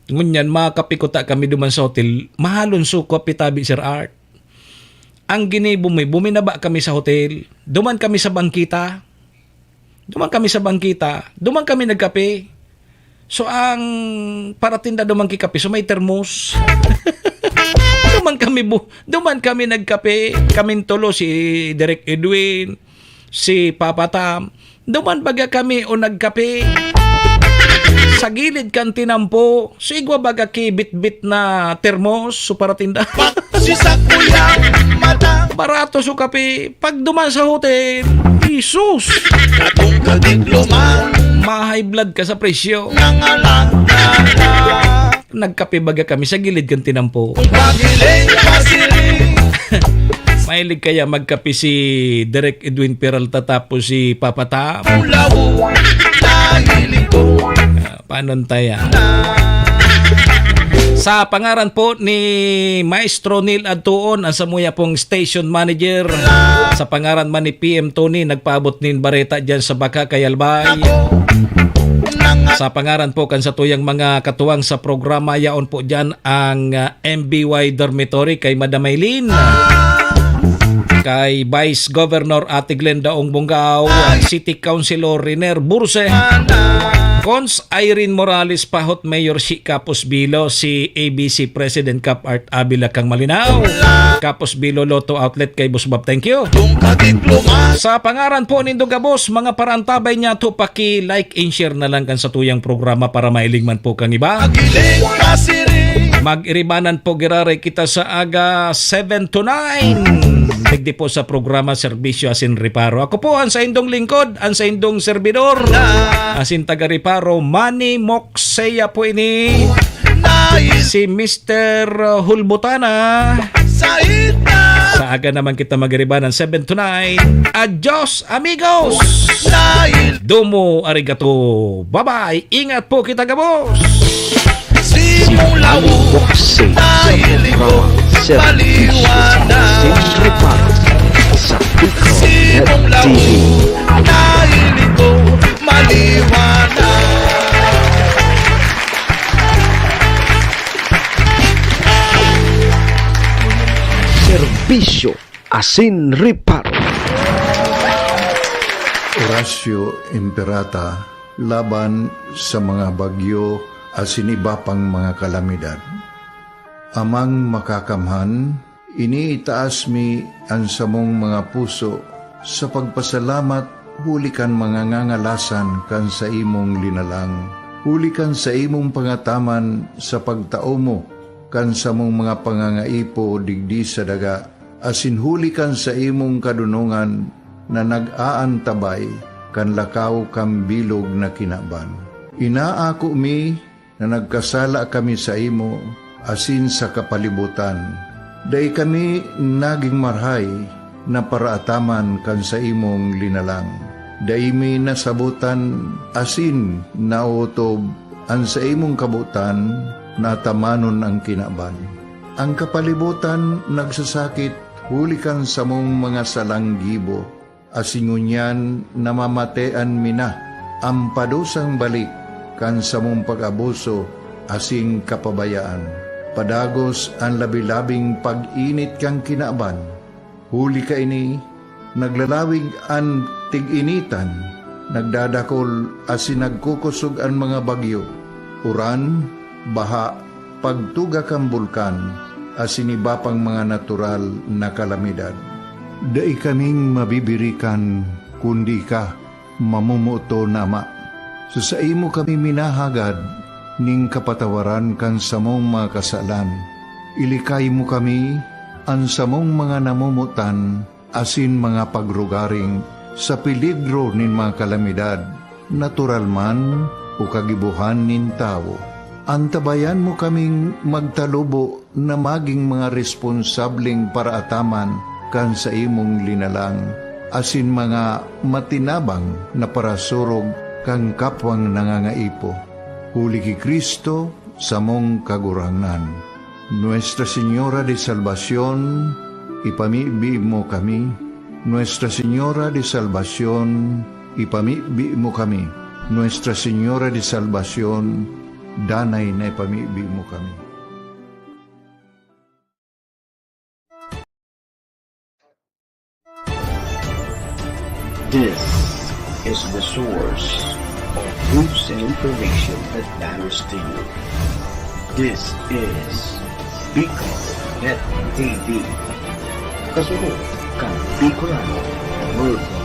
Ngunyan, makakape kuta kami duman sa hotel. Mahalon so kape tabi, Sir Art. Ang ginibo mi, buminaba kami sa hotel. Duman kami sa bangkita. Duman kami sa bangkita. Duman kami nagkape. So, ang paratinda duman ki kape, so may termos. Duman kami bu-, duman kami nagkape. Kaming tulo, si Direk Edwin, si Papa Tam, duman baga kami o nagkape. Sa gilid kan tinampo, so igwa baga ki bitbit na termos, so paratinda. Si sakuyang mata. Barato so kape. Pag duman sa hotel, Jesus! Katong kadidloman. Ma-high blood ka sa presyo. Nangalagala. Nagkape baga kami sa gilid kan tinampo. Pagiling, pasiring. Mahilig kaya magkape si Direk Edwin Peralta tapos si Papa Tam? Ulaw, nahiling ko. Ah, paano taya? Sa pangaran po ni Maestro Neil Adtuon, ang samuya pong station manager. Sa pangaran man ni P M Tony, nagpaabot nin bareta dyan sa Baka, Cayalbay. Sa pangaran po kan satuyang mga katuwang sa programa, yaon po dyan ang, ah, M B Y Dormitory kay Madam Maylin, kay Vice Governor Ate Glenda Ong Bongao, City Councilor Riner Burse, Cons Irene Morales, Pahot Mayor si Capos Bilo, si A B C President Cap Art Avila kang Malinao, Capos Bilo Lotto Outlet kay Boss Bob. Thank you. Sa pangaran po nindo gabos, mga parantabay niya to, paki-like and share na lang kan satuyang programa para mahiling man po kang iba. Mag-iribanan po giraray kita sa aga seven to nine. Digdi po sa programa Serbisyo Asin Reparo. Ako po ang saindong lingkod, ang saindong servidor, asin taga-reparo, Manny Mokseya po ini. Si Mister Hulbutana. Sa aga naman kita mag-iribanan, seven to nine. Adios, amigos! Domo arigato. Bye-bye. Ingat po kita gabos. Simulaw, Boxing, nahiling ko, Serbisyo, maliwanag. Centro Park, sa Bicol Net T V. Simulaw, nahiling ko, maliwanag. Serbisyo asin reparo. Horacio Imperata laban sa mga bagyo asin iba pang mga kalamidad. Amang Makakamhan, iniitaas mi an samong mga puso sa pagpasalamat huli kan mga ngangalasan kan saimong linalang, huli kan saimong pangataman sa pagtao mo kan samong mga pangangaipo digdi sa daga, asin huli kan saimong kadonongan na nag-aantabay kan lakaw kan bilog na kinaban. Inaako mi na nagkasala kami saimo asin sa kapalibotan. Dai kami nagin marahay na paraataman kan saimong linalang. Dai mi nasabotan asin naotob an saimong kabotan na atamanon an kinaban. An kapalibotan nagsasakit huli kan samong mga salang gibo, asin ngunyan namamatean mi na an padusang balik kan samong pag-abuso asin kapabayaan. Padagos an labi-labing pag-init kan kinaban. Huli kaini, naglalawig an tig-initan, nagdadakol asin nagkukosog an mga bagyo, uran, baha, pagtuga kan bulkan, asin iba pang mga natural na kalamidad. Dai kaming mabibirikan kundi ika, mamomoton na Ama. Sa saimo kami minahagad nin kapatawaran kan samong mga kasalan. Ilikay mo kami, an samong mga namomotan, asin mga pagrugaring sa peligro nin mga kalamidad, natural man o kagibohan nin tawo. Antabayan mo kaming magtalubo na magin mga responsableng paraataman kan saimong linalang, asin mga matinabang na parasurog kan kapwang nangangaipo. Huli ki Cristo, samong Kagurangnan. Nuestra Señora de Salvacion, ipamibi mo kami. Nuestra Señora de Salvacion, ipamibi mo kami. Nuestra Señora de Salvacion, danay na ipamibi mo kami. This is the source of news and information that matters to you. This is Bicol Net T V. Kasunod kan Bicolano Worldwide.